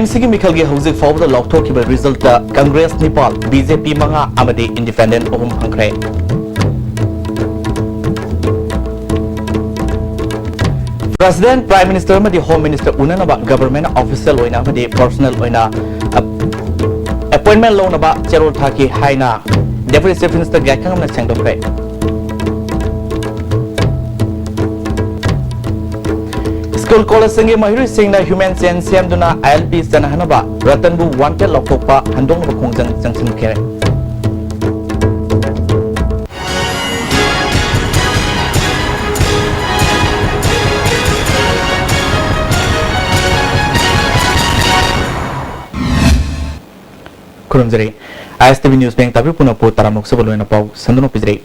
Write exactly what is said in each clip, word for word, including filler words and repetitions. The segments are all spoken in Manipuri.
ꯁꯤꯒꯤ ꯃꯤꯈꯜꯒꯤ ꯍꯧꯖꯤꯛ ꯐꯥꯎꯕꯗ ꯂꯥꯎꯊꯣꯛꯈꯤꯕ ꯔꯤꯖꯜꯇ ꯀꯪꯒ꯭ꯔꯦꯁ ꯅꯤꯄꯥꯜ, ꯕꯤ ꯖꯦ ꯄꯤ ꯃꯉꯥ ꯑꯃꯗꯤ ꯏꯟꯗꯤꯄꯦꯟꯗꯦꯟ ꯑꯍꯨꯝ ꯐꯪꯈ꯭ꯔꯦ꯫ ꯄ꯭ꯔꯦꯁꯤꯗꯦꯟꯠ, ꯄ꯭ꯔꯥꯏꯝ ꯃꯤꯅꯤꯁꯇꯔ ꯑꯃꯗꯤ ꯍꯣꯝ ꯃꯤꯅꯤꯁꯇꯔ ꯎꯅꯅꯕ ꯒꯚꯔꯟꯃꯦꯟꯠ ꯑꯣꯐꯤꯁꯤꯌꯦꯜ ꯑꯣꯏꯅ ꯑꯃꯗꯤ ꯄꯔꯁꯣꯅꯦꯜ ꯑꯣꯏꯅ ꯑꯦꯞ-, ꯑꯦꯄꯣꯏꯟꯃꯦꯟꯠ ꯂꯧꯅꯕ ꯆꯦꯔꯣꯜ ꯊꯥꯈꯤ ꯍꯥꯏꯅ ꯗꯦꯄꯨꯇꯤ ꯆꯤꯐ ꯃꯤꯅꯤꯁꯇꯔ ꯒꯥꯏꯈꯥꯉꯝꯅ ꯁꯦꯡꯗꯣꯛꯈ꯭ꯔꯦ꯫ ꯁ꯭ꯀꯨꯜ ꯀꯣꯂꯦꯖꯁꯤꯡꯒꯤ ꯃꯍꯩꯔꯣꯏꯁꯤꯡꯅ ꯍ꯭ꯌꯨꯃꯦꯟ ꯆꯦꯟ ꯁꯦꯝꯗꯨꯅ ꯑꯥꯏ ꯑꯦꯜ ꯄꯤ ꯆꯠꯅꯍꯟꯅꯕ ꯔꯇꯟꯕꯨ ꯋꯥꯟꯇꯦꯗ ꯂꯥꯎꯊꯣꯛꯄ ꯍꯟꯗꯣꯛꯅꯕ ꯈꯣꯡꯖꯪ ꯆꯪꯁꯤꯟꯈ꯭ꯔꯦ꯫ ꯈꯨꯔꯨꯝꯖꯔꯤ꯫ ꯑꯥꯏ ꯑꯦꯁ ꯇꯤ ꯚꯤ ꯅ꯭ꯌꯨꯁ ꯕꯦꯡ ꯇꯥꯕꯤꯔꯤꯕ ꯄꯨꯝꯅꯃꯛꯄꯨ ꯇꯔꯥꯃꯨꯛ ꯁꯨꯕ ꯂꯣꯏꯅ ꯄꯥꯎ ꯁꯟꯗꯣꯛꯅ ꯄꯤꯖꯔꯤ꯫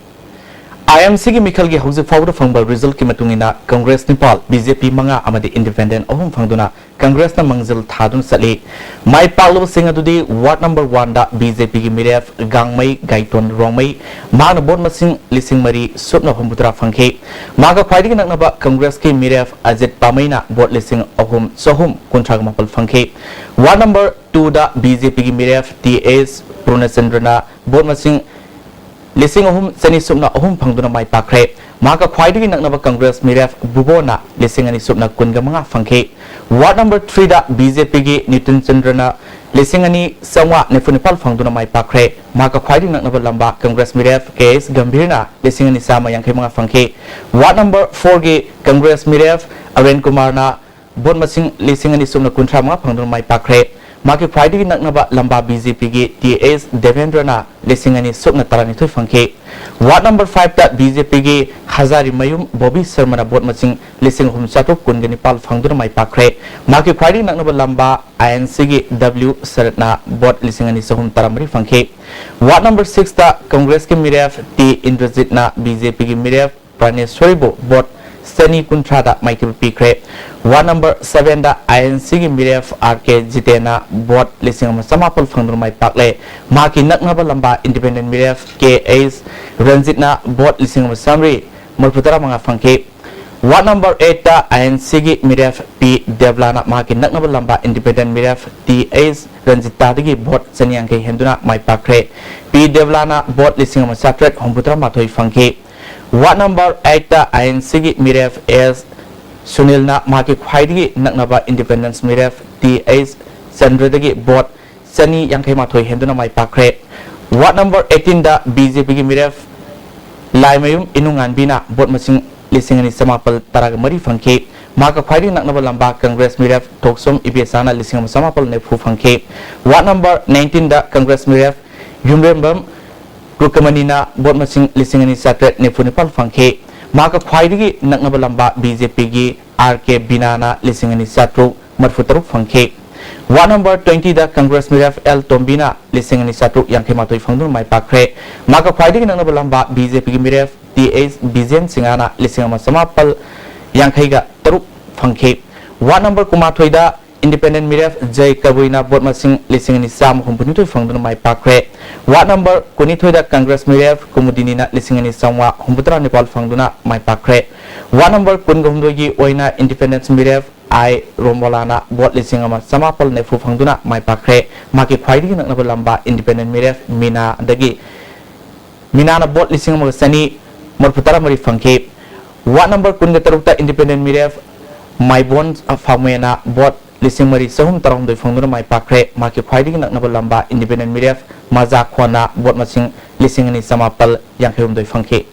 ꯑꯥꯏ ꯑꯦꯝ ꯁꯤꯒꯤ ꯃꯤꯈꯜꯒꯤ ꯍꯧꯖꯤꯛ ꯐꯥꯎꯕꯗ ꯐꯪꯕ ꯔꯤꯖꯜꯀꯤ ꯃꯇꯨꯡ ꯏꯟꯅ ꯀꯪꯒ꯭ꯔꯦꯁ ꯅꯤꯄꯥꯜ, ꯕꯤ ꯖꯦ ꯄꯤ ꯃꯉꯥ ꯑꯃꯗꯤ ꯏꯟꯗꯤꯄꯦꯟꯗꯦꯟ ꯑꯍꯨꯝ ꯐꯪꯗꯨꯅ ꯀꯪꯒ꯭ꯔꯦꯁꯅ ꯃꯥꯡꯖꯤꯜ ꯊꯥꯗꯨꯅ ꯆꯠꯂꯤ꯫ ꯃꯥꯏ ꯄꯥꯛꯂꯕꯁꯤꯡ ꯑꯗꯨꯗꯤ ꯋꯥꯔꯗ ꯅꯝꯕꯔ ꯋꯥꯟꯗ ꯕꯤ ꯖꯦ ꯄꯤꯒꯤ ꯃꯤꯔꯦꯞ ꯒꯥꯡꯃꯩ ꯒꯥꯏꯇꯣꯟ ꯔꯣꯡꯃꯩ, ꯃꯍꯥꯛꯅ ꯚꯣꯠ ꯃꯁꯤꯡ ꯂꯤꯁꯤꯡ ꯃꯔꯤ ꯁꯨꯞꯅ ꯍꯨꯝꯐꯨꯇꯔꯥ ꯐꯪꯈꯤ꯫ ꯃꯍꯥꯛꯀ ꯈ꯭ꯋꯥꯏꯗꯒꯤ ꯅꯛꯅꯕ ꯀꯪꯒ꯭ꯔꯦꯁꯀꯤ ꯃꯤꯔꯦꯞ ꯑꯖꯤꯠ ꯄꯥꯃꯩꯅ ꯚꯣꯠ ꯂꯤꯁꯤꯡ ꯑꯍꯨꯝ ꯆꯍꯨꯝ ꯀꯨꯟꯊ꯭ꯔꯥꯒ ꯃꯥꯄꯜ ꯐꯪꯈꯤ꯫ ꯋꯥꯔꯗ ꯅꯝꯕꯔ ꯇꯨꯗ ꯕꯤ ꯖꯦ ꯄꯤꯒꯤ ꯃꯤꯔꯦꯞ ꯇꯤ ꯑꯦꯁ ꯄꯨꯔꯅꯆꯟꯗ꯭ꯔꯅ ꯚꯣꯠ ꯃꯁꯤꯡ ꯂꯤꯁꯤꯡ ꯑꯍꯨꯝ ꯆꯅꯤ ꯁꯨꯞꯅ ꯑꯍꯨꯝ ꯐꯪꯗꯨꯅ ꯃꯥꯏ ꯄꯥꯛꯈ꯭ꯔꯦ꯫ ꯃꯍꯥꯛꯀ ꯈ꯭ꯋꯥꯏꯗꯒꯤ ꯅꯛꯅꯕ ꯀꯪꯒ꯭ꯔꯦꯁ ꯃꯤꯔꯦꯞ ꯕꯨꯕꯣꯅ ꯂꯤꯁꯤꯡ ꯑꯅꯤ ꯁꯨꯞꯅ ꯀꯨꯟꯒ ꯃꯉꯥ ꯐꯪꯈꯤ꯫ ꯋꯥꯔꯗ ꯅꯝꯕꯔ ꯊ꯭ꯔꯤꯗ ꯕꯤ ꯖꯦ ꯄꯤꯒꯤ ꯅꯤꯇꯨꯟ ꯆꯟꯗ꯭ꯔꯅ ꯂꯤꯁꯤꯡ ꯑꯅꯤ ꯆꯥꯝꯃꯉꯥ ꯅꯤꯐꯨ ꯅꯤꯄꯥꯜ ꯐꯪꯗꯨꯅ ꯃꯥꯏ ꯄꯥꯛꯈ꯭ꯔꯦ꯫ ꯃꯍꯥꯛꯀ ꯈ꯭ꯋꯥꯏꯗꯒꯤ ꯅꯛꯅꯕ ꯂꯝꯕꯥ ꯀꯪꯒ꯭ꯔꯦꯁ ꯃꯤꯔꯦꯞ ꯀꯦ ꯑꯦꯁ ꯒꯝꯚꯤꯔꯅ ꯂꯤꯁꯤꯡ ꯑꯅꯤ ꯆꯥꯝꯃ ꯌꯥꯡꯈꯩ ꯃꯉꯥ ꯐꯪꯈꯤ꯫ ꯋꯥꯔꯗ ꯅꯝꯕꯔ ꯐꯣꯔꯒꯤ ꯀꯪꯒ꯭ꯔꯦꯁ ꯃꯤꯔꯦꯞ ꯑꯔꯦꯟ ꯀꯨꯃꯥꯔꯅ ꯚꯣꯠ ꯃꯁꯤꯡ ꯂꯤꯁꯤꯡ ꯑꯅꯤ ꯁꯨꯞꯅ ꯀꯨꯟꯊ꯭ꯔꯥ ꯃꯉꯥ ꯐꯪꯗꯨꯅ ꯃꯥꯏ ꯄꯥꯛꯈ꯭ꯔꯦ꯫ ꯃꯍꯥꯛꯀꯤ ꯈ꯭ꯋꯥꯏꯗꯒꯤ ꯅꯛꯅꯕ ꯂꯝꯕꯥ ꯕꯤ ꯖꯦ ꯄꯤꯒꯤ ꯇꯤ ꯑꯦꯁ ꯗꯦꯕꯦꯟꯗ꯭ꯔꯅ ꯂꯤꯁꯤꯡ ꯑꯅꯤ ꯁꯨꯞꯅ ꯇꯔꯥꯅꯤꯊꯣꯏ ꯐꯪꯈꯤ꯫ ꯋꯥꯔꯗ ꯅꯝꯕꯔ ꯐꯥꯏꯚꯇ ꯕꯤ ꯖꯦ ꯄꯤꯒꯤ ꯍꯖꯥꯔꯤꯃꯌꯨꯝ ꯕꯣꯕꯤ ꯁꯔꯃꯅ ꯚꯣꯠ ꯃꯁꯤꯡ ꯂꯤꯁꯤꯡ ꯑꯍꯨꯝ ꯆꯥꯇ꯭ꯔꯨꯛ ꯀꯨꯟꯒ ꯅꯤꯄꯥꯜ ꯐꯪꯗꯨꯅ ꯃꯥꯏ ꯄꯥꯛꯈ꯭ꯔꯦ꯫ ꯃꯍꯥꯛꯀꯤ ꯈ꯭ꯋꯥꯏꯗꯒꯤ ꯅꯛꯅꯕ ꯂꯝꯕꯥ ꯑꯥꯏ ꯑꯦꯟ ꯁꯤꯒꯤ ꯗꯕ꯭ꯂꯤꯎ ꯁꯔꯠꯅ ꯚꯣꯠ ꯂꯤꯁꯤꯡ ꯑꯅꯤ ꯆꯍꯨꯝ ꯇꯔꯥꯃꯔꯤ ꯐꯪꯈꯤ꯫ ꯋꯥꯔꯗ ꯅꯝꯕꯔ ꯁꯤꯛꯁꯇ ꯀꯪꯒ꯭ꯔꯦꯁꯀꯤ ꯃꯤꯔꯦꯞ ꯇꯤ ꯏꯟꯗ꯭ꯔꯖꯤꯠꯅ ꯕꯤ ꯖꯦ ꯄꯤꯒꯤ ꯃꯤꯔꯦꯞ ꯄ꯭ꯔꯥꯅꯦꯁꯣꯔꯤꯕꯨ ꯚꯣꯠ ꯆꯅꯤ ꯀꯨꯟꯊ꯭ꯔꯥꯗ ꯃꯥꯏꯊꯤꯕ ꯄꯤꯈ꯭ꯔꯦ꯫ ꯋꯥꯔꯗ ꯅꯝꯕꯔ ꯁꯚꯦꯟꯗ ꯑꯥꯏ ꯑꯦꯟ ꯁꯤꯒꯤ ꯃꯤꯔꯦꯞ ꯑꯥꯔ ꯀꯦ ꯖꯤꯇꯦꯟꯅ ꯚꯣꯠ ꯂꯤꯁꯤꯡ ꯑꯃ ꯆꯃꯥꯄꯜ ꯐꯪꯗꯨꯅ ꯃꯥꯏ ꯄꯥꯛꯂꯦ꯫ ꯃꯍꯥꯛꯀꯤ ꯅꯛꯅꯕ ꯂꯝꯕꯥ ꯏꯟꯗꯤꯄꯦꯟꯗꯦꯟ ꯃꯤꯔꯦꯞ ꯀꯦ ꯑꯩꯆ ꯔꯟꯖꯤꯠꯅ ꯚꯣꯠ ꯂꯤꯁꯤꯡ ꯑꯃ ꯆꯥꯃꯔꯤ ꯃꯔꯤꯐꯨ ꯇꯔꯥ ꯃꯉꯥ ꯐꯪꯈꯤ꯫ Ward number eight ꯇ I N C ꯒꯤ ꯃꯤꯔꯦꯞ ꯄꯤ ꯗꯦꯕꯂꯥꯅ ꯃꯍꯥꯛꯀꯤ ꯅꯛꯅꯕ ꯂꯝꯕꯥ independent ꯃꯤꯔꯦꯞ ꯇꯤ ꯑꯩꯆ ꯔꯟꯖꯤꯇꯥꯗꯒꯤ vote ꯆꯅꯤ ꯌꯥꯡꯈꯩ ꯍꯦꯟꯗꯨꯅ ꯃꯥꯏ ꯄꯥꯛꯈ꯭ꯔꯦ꯫ ꯄꯤ ꯗꯦꯕꯂꯥꯅ vote ꯂꯤꯁꯤꯡ ꯑꯃ ꯆꯥꯇ꯭ꯔꯦꯠ ꯍꯨꯝꯐꯨꯇꯔꯥ ꯃꯥꯊꯣꯏ ꯐꯪꯈꯤ꯫ Ward number eight ꯇ I N C ꯒꯤ ꯃꯤꯔꯦꯞ ꯑꯦꯁ ꯁꯨꯅꯤꯜꯅ ꯃꯍꯥꯛꯀꯤ ꯈ꯭ꯋꯥꯏꯗꯒꯤ ꯅꯛꯅꯕ independent ꯃꯤꯔꯦꯞ ꯇꯤ ꯑꯩꯆ ꯆꯟꯗ꯭ꯔꯗꯒꯤ vote ꯆꯅꯤ ꯌꯥꯡꯈꯩ ꯃꯥꯊꯣꯏ ꯍꯦꯟꯗꯨꯅ ꯃꯥꯏ ꯄꯥꯛꯈ꯭ꯔꯦ꯫ Ward number eighteen ꯗ B J P ꯒꯤ ꯃꯤꯔꯦꯞ ꯂꯥꯏꯃꯌꯨꯝ ꯏꯅꯨꯉꯥꯟꯕꯤꯅ vote ꯃꯁꯤꯡ ꯂꯤꯁꯤꯡ ꯑꯅꯤ ꯆꯃꯥꯄꯜ ꯇꯔꯥꯒ ꯃꯔꯤ ꯐꯪꯈꯤ꯫ ꯃꯍꯥꯛꯀ ꯈ꯭ꯋꯥꯏꯗꯒꯤ ꯅꯛꯅꯕ ꯂꯝꯕꯥ Congress ꯃꯤꯔꯦꯞ ꯊꯣꯛꯆꯣꯝ ꯏꯕꯦꯆꯥꯅ ꯂꯤꯁꯤꯡ ꯑꯃ ꯆꯃꯥꯄꯜ ꯅꯤꯐꯨ ꯐꯪꯈꯤ꯫ Ward number nineteen ꯗ Congress ꯃꯤꯔꯦꯞ ꯌꯨꯝꯔꯦꯝꯕꯝ ꯔꯨꯀꯃꯅꯤꯅ vote ꯃꯁꯤꯡ ꯂꯤꯁꯤꯡ ꯑꯅꯤ ꯆꯥꯇ꯭ꯔꯦꯠ ꯅꯤꯐꯨ ꯅꯤꯄꯥꯜ ꯐꯪꯈꯤ꯫ ꯃꯍꯥꯛꯀ ꯈ꯭ꯋꯥꯏꯗꯒꯤ ꯅꯛꯅꯕ ꯂꯝꯕꯥ B J P ꯒꯤ R K ꯕꯤꯅꯥꯅ ꯂꯤꯁꯤꯡ ꯑꯅꯤ ꯆꯥꯇ꯭ꯔꯨꯛ ꯃꯔꯤꯐꯨ ꯇꯔꯨꯛ ꯐꯪꯈꯤ꯫ Ward number twenty ꯗ Congress ꯃꯤꯔꯦꯞ L ꯇꯣꯝꯕꯤꯅ ꯂꯤꯁꯤꯡ ꯑꯅꯤ ꯆꯥꯇ꯭ꯔꯨꯛ ꯌꯥꯡꯈꯩ ꯃꯥꯊꯣꯏ ꯐꯪꯗꯨꯅ ꯃꯥꯏ ꯄꯥꯛꯈ꯭ꯔꯦ꯫ ꯃꯍꯥꯛꯀ ꯈ꯭ꯋꯥꯏꯗꯒꯤ ꯅꯛꯅꯕ ꯂꯝꯕꯥ B J P ꯒꯤ ꯃꯤꯔꯦꯞ T H ꯕꯤꯖꯦꯟ ꯁꯤꯡꯍꯅ ꯂꯤꯁꯤꯡ ꯑꯃ ꯆꯃꯥꯄꯜ ꯌꯥꯡꯈꯩꯒ ꯇꯔꯨꯛ ꯐꯪꯈꯤ꯫ Ward number ꯀꯨꯟꯃꯥꯊꯣꯏꯗ independent ꯃꯤꯔꯦꯞ ꯖꯩ ꯀꯕꯨꯏꯅ vote ꯃꯁꯤꯡ ꯂꯤꯁꯤꯡ ꯑꯅꯤ ꯆꯥꯝꯃ ꯍꯨꯝꯐꯨꯅꯤꯊꯣꯏ ꯐꯪꯗꯨꯅ ꯃꯥꯏ ꯄꯥꯛꯈ꯭ꯔꯦ꯫ Ward number ꯀꯨꯟꯅꯤꯊꯣꯏꯗ Congress ꯃꯤꯔꯦꯞ ꯀꯨꯃꯨꯗꯤꯅꯤꯅ ꯂꯤꯁꯤꯡ ꯑꯅꯤ ꯆꯥꯝꯃꯉꯥ ꯍꯨꯝꯐꯨꯇꯔꯥ ꯅꯤꯄꯥꯜ ꯐꯪꯗꯨꯅ ꯃꯥꯏ ꯄꯥꯛꯈ꯭ꯔꯦ꯫ Ward number ꯀꯨꯟꯒ ꯍꯨꯝꯗꯣꯏꯒꯤ ꯑꯣꯏꯅ independent ꯃꯤꯔꯦꯞ I ꯔꯣꯝꯕꯣꯂꯥꯅ vote ꯂꯤꯁꯤꯡ ꯑꯃ ꯆꯃꯥꯄꯜ ꯅꯤꯐꯨ ꯐꯪꯗꯨꯅ ꯃꯥꯏ ꯄꯥꯛꯈ꯭ꯔꯦ꯫ ꯃꯍꯥꯛꯀꯤ ꯈ꯭ꯋꯥꯏꯗꯒꯤ ꯅꯛꯅꯕ ꯂꯝꯕꯥ independent ꯃꯤꯔꯦꯞ ꯃꯤꯅꯥꯗꯒꯤ ꯃꯤꯅꯥꯅ vote ꯂꯤꯁꯤꯡ ꯑꯃꯒ ꯆꯅꯤ ꯃꯔꯤꯐꯨꯇꯔꯥ ꯃꯔꯤ ꯐꯪꯈꯤ꯫ Ward number ꯀꯨꯟꯒ ꯇꯔꯨꯛꯇ independent ꯃꯤꯔꯦꯞ ꯃꯥꯏꯕꯣꯟ ꯐꯥꯎꯃꯦꯅ vote ꯂꯤꯁꯤꯡ ꯃꯔꯤ ꯆꯍꯨꯝ ꯇꯔꯥꯍꯨꯝꯗꯣꯏ ꯐꯪꯗꯨꯅ ꯃꯥꯏ ꯄꯥꯛꯈ꯭ꯔꯦ꯫ ꯃꯍꯥꯛꯀꯤ ꯈ꯭ꯋꯥꯏꯗꯒꯤ ꯅꯛꯅꯕ ꯂꯝꯕꯥ independent ꯃꯤꯔꯦꯞ ꯃꯖꯥ ꯈꯣꯟꯅ vote ꯃꯁꯤꯡ ꯂꯤꯁꯤꯡ ꯑꯅꯤ ꯆꯃꯥꯄꯜ ꯌꯥꯡꯈꯩ ꯍꯨꯝꯗꯣꯏ ꯐꯪꯈꯤ꯫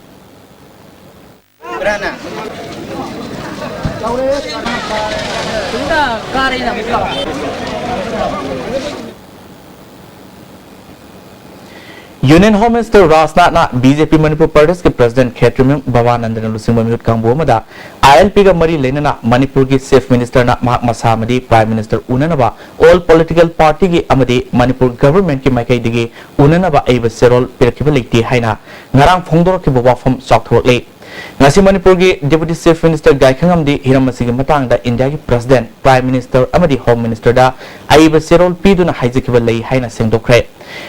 Union Home Minister ꯔꯥꯖꯅꯥꯊꯅ B J P Manipur ꯄ꯭ꯔꯗꯦꯁꯀꯤ President ꯈꯦꯇ꯭ꯔꯤꯃꯌꯨꯝ ꯕꯕꯥꯅꯟꯗꯅ ꯂꯨꯆꯤꯡꯕ ꯃꯤꯍꯨꯠ ꯀꯥꯡꯕꯨ ꯑꯃꯗ I L P ꯒ ꯃꯔꯤ ꯂꯩꯅꯅ ꯃꯅꯤꯄꯨꯔꯒꯤ Chief Minister ꯅ ꯃꯍꯥꯛ ꯃꯁꯥ ꯑꯃꯗꯤ Prime Minister ꯎꯅꯅꯕ all political party ꯒꯤ ꯑꯃꯗꯤ ꯃꯅꯤꯄꯨꯔ government ꯀꯤ ꯃꯥꯏꯀꯩꯗꯒꯤ ꯎꯅꯅꯕ ꯑꯏꯕ ꯆꯦꯔꯣꯜ ꯄꯤꯔꯛꯈꯤꯕ ꯂꯩꯇꯦ ꯍꯥꯏꯅ ꯉꯔꯥꯡ ꯐꯣꯡꯗꯣꯔꯛꯈꯤꯕ ꯋꯥꯐꯝ ꯆꯥꯎꯊꯣꯔꯛꯂꯤ꯫ ꯉꯁꯤ ꯃꯅꯤꯄꯨꯔꯒꯤ Deputy Chief Minister ꯒꯥꯏꯈꯪꯉꯝꯗꯤ ꯍꯤꯔꯝ ꯑꯁꯤꯒꯤ ꯃꯇꯥꯡꯗ ꯏꯟꯗꯤꯌꯥꯒꯤ President, Prime Minister ꯑꯃꯗꯤ Home Minister ꯗ ꯑꯏꯕ ꯆꯦꯔꯣꯜ ꯄꯤꯗꯨꯅ ꯍꯥꯏꯖꯈꯤꯕ ꯂꯩ ꯍꯥꯏꯅ ꯁꯦꯡꯗꯣꯛꯈ꯭ꯔꯦ꯫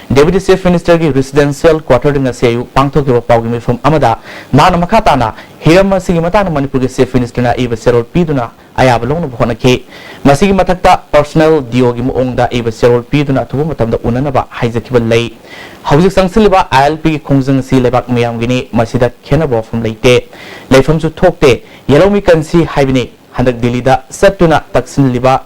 Deputy Chief Minister ꯒꯤ residential quarter ꯗ ꯉꯁꯤ ꯑꯌꯨꯛ ꯄꯥꯡꯊꯣꯛꯈꯤꯕ ꯄꯥꯎꯒꯤ ꯃꯤꯐꯝ ꯑꯃꯗ ꯃꯍꯥꯛꯅ ꯃꯈꯥ ꯇꯥꯅ ꯍꯤꯔꯝ ꯑꯁꯤꯒꯤ ꯃꯇꯥꯡꯗ ꯃꯅꯤꯄꯨꯔꯒꯤ Chief Minister ꯅ ꯑꯏꯕ ꯆꯦꯔꯣꯜ ꯄꯤꯗꯨꯅ ꯑꯌꯥꯕ ꯂꯧꯅꯕ ꯍꯣꯠꯅꯈꯤ꯫ ꯃꯁꯤꯒꯤ ꯃꯊꯛꯇ personal D O ꯒꯤ ꯃꯑꯣꯡꯗ ꯏꯕ ꯆꯦꯔꯣꯜ ꯄꯤꯗꯨꯅ ꯑꯊꯨꯕ ꯃꯇꯝꯗ ꯎꯅꯅꯕ ꯍꯥꯏꯖꯈꯤꯕ ꯂꯩ꯫ ꯍꯧꯖꯤꯛ ꯆꯪꯁꯤꯜꯂꯤꯕ I L P ꯒꯤ ꯈꯣꯡꯖꯪ ꯑꯁꯤ ꯂꯩꯕꯥꯛ ꯃꯤꯌꯥꯝꯒꯤꯅꯤ, ꯃꯁꯤꯗ ꯈꯦꯟꯅꯕ ꯋꯥꯐꯝ ꯂꯩꯇꯦ, ꯂꯩꯐꯝꯁꯨ ꯊꯣꯛꯇꯦ, ꯌꯦꯜꯍꯧꯃꯤ ꯀꯟꯁꯤ ꯍꯥꯏꯕꯅꯤ꯫ ꯍꯟꯗꯛ ꯗꯤꯜꯂꯤꯗ ꯆꯠꯇꯨꯅ ꯇꯛꯁꯤꯜꯂꯤꯕ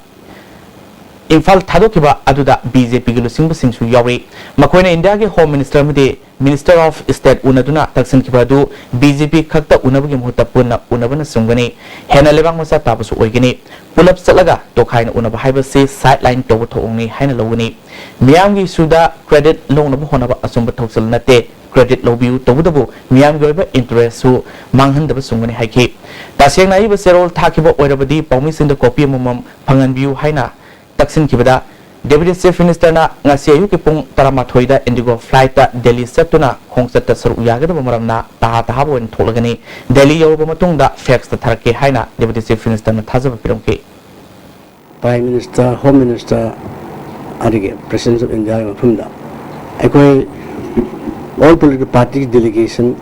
ꯏꯝꯐꯥꯜ ꯊꯥꯗꯣꯛꯈꯤꯕ ꯑꯗꯨꯗ B J P ꯒꯤ ꯂꯨꯆꯤꯡꯕꯁꯤꯡꯁꯨ ꯌꯥꯎꯔꯤ꯫ ꯃꯈꯣꯏꯅ ꯏꯟꯗꯤꯌꯥꯒꯤ Home Minister ꯑꯃꯗꯤ Minister of State ꯎꯅꯗꯨꯅ ꯇꯛꯁꯤꯟꯈꯤꯕ ꯑꯗꯨ B J P ꯈꯛꯇ ꯎꯅꯕꯒꯤ ꯃꯍꯨꯠꯇ ꯄꯨꯟꯅ ꯎꯅꯕꯅ ꯆꯨꯝꯒꯅꯤ, ꯍꯦꯟꯅ ꯂꯩꯕꯥꯛ ꯃꯆꯥ ꯇꯥꯕꯁꯨ ꯑꯣꯏꯒꯅꯤ꯫ ꯄꯨꯂꯞ ꯆꯠꯂꯒ ꯇꯣꯈꯥꯏꯅ ꯎꯅꯕ ꯍꯥꯏꯕꯁꯤ sideline ꯇꯧꯕ ꯊꯧꯑꯣꯡꯅꯤ ꯍꯥꯏꯅ ꯂꯧꯒꯅꯤ꯫ ꯃꯤꯌꯥꯝꯒꯤ issue ꯗ credit ꯂꯧꯅꯕ ꯍꯣꯠꯅꯕ ꯑꯆꯨꯝꯕ ꯊꯧꯁꯤꯜ ꯅꯠꯇꯦ꯫ Credit ꯂꯧꯕꯤꯌꯨ, ꯇꯧꯕꯇꯕꯨ ꯃꯤꯌꯥꯝꯒꯤ ꯑꯣꯏꯕ interest ꯁꯨ ꯃꯥꯡꯍꯟꯗꯕ ꯆꯨꯝꯒꯅꯤ ꯍꯥꯏꯈꯤ꯫ ꯇꯁꯦꯡꯅ ꯑꯏꯕ ꯆꯦꯔꯣꯜ ꯊꯥꯈꯤꯕ ꯑꯣꯏꯔꯕꯗꯤ ꯄꯥꯎꯃꯤꯁꯤꯡꯗ copy ꯑꯃꯃꯝ ꯐꯪꯍꯟꯕꯤꯌꯨ ꯍꯥꯏꯅ ꯇꯛꯁꯤꯟꯈꯤꯕꯗ, Deputy Chief Minister ꯅ ꯉꯁꯤ ꯑꯌꯨꯛꯀꯤ ꯄꯨꯡ ꯇꯔꯥꯃꯥꯊꯣꯏꯗ Indigo flight ꯇ ꯗꯦꯜꯂꯤ ꯆꯠꯇꯨꯅ ꯈꯣꯡꯆꯠꯇ ꯁꯔꯨꯛ ꯌꯥꯒꯗꯕ ꯃꯔꯝꯅ ꯇꯍꯥ ꯇꯍꯥꯕ ꯑꯣꯏꯅ ꯊꯣꯛꯂꯒꯅꯤ꯫ ꯗꯦꯜꯂꯤ ꯌꯧꯔꯕ ꯃꯇꯨꯡꯗ fax ꯇ ꯊꯥꯔꯛꯀꯦ ꯍꯥꯏꯅ Deputy Chief Minister ꯅ ꯊꯥꯖꯕ ꯄꯤꯔꯝꯈꯤ꯫ Prime Minister, Home Minister, ꯑꯗꯒꯤ President of India ꯒꯤ ꯃꯐꯝꯗ ꯑꯩꯈꯣꯏ all political party ꯒꯤ delegation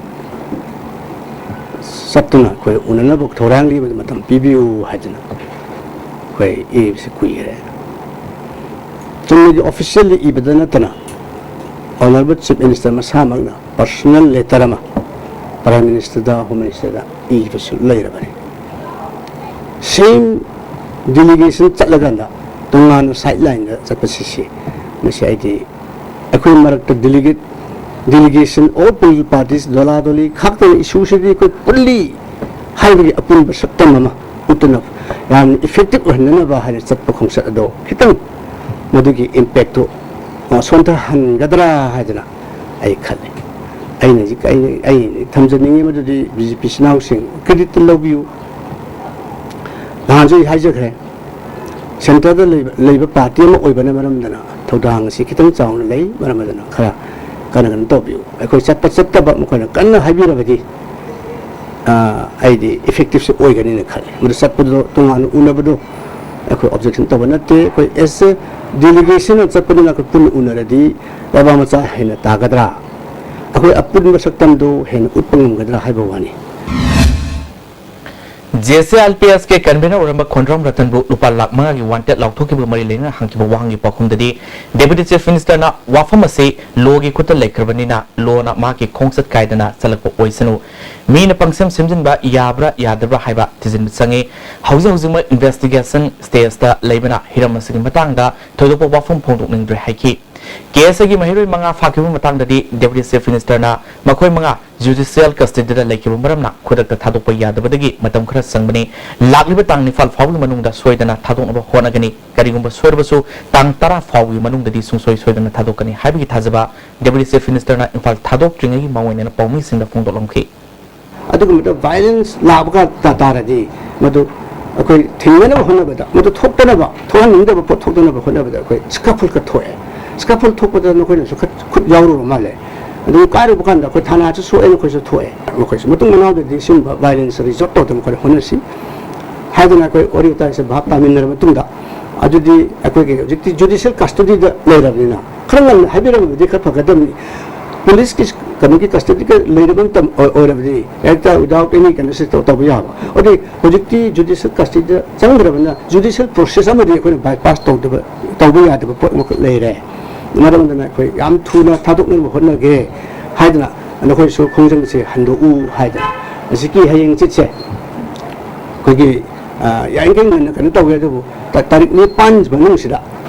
ꯆꯠꯇꯨꯅ ꯑꯩꯈꯣꯏ ꯎꯅꯅꯕ ꯊꯧꯔꯥꯡꯒꯤ ꯃꯇꯝ ꯄꯤꯕꯤꯌꯨ ꯍꯥꯏꯗꯅ ꯑꯩꯈꯣꯏ ꯏꯕꯁꯤ ꯀꯨꯏꯈ꯭ꯔꯦ꯫ ꯆꯨꯝꯅꯒꯤ officially ꯏꯕꯗ ꯅꯠꯇꯅ Honorable Chief Minister ꯃꯁꯥꯃꯛꯅ personal letter ꯑꯃ Prime Minister ꯗ, Home Minister ꯗ ꯏꯕꯁꯨ ꯂꯩꯔꯕꯅꯤ꯫ Same delegation ꯆꯠꯂꯀꯥꯟꯗ ꯇꯣꯉꯥꯟꯅ sideline ꯗ ꯆꯠꯄꯁꯤꯁꯤ ꯃꯁꯤ ꯑꯩꯗꯤ ꯑꯩꯈꯣꯏ ꯃꯔꯛꯇ delegate, delegation, all political parties Dola ꯗꯣꯂꯤ ꯈꯥꯛꯇꯅ issue ꯁꯤꯗꯤ ꯑꯩꯈꯣꯏ ꯄꯨꯜꯂꯤ ꯍꯥꯏꯕꯒꯤ ꯑꯄꯨꯟꯕ ꯁꯛꯇꯝ ꯑꯃ ꯎꯠꯇꯨꯅ ꯌꯥꯝꯅ effective ꯑꯣꯏꯍꯟꯅꯅꯕ ꯍꯥꯏꯅ ꯆꯠꯄ ꯈꯣꯡꯆꯠ ꯑꯗꯣ ꯈꯤꯇꯪ ꯃꯗꯨꯒꯤ impact ꯇꯨ, ꯑ, ꯁꯣꯟꯊꯍꯟꯒꯗ꯭ꯔꯥ ꯍꯥꯏꯗꯅ ꯑꯩ ꯈꯜꯂꯤ꯫ ꯑꯩꯅ ꯍꯧꯖꯤꯛ, ꯑꯩꯅ, ꯑꯩ ꯊꯝꯖꯅꯤꯡꯉꯤ ꯃꯗꯨꯗꯤ B J P ꯏꯆꯤꯟ ꯏꯅꯥꯎꯁꯤꯡ credit ꯇ ꯂꯧꯕꯤꯌꯨ꯫ ꯅꯍꯥꯟꯁꯨ ꯑꯩ ꯍꯥꯏꯖꯈ꯭ꯔꯦ, centre ꯗ ꯂꯩꯕ, ꯂꯩꯕ party ꯑꯃ ꯑꯣꯏꯕꯅ ꯃꯔꯝꯗꯅ ꯊꯧꯗꯥꯡ ꯑꯁꯤ ꯈꯤꯇꯪ ꯆꯥꯎꯅ ꯂꯩ꯫ ꯃꯔꯝ ꯑꯗꯨꯅ ꯈꯔ ꯀꯟꯅ ꯀꯩꯅꯣ ꯇꯧꯕꯤꯌꯨ꯫ ꯑꯩꯈꯣꯏ ꯆꯠꯄ ꯆꯠꯇꯕ ꯃꯈꯣꯏꯅ ꯀꯟꯅ ꯍꯥꯏꯕꯤꯔꯕꯗꯤ ꯑꯩꯗꯤ ꯏꯐꯦꯛꯇꯤꯞꯁꯦ ꯑꯣꯏꯒꯅꯤꯅ ꯈꯜꯂꯤ꯫ ꯃꯗꯨ ꯆꯠꯄꯗꯣ, ꯇꯣꯉꯥꯟꯅ ꯎꯅꯕꯗꯣ ꯑꯩꯈꯣꯏ ꯑꯣꯕꯖꯦꯛꯁꯟ ꯇꯧꯕ ꯅꯠꯇꯦ꯫ ꯑꯩꯈꯣꯏ ꯑꯦꯁ ꯑꯦ ꯗꯦꯂꯤꯒꯦꯁꯟ ꯑꯃ ꯆꯠꯄꯅꯤꯅ ꯑꯩꯈꯣꯏ ꯄꯨꯟꯅ ꯎꯅꯔꯗꯤ ꯂꯩꯕꯥꯛ ꯃꯆꯥ ꯍꯦꯟꯅ ꯇꯥꯒꯗ꯭ꯔꯥ, ꯑꯩꯈꯣꯏ ꯑꯄꯨꯟꯕ ꯁꯛꯇꯝꯗꯨ ꯍꯦꯟꯅ ꯎꯠꯄ ꯉꯝꯒꯗ꯭ꯔꯥ ꯍꯥꯏꯕ ꯋꯥꯅꯤ꯫ J S A I P ꯑꯦꯁꯀꯤ convener ꯑꯣꯏꯔꯝꯕ ꯈꯣꯟꯗ꯭ꯔꯣꯝ ꯔꯇꯟꯕꯨ ꯂꯨꯄꯥ ꯂꯥꯈ ꯃꯉꯥꯒꯤ ꯋꯥꯟꯇꯦꯗ ꯂꯥꯎꯊꯣꯛꯈꯤꯕꯒ ꯃꯔꯤ ꯂꯩꯅꯅ ꯍꯪꯈꯤꯕ ꯋꯥꯍꯪꯒꯤ ꯄꯥꯎꯈꯨꯝꯗꯗꯤ, ꯗꯦꯄ꯭ꯌꯨꯇꯤ ꯆꯤꯐ ꯃꯤꯅꯤꯁꯇꯔꯅ ꯋꯥꯐꯝ ꯑꯁꯤ ꯂꯣꯒꯤ ꯈꯨꯠꯇ ꯂꯩꯈ꯭ꯔꯕꯅꯤꯅ ꯂꯣꯅ ꯃꯍꯥꯛꯀꯤ ꯈꯣꯡꯆꯠ ꯀꯥꯏꯗꯅ ꯆꯠꯂꯛꯄ ꯑꯣꯏꯁꯅꯨ, ꯃꯤꯅ ꯄꯪꯁꯦꯝ ꯁꯦꯝꯖꯤꯟꯕ ꯌꯥꯕ꯭ꯔꯥ ꯌꯥꯗꯕ꯭ꯔꯥ ꯍꯥꯏꯕ ꯊꯤꯖꯤꯟꯕ ꯆꯪꯏ꯫ ꯍꯧꯖꯤꯛ ꯍꯧꯖꯤꯛꯃꯛ ꯏꯟꯚꯦꯁꯇꯤꯒꯦꯁꯟ ꯁ꯭ꯇꯦꯖꯇ ꯂꯩꯕꯅ ꯍꯤꯔꯝ ꯑꯁꯤꯒꯤ ꯃꯇꯥꯡꯗ ꯊꯣꯏꯗꯣꯛꯄ ꯋꯥꯐꯝ ꯐꯣꯡꯗꯣꯛꯅꯤꯡꯗ꯭ꯔꯦ ꯍꯥꯏꯈꯤ꯫ ꯀꯦ ꯑꯦꯁ ꯑꯦꯒꯤ ꯃꯍꯩꯔꯣꯏ ꯃꯉꯥ ꯐꯥꯈꯤꯕ ꯃꯇꯥꯡꯗꯗꯤ ꯗꯦꯄ꯭ꯌꯨꯇꯤ ꯆꯤꯐ ꯃꯤꯅꯤꯁꯇꯔꯅ ꯃꯈꯣꯏ ꯃꯉꯥ ꯖꯨꯗꯤꯁꯤꯌꯦꯜ ꯀꯁꯇꯗꯤꯗ ꯂꯩꯈꯤꯕ ꯃꯔꯝꯅ ꯈꯨꯗꯛꯇ ꯊꯥꯗꯣꯛꯄ ꯌꯥꯗꯕꯗꯒꯤ ꯃꯇꯝ ꯈꯔ ꯆꯪꯕꯅꯤ꯫ ꯂꯥꯛꯂꯤꯕ ꯇꯥꯡ ꯅꯤꯄꯥꯜ ꯐꯥꯎꯕꯒꯤ ꯃꯅꯨꯡꯗ ꯁꯣꯏꯗꯅ ꯊꯥꯗꯣꯛꯅꯕ ꯍꯣꯠꯅꯒꯅꯤ꯫ ꯀꯔꯤꯒꯨꯝꯕ ꯁꯣꯏꯔꯕꯁꯨ ꯇꯥꯡ ꯇꯔꯥ ꯐꯥꯎꯕꯒꯤ ꯃꯅꯨꯡꯗꯗꯤ ꯁꯨꯡꯁꯣꯏ ꯁꯣꯏꯗꯅ ꯊꯥꯗꯣꯛꯀꯅꯤ ꯍꯥꯏꯕꯒꯤ ꯊꯥꯖꯕ ꯗꯦꯄ꯭ꯌꯨꯇꯤ ꯆꯤꯐ ꯃꯤꯅꯤꯁꯇꯔꯅ ꯏꯝꯐꯥꯜ ꯊꯥꯗꯣꯛꯇ꯭ꯔꯤꯉꯩꯒꯤ ꯃꯥꯡꯑꯣꯏꯅꯅ ꯄꯥꯎꯃꯤꯁꯤꯡꯗ ꯐꯣꯡꯗꯣꯛꯂꯝꯈꯤ꯫ ꯑꯗꯨꯒꯨꯝꯕꯗ ꯚꯥꯏꯂꯦꯟꯁ ꯂꯥꯛꯄ ꯀꯥꯟ ꯇꯥ ꯇꯥꯔꯗꯤ ꯃꯗꯨ ꯑꯩꯈꯣꯏ ꯊꯤꯡꯅꯅꯕ ꯍꯣꯠꯅꯕꯗ, ꯃꯗꯨ ꯊꯣꯛꯇꯅꯕ, ꯊꯣꯛꯍꯟꯅꯤꯡꯗꯕ ꯄꯣꯠ ꯊꯣꯛꯇꯅꯕ ꯍꯣꯠꯅꯕꯗ ꯑꯩꯈꯣꯏ ꯁ꯭ꯀꯐꯜ ꯈꯔ ꯊꯣꯛꯑꯦ꯫ ꯁ꯭ꯀꯐꯜ ꯊꯣꯛꯄꯗ ꯅꯈꯣꯏꯅꯁꯨ ꯈꯔ ꯈꯨꯠ ꯌꯥꯎꯔꯨꯕ ꯃꯥꯜꯂꯦ꯫ ꯑꯗꯨ ꯀꯥꯏꯔꯨꯕ ꯀꯥꯟꯗ ꯑꯩꯈꯣꯏ ꯊꯥꯅꯥꯁꯨ ꯁꯣꯛꯑꯦ, ꯅꯈꯣꯏꯁꯨ ꯊꯣꯛꯑꯦ꯫ ꯃꯈꯣꯏꯁꯨ ꯃꯇꯨꯡ ꯃꯅꯥꯎꯗꯗꯤ ꯁꯤꯒꯨꯝꯕ ꯚꯥꯏꯂꯦꯟꯁ ꯔꯤꯖꯣꯔꯠ ꯇꯧꯗꯅꯕ ꯑꯩꯈꯣꯏꯅ ꯍꯣꯠꯅꯁꯤ ꯍꯥꯏꯗꯅ ꯑꯩꯈꯣꯏ ꯋꯥꯔꯤ ꯋꯥꯇꯥꯏꯁꯦ ꯚꯥꯞ ꯇꯥꯃꯤꯟꯅꯔ ꯃꯇꯨꯡꯗ, ꯑꯗꯨꯗꯤ ꯑꯩꯈꯣꯏꯒꯤ ꯍꯧꯖꯤꯛꯇꯤ ꯖꯨꯗꯤꯁꯤꯌꯦꯜ ꯀꯁꯇꯗꯤꯗ ꯂꯩꯔꯕꯅꯤꯅ ꯈꯔ ꯉꯟꯅ ꯍꯥꯏꯕꯤꯔꯝꯃꯕꯗꯤ ꯈꯔ ꯐꯒꯗꯕꯅꯤ꯫ ꯄꯨꯂꯤꯁꯀꯤ ꯀꯩꯅꯣꯒꯤ ꯀꯁꯇꯗꯤꯒ ꯂꯩꯔꯕ ꯃꯇꯝ ꯑꯣꯏ-, ꯑꯣꯏꯔꯕꯗꯤ ꯍꯦꯛꯇ without any ꯀꯩꯅꯣꯁꯦ ꯇꯧ-, ꯇꯧꯕ ꯌꯥꯕ꯫ ꯑꯗꯨꯗꯤ ꯍꯧꯖꯤꯛꯇꯤ ꯖꯨꯗꯤꯁꯤꯌꯦꯜ ꯀꯁꯇꯗꯤꯗ ꯆꯪꯈ꯭ꯔꯕꯅꯤꯅ ꯖꯨꯗꯤꯁꯤꯌꯦꯜ ꯄ꯭ꯔꯣꯁꯦꯁ ꯑꯃꯗꯤ ꯑꯩꯈꯣꯏꯅ ꯕꯥꯏꯄꯥꯁ ꯇꯧꯗꯕ, ꯇꯧꯕ ꯌꯥꯗꯕ ꯄꯣꯠ ꯑꯃꯈꯛ ꯂꯩꯔꯦ꯫ ꯃꯔꯝ ꯑꯗꯨꯅ ꯑꯩꯈꯣꯏ ꯌꯥꯝ ꯊꯨꯅ ꯊꯥꯗꯣꯛꯅꯕ ꯍꯣꯠꯅꯒꯦ ꯍꯥꯏꯗꯅ ꯅꯈꯣꯏꯁꯨ ꯈꯣꯡꯖꯪꯁꯦ ꯍꯟꯗꯣꯛꯎ ꯍꯥꯏꯗꯅ ꯍꯧꯖꯤꯛꯀꯤ ꯍꯌꯦꯡ ꯆꯤꯠꯁꯦ ꯑꯩꯈꯣꯏꯒꯤ, ꯑ, ꯌꯥꯔꯤꯈꯩ ꯉꯟꯅ ꯀꯩꯅꯣ ꯇꯧꯒꯦ, ꯑꯗꯨꯕꯨ ꯇ-, ꯇꯥꯔꯤꯛ ꯅꯤꯄꯥꯟ ꯃꯅꯨꯡꯁꯤꯗ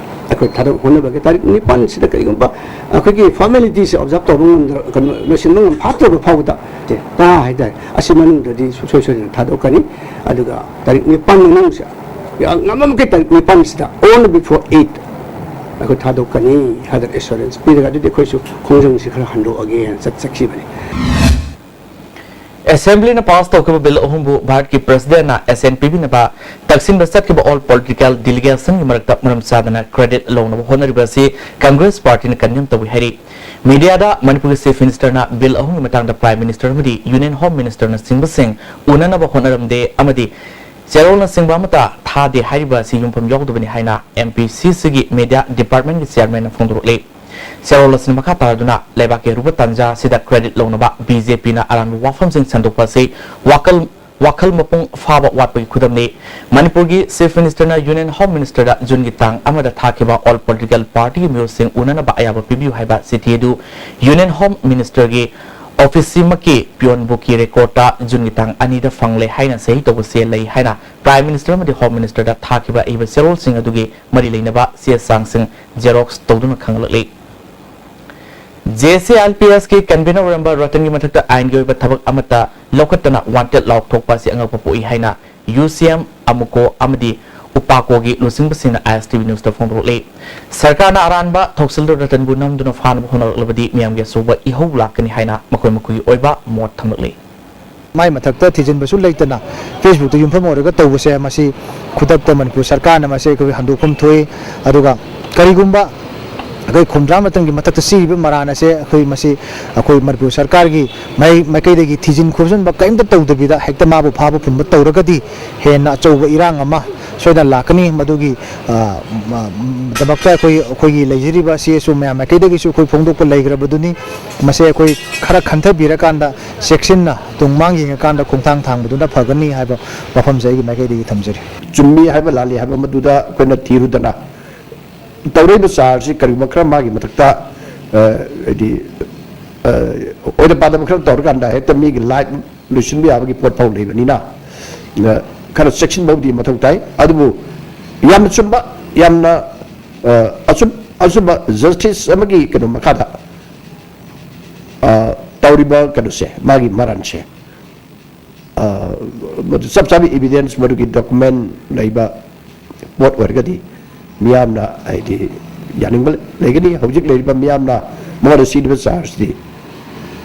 ꯑꯩꯈꯣꯏ ꯊꯥꯗꯣꯛ ꯍꯣꯠꯅꯕꯒꯤ, ꯇꯥꯔꯤꯛ ꯅꯤꯄꯥꯟꯁꯤꯗ ꯀꯔꯤꯒꯨꯝꯕ ꯑꯩꯈꯣꯏꯒꯤ ꯐꯣꯔꯃꯦꯂꯤꯇꯤꯁꯦ ꯑꯣꯕꯖꯥꯔꯕ ꯇꯧꯕ ꯉꯝꯗ꯭ꯔ-, ꯀꯩꯅꯣ, ꯂꯣꯏꯁꯤꯟꯕ ꯉꯝ ꯐꯥꯠꯇ꯭ꯔꯕ ꯐꯥꯎꯕꯗ, ꯇꯔꯥ ꯍꯥꯏꯇꯥꯔꯦ, ꯑꯁꯤ ꯃꯅꯨꯡꯗꯗꯤ ꯁꯨꯡꯁꯣꯏ ꯁꯣꯏꯗꯅ ꯊꯥꯗꯣꯛꯀꯅꯤ꯫ ꯑꯗꯨꯒ ꯇꯥꯔꯤꯛ ꯅꯤꯄꯥꯟ ꯃꯅꯨꯡꯁꯤꯗ, ꯌꯥꯝ ꯉꯝꯕ ꯃꯈꯩ ꯇꯥꯔꯤꯛ ꯅꯤꯄꯥꯟꯁꯤꯗ, on before eight ꯑꯩꯈꯣꯏ ꯊꯥꯗꯣꯛꯀꯅꯤ ꯍꯥꯏꯗꯅ ꯑꯦꯁꯨꯔꯦꯟꯁ ꯄꯤꯔꯒ, ꯑꯗꯨꯗꯤ ꯑꯩꯈꯣꯏꯁꯨ ꯈꯣꯡꯖꯪꯁꯤ ꯈꯔ ꯍꯟꯗꯣꯛꯑꯒꯦꯅ ꯆꯠ-, ꯆꯠꯈꯤꯕꯅꯤ꯫ Assemblyꯅ pass ꯇꯧꯈꯤꯕ bill ꯑꯍꯨꯝꯕꯨ ꯚꯥꯔꯠꯀꯤ Presidentꯅ assent ꯄꯤꯕꯤꯅꯕ ꯇꯛꯁꯤꯟꯕ ꯆꯠꯈꯤꯕ all political delegationꯒꯤ ꯃꯔꯛꯇ ꯃꯔꯝ ꯆꯥꯗꯅ credit ꯂꯧꯅꯕ ꯍꯣꯠꯅꯔꯤꯕ ꯑꯁꯤ Congress Partyꯅ condemn ꯇꯧꯏ ꯍꯥꯏꯔꯤ꯫ Mediaꯗ ꯃꯅꯤꯄꯨꯔꯒꯤ Chief Ministerꯅ bill ꯑꯍꯨꯝꯒꯤ ꯃꯇꯥꯡꯗ Prime Minister ꯑꯃꯗꯤ Union Home Ministerꯅꯆꯤꯡꯕꯁꯤꯡ ꯎꯅꯅꯕ ꯍꯣꯠꯅꯔꯝꯗꯦ ꯑꯃꯗꯤ ꯆꯦꯔꯣꯜꯅꯆꯤꯡꯕ ꯑꯃꯠꯇ ꯊꯥꯗꯦ ꯍꯥꯏꯔꯤꯕ ꯑꯁꯤ ꯌꯨꯝꯐꯝ ꯌꯥꯎꯗꯕꯅꯤ ꯍꯥꯏꯅ MPCCꯒꯤ Media Departmentꯀꯤ Chairmanꯅ ꯐꯣꯡꯗꯣꯔꯛꯂꯤ꯫ ꯆꯦꯔꯣꯜ ꯑꯁꯤꯅ ꯃꯈꯥ ꯇꯥꯔꯗꯨꯅ ꯂꯩꯕꯥꯛꯀꯤ ꯑꯔꯨꯕ ꯇꯥꯟꯖꯥ ꯑꯁꯤꯗ credit ꯂꯧꯅꯕ BJPꯅ ꯑꯔꯥꯟꯕ ꯋꯥꯐꯝꯁꯤꯡ ꯁꯟꯗꯣꯛꯄ ꯑꯁꯤ ꯋꯥꯈꯜ, ꯋꯥꯈꯜ ꯃꯄꯨꯡ ꯐꯥꯕ ꯋꯥꯠꯄꯒꯤ ꯈꯨꯗꯝꯅꯤ꯫ ꯃꯅꯤꯄꯨꯔꯒꯤ Chief Ministerꯅ Union Home Ministerꯗ Juneꯒꯤ ꯇꯥꯡ ꯑꯃꯗ ꯊꯥꯈꯤꯕ all political partyꯒꯤ ꯃꯤꯑꯣꯏꯁꯤꯡ ꯎꯅꯅꯕ ꯑꯌꯥꯕ ꯄꯤꯕꯤꯌꯨ ꯍꯥꯏꯕ ꯆꯤꯊꯤ ꯑꯗꯨ Union Home Ministerꯒꯤ officeꯁꯤꯃꯛꯀꯤ peonꯕꯨꯛꯀꯤ recordꯇ Juneꯒꯤ ꯇꯥꯡ ꯑꯅꯤꯗ ꯐꯪꯂꯦ ꯍꯥꯏꯅ ꯁꯍꯤ ꯇꯧꯕꯁꯦ ꯂꯩ ꯍꯥꯏꯅ Prime Minister ꯑꯃꯗꯤ Home Ministerꯗ ꯊꯥꯈꯤꯕ ꯏꯕ ꯆꯦꯔꯣꯜꯁꯤꯡ ꯑꯗꯨꯒꯤ ꯃꯔꯤ ꯂꯩꯅꯕ ꯆꯦ ꯆꯥꯡꯁꯤꯡ xerox ꯇꯧꯗꯨꯅ ꯈꯪꯍꯜꯂꯛꯂꯤ꯫ JCLPSꯀꯤ convener ꯑꯣꯏꯔꯝꯕ ꯔꯇꯟꯒꯤ ꯃꯊꯛꯇ ꯑꯥꯏꯟꯒꯤ ꯑꯣꯏꯕ ꯊꯕꯛ ꯑꯃꯠꯇ ꯂꯧꯈꯠꯇꯅ wanted ꯂꯥꯎꯊꯣꯛꯄ ꯑꯁꯤ ꯑꯉꯛꯄ ꯄꯣꯛꯏ ꯍꯥꯏꯅ UCM, AMUCO ꯑꯃꯗꯤ UPACOꯒꯤ ꯂꯨꯆꯤꯡꯕꯁꯤꯡꯅ ISTV Newsꯇ ꯐꯣꯡꯗꯣꯔꯛꯂꯤ꯫ ꯁꯔꯀꯥꯔꯅ ꯑꯔꯥꯟꯕ ꯊꯧꯁꯤꯜꯗꯨ ꯔꯇꯟꯕꯨ ꯅꯝꯗꯨꯅ ꯐꯥꯅꯕ ꯍꯣꯠꯅꯔꯛꯂꯕꯗꯤ ꯃꯤꯌꯥꯝꯒꯤ ꯑꯆꯧꯕ ꯏꯍꯧ ꯂꯥꯛꯀꯅꯤ ꯍꯥꯏꯅ ꯃꯈꯣꯏ ꯃꯈꯣꯏꯒꯤ ꯑꯣꯏꯕ ꯃꯣꯠ ꯊꯝꯂꯛꯂꯤ꯫ ꯃꯥꯏ ꯃꯊꯛꯇ ꯊꯤꯖꯤꯟꯕꯁꯨ ꯂꯩꯇꯅ Facebookꯇ ꯌꯨꯝꯐꯝ ꯑꯣꯏꯔꯒ ꯇꯧꯕꯁꯦ, ꯃꯁꯤ ꯈꯨꯗꯛꯇ ꯃꯅꯤꯄꯨꯔ ꯁꯔꯀꯥꯔꯅ ꯃꯁꯤ ꯑꯩꯈꯣꯏ ꯍꯟꯗꯣꯛꯐꯝ ꯊꯣꯛꯏ꯫ ꯑꯗꯨꯒ ꯀꯔꯤꯒꯨꯝꯕ ꯑꯩꯈꯣꯏ ꯈꯨꯝꯗ꯭ꯔꯥ ꯃꯇꯝꯒꯤ ꯃꯊꯛꯇ ꯁꯤꯔꯤꯕ ꯃꯔꯥꯟ ꯑꯁꯦ ꯑꯩꯈꯣꯏ ꯃꯁꯤ ꯑꯩꯈꯣꯏ ꯃꯅꯤꯄꯨꯔ ꯁꯔꯀꯥꯔꯒꯤ ꯃꯥꯏ-, ꯃꯥꯏꯀꯩꯗꯒꯤ ꯊꯤꯖꯤꯟ ꯈꯣꯝꯖꯤꯟꯕ ꯀꯔꯤꯝꯇ ꯇꯧꯗꯕꯤꯗ ꯍꯦꯛꯇ ꯃꯥꯕꯨ ꯐꯥꯕ ꯄꯨꯟꯕ ꯇꯧꯔꯒꯗꯤ ꯍꯦꯟꯅ ꯑꯆꯧꯕ ꯏꯔꯥꯡ ꯑꯃ ꯁꯣꯏꯗꯅ ꯂꯥꯛꯀꯅꯤ꯫ ꯃꯗꯨꯒꯤ, ꯑ, ꯃ-, ꯗꯃꯛꯇ ꯑꯩꯈꯣꯏ, ꯑꯩꯈꯣꯏꯒꯤ ꯂꯩꯖꯔꯤꯕ CSO ꯃꯌꯥꯝ ꯃꯥꯏꯀꯩꯗꯒꯤꯁꯨ ꯑꯩꯈꯣꯏ ꯐꯣꯡꯗꯣꯛꯄ ꯂꯩꯈ꯭ꯔꯕꯗꯨꯅꯤ꯫ ꯃꯁꯤ ꯑꯩꯈꯣꯏ ꯈꯔ ꯈꯟꯊꯕꯤꯔꯀꯥꯟꯗ ꯆꯦꯛꯁꯤꯟꯅ ꯇꯨꯡ ꯃꯥꯡ ꯌꯦꯡꯉꯀꯥꯟꯗ ꯈꯣꯡꯊꯥꯡ ꯊꯥꯡꯕꯗꯨꯅ ꯐꯒꯅꯤ ꯍꯥꯏꯕ ꯋꯥꯐꯝꯁꯦ ꯑꯩꯒꯤ ꯃꯥꯏꯀꯩꯗꯒꯤ ꯊꯝꯖꯔꯤ꯫ ꯆꯨꯝꯃꯤ ꯍꯥꯏꯕ ꯂꯥꯜꯂꯤ ꯍꯥꯏꯕ ꯃꯗꯨꯗ ꯑꯩꯈꯣꯏꯅ ꯊꯤꯔꯨꯗꯅ ꯇꯧꯔꯛꯏꯕ ꯆꯥꯔꯖꯁꯤ ꯀꯔꯤꯒꯨꯝꯕ ꯈꯔ ꯃꯥꯒꯤ ꯃꯊꯛꯇ, ꯑ, ꯍꯥꯏꯗꯤ, ꯑ, ꯑꯣꯏꯗ ꯄꯥꯗꯕ ꯈꯔ ꯇꯧꯔꯀꯥꯟꯗ ꯍꯦꯛꯇ ꯃꯤꯒꯤ life ꯂꯣꯏꯁꯤꯟꯕ ꯌꯥꯕꯒꯤ ꯄꯣꯠ ꯐꯥꯎ ꯂꯩꯕꯅꯤꯅ, ꯑ, ꯈꯔ ꯆꯦꯛꯁꯤꯟꯕꯕꯨꯗꯤ ꯃꯊꯧ ꯇꯥꯏ꯫ ꯑꯗꯨꯕꯨ ꯌꯥꯝꯅ ꯆꯨꯝꯕ, ꯌꯥꯝꯅ, ꯑ, ꯑꯆꯨꯝ-, ꯑꯆꯨꯝꯕ justice ꯑꯃꯒꯤ ꯀꯩꯅꯣ ꯃꯈꯥꯗ, ꯑ, ꯇꯧꯔꯤꯕ ꯀꯩꯅꯣꯁꯦ, ꯃꯥꯒꯤ ꯃꯔꯥꯟꯁꯦ, ꯑ, ꯃꯗꯨ ꯆꯞ ꯆꯥꯕ evidence, ꯃꯗꯨꯒꯤ document ꯂꯩꯕ ꯄꯣꯠ ꯑꯣꯏꯔꯒꯗꯤ ꯃꯤꯌꯥꯝꯅ, ꯍꯥꯏꯗꯤ, ꯌꯥꯅꯤꯡꯕ ꯂꯩꯒꯅꯤ꯫ ꯍꯧꯖꯤꯛ ꯂꯩꯔꯤꯕ ꯃꯤꯌꯥꯝꯅ ꯃꯉꯣꯟꯗ ꯁꯤꯔꯤꯕ ꯆꯥꯔꯖꯇꯤ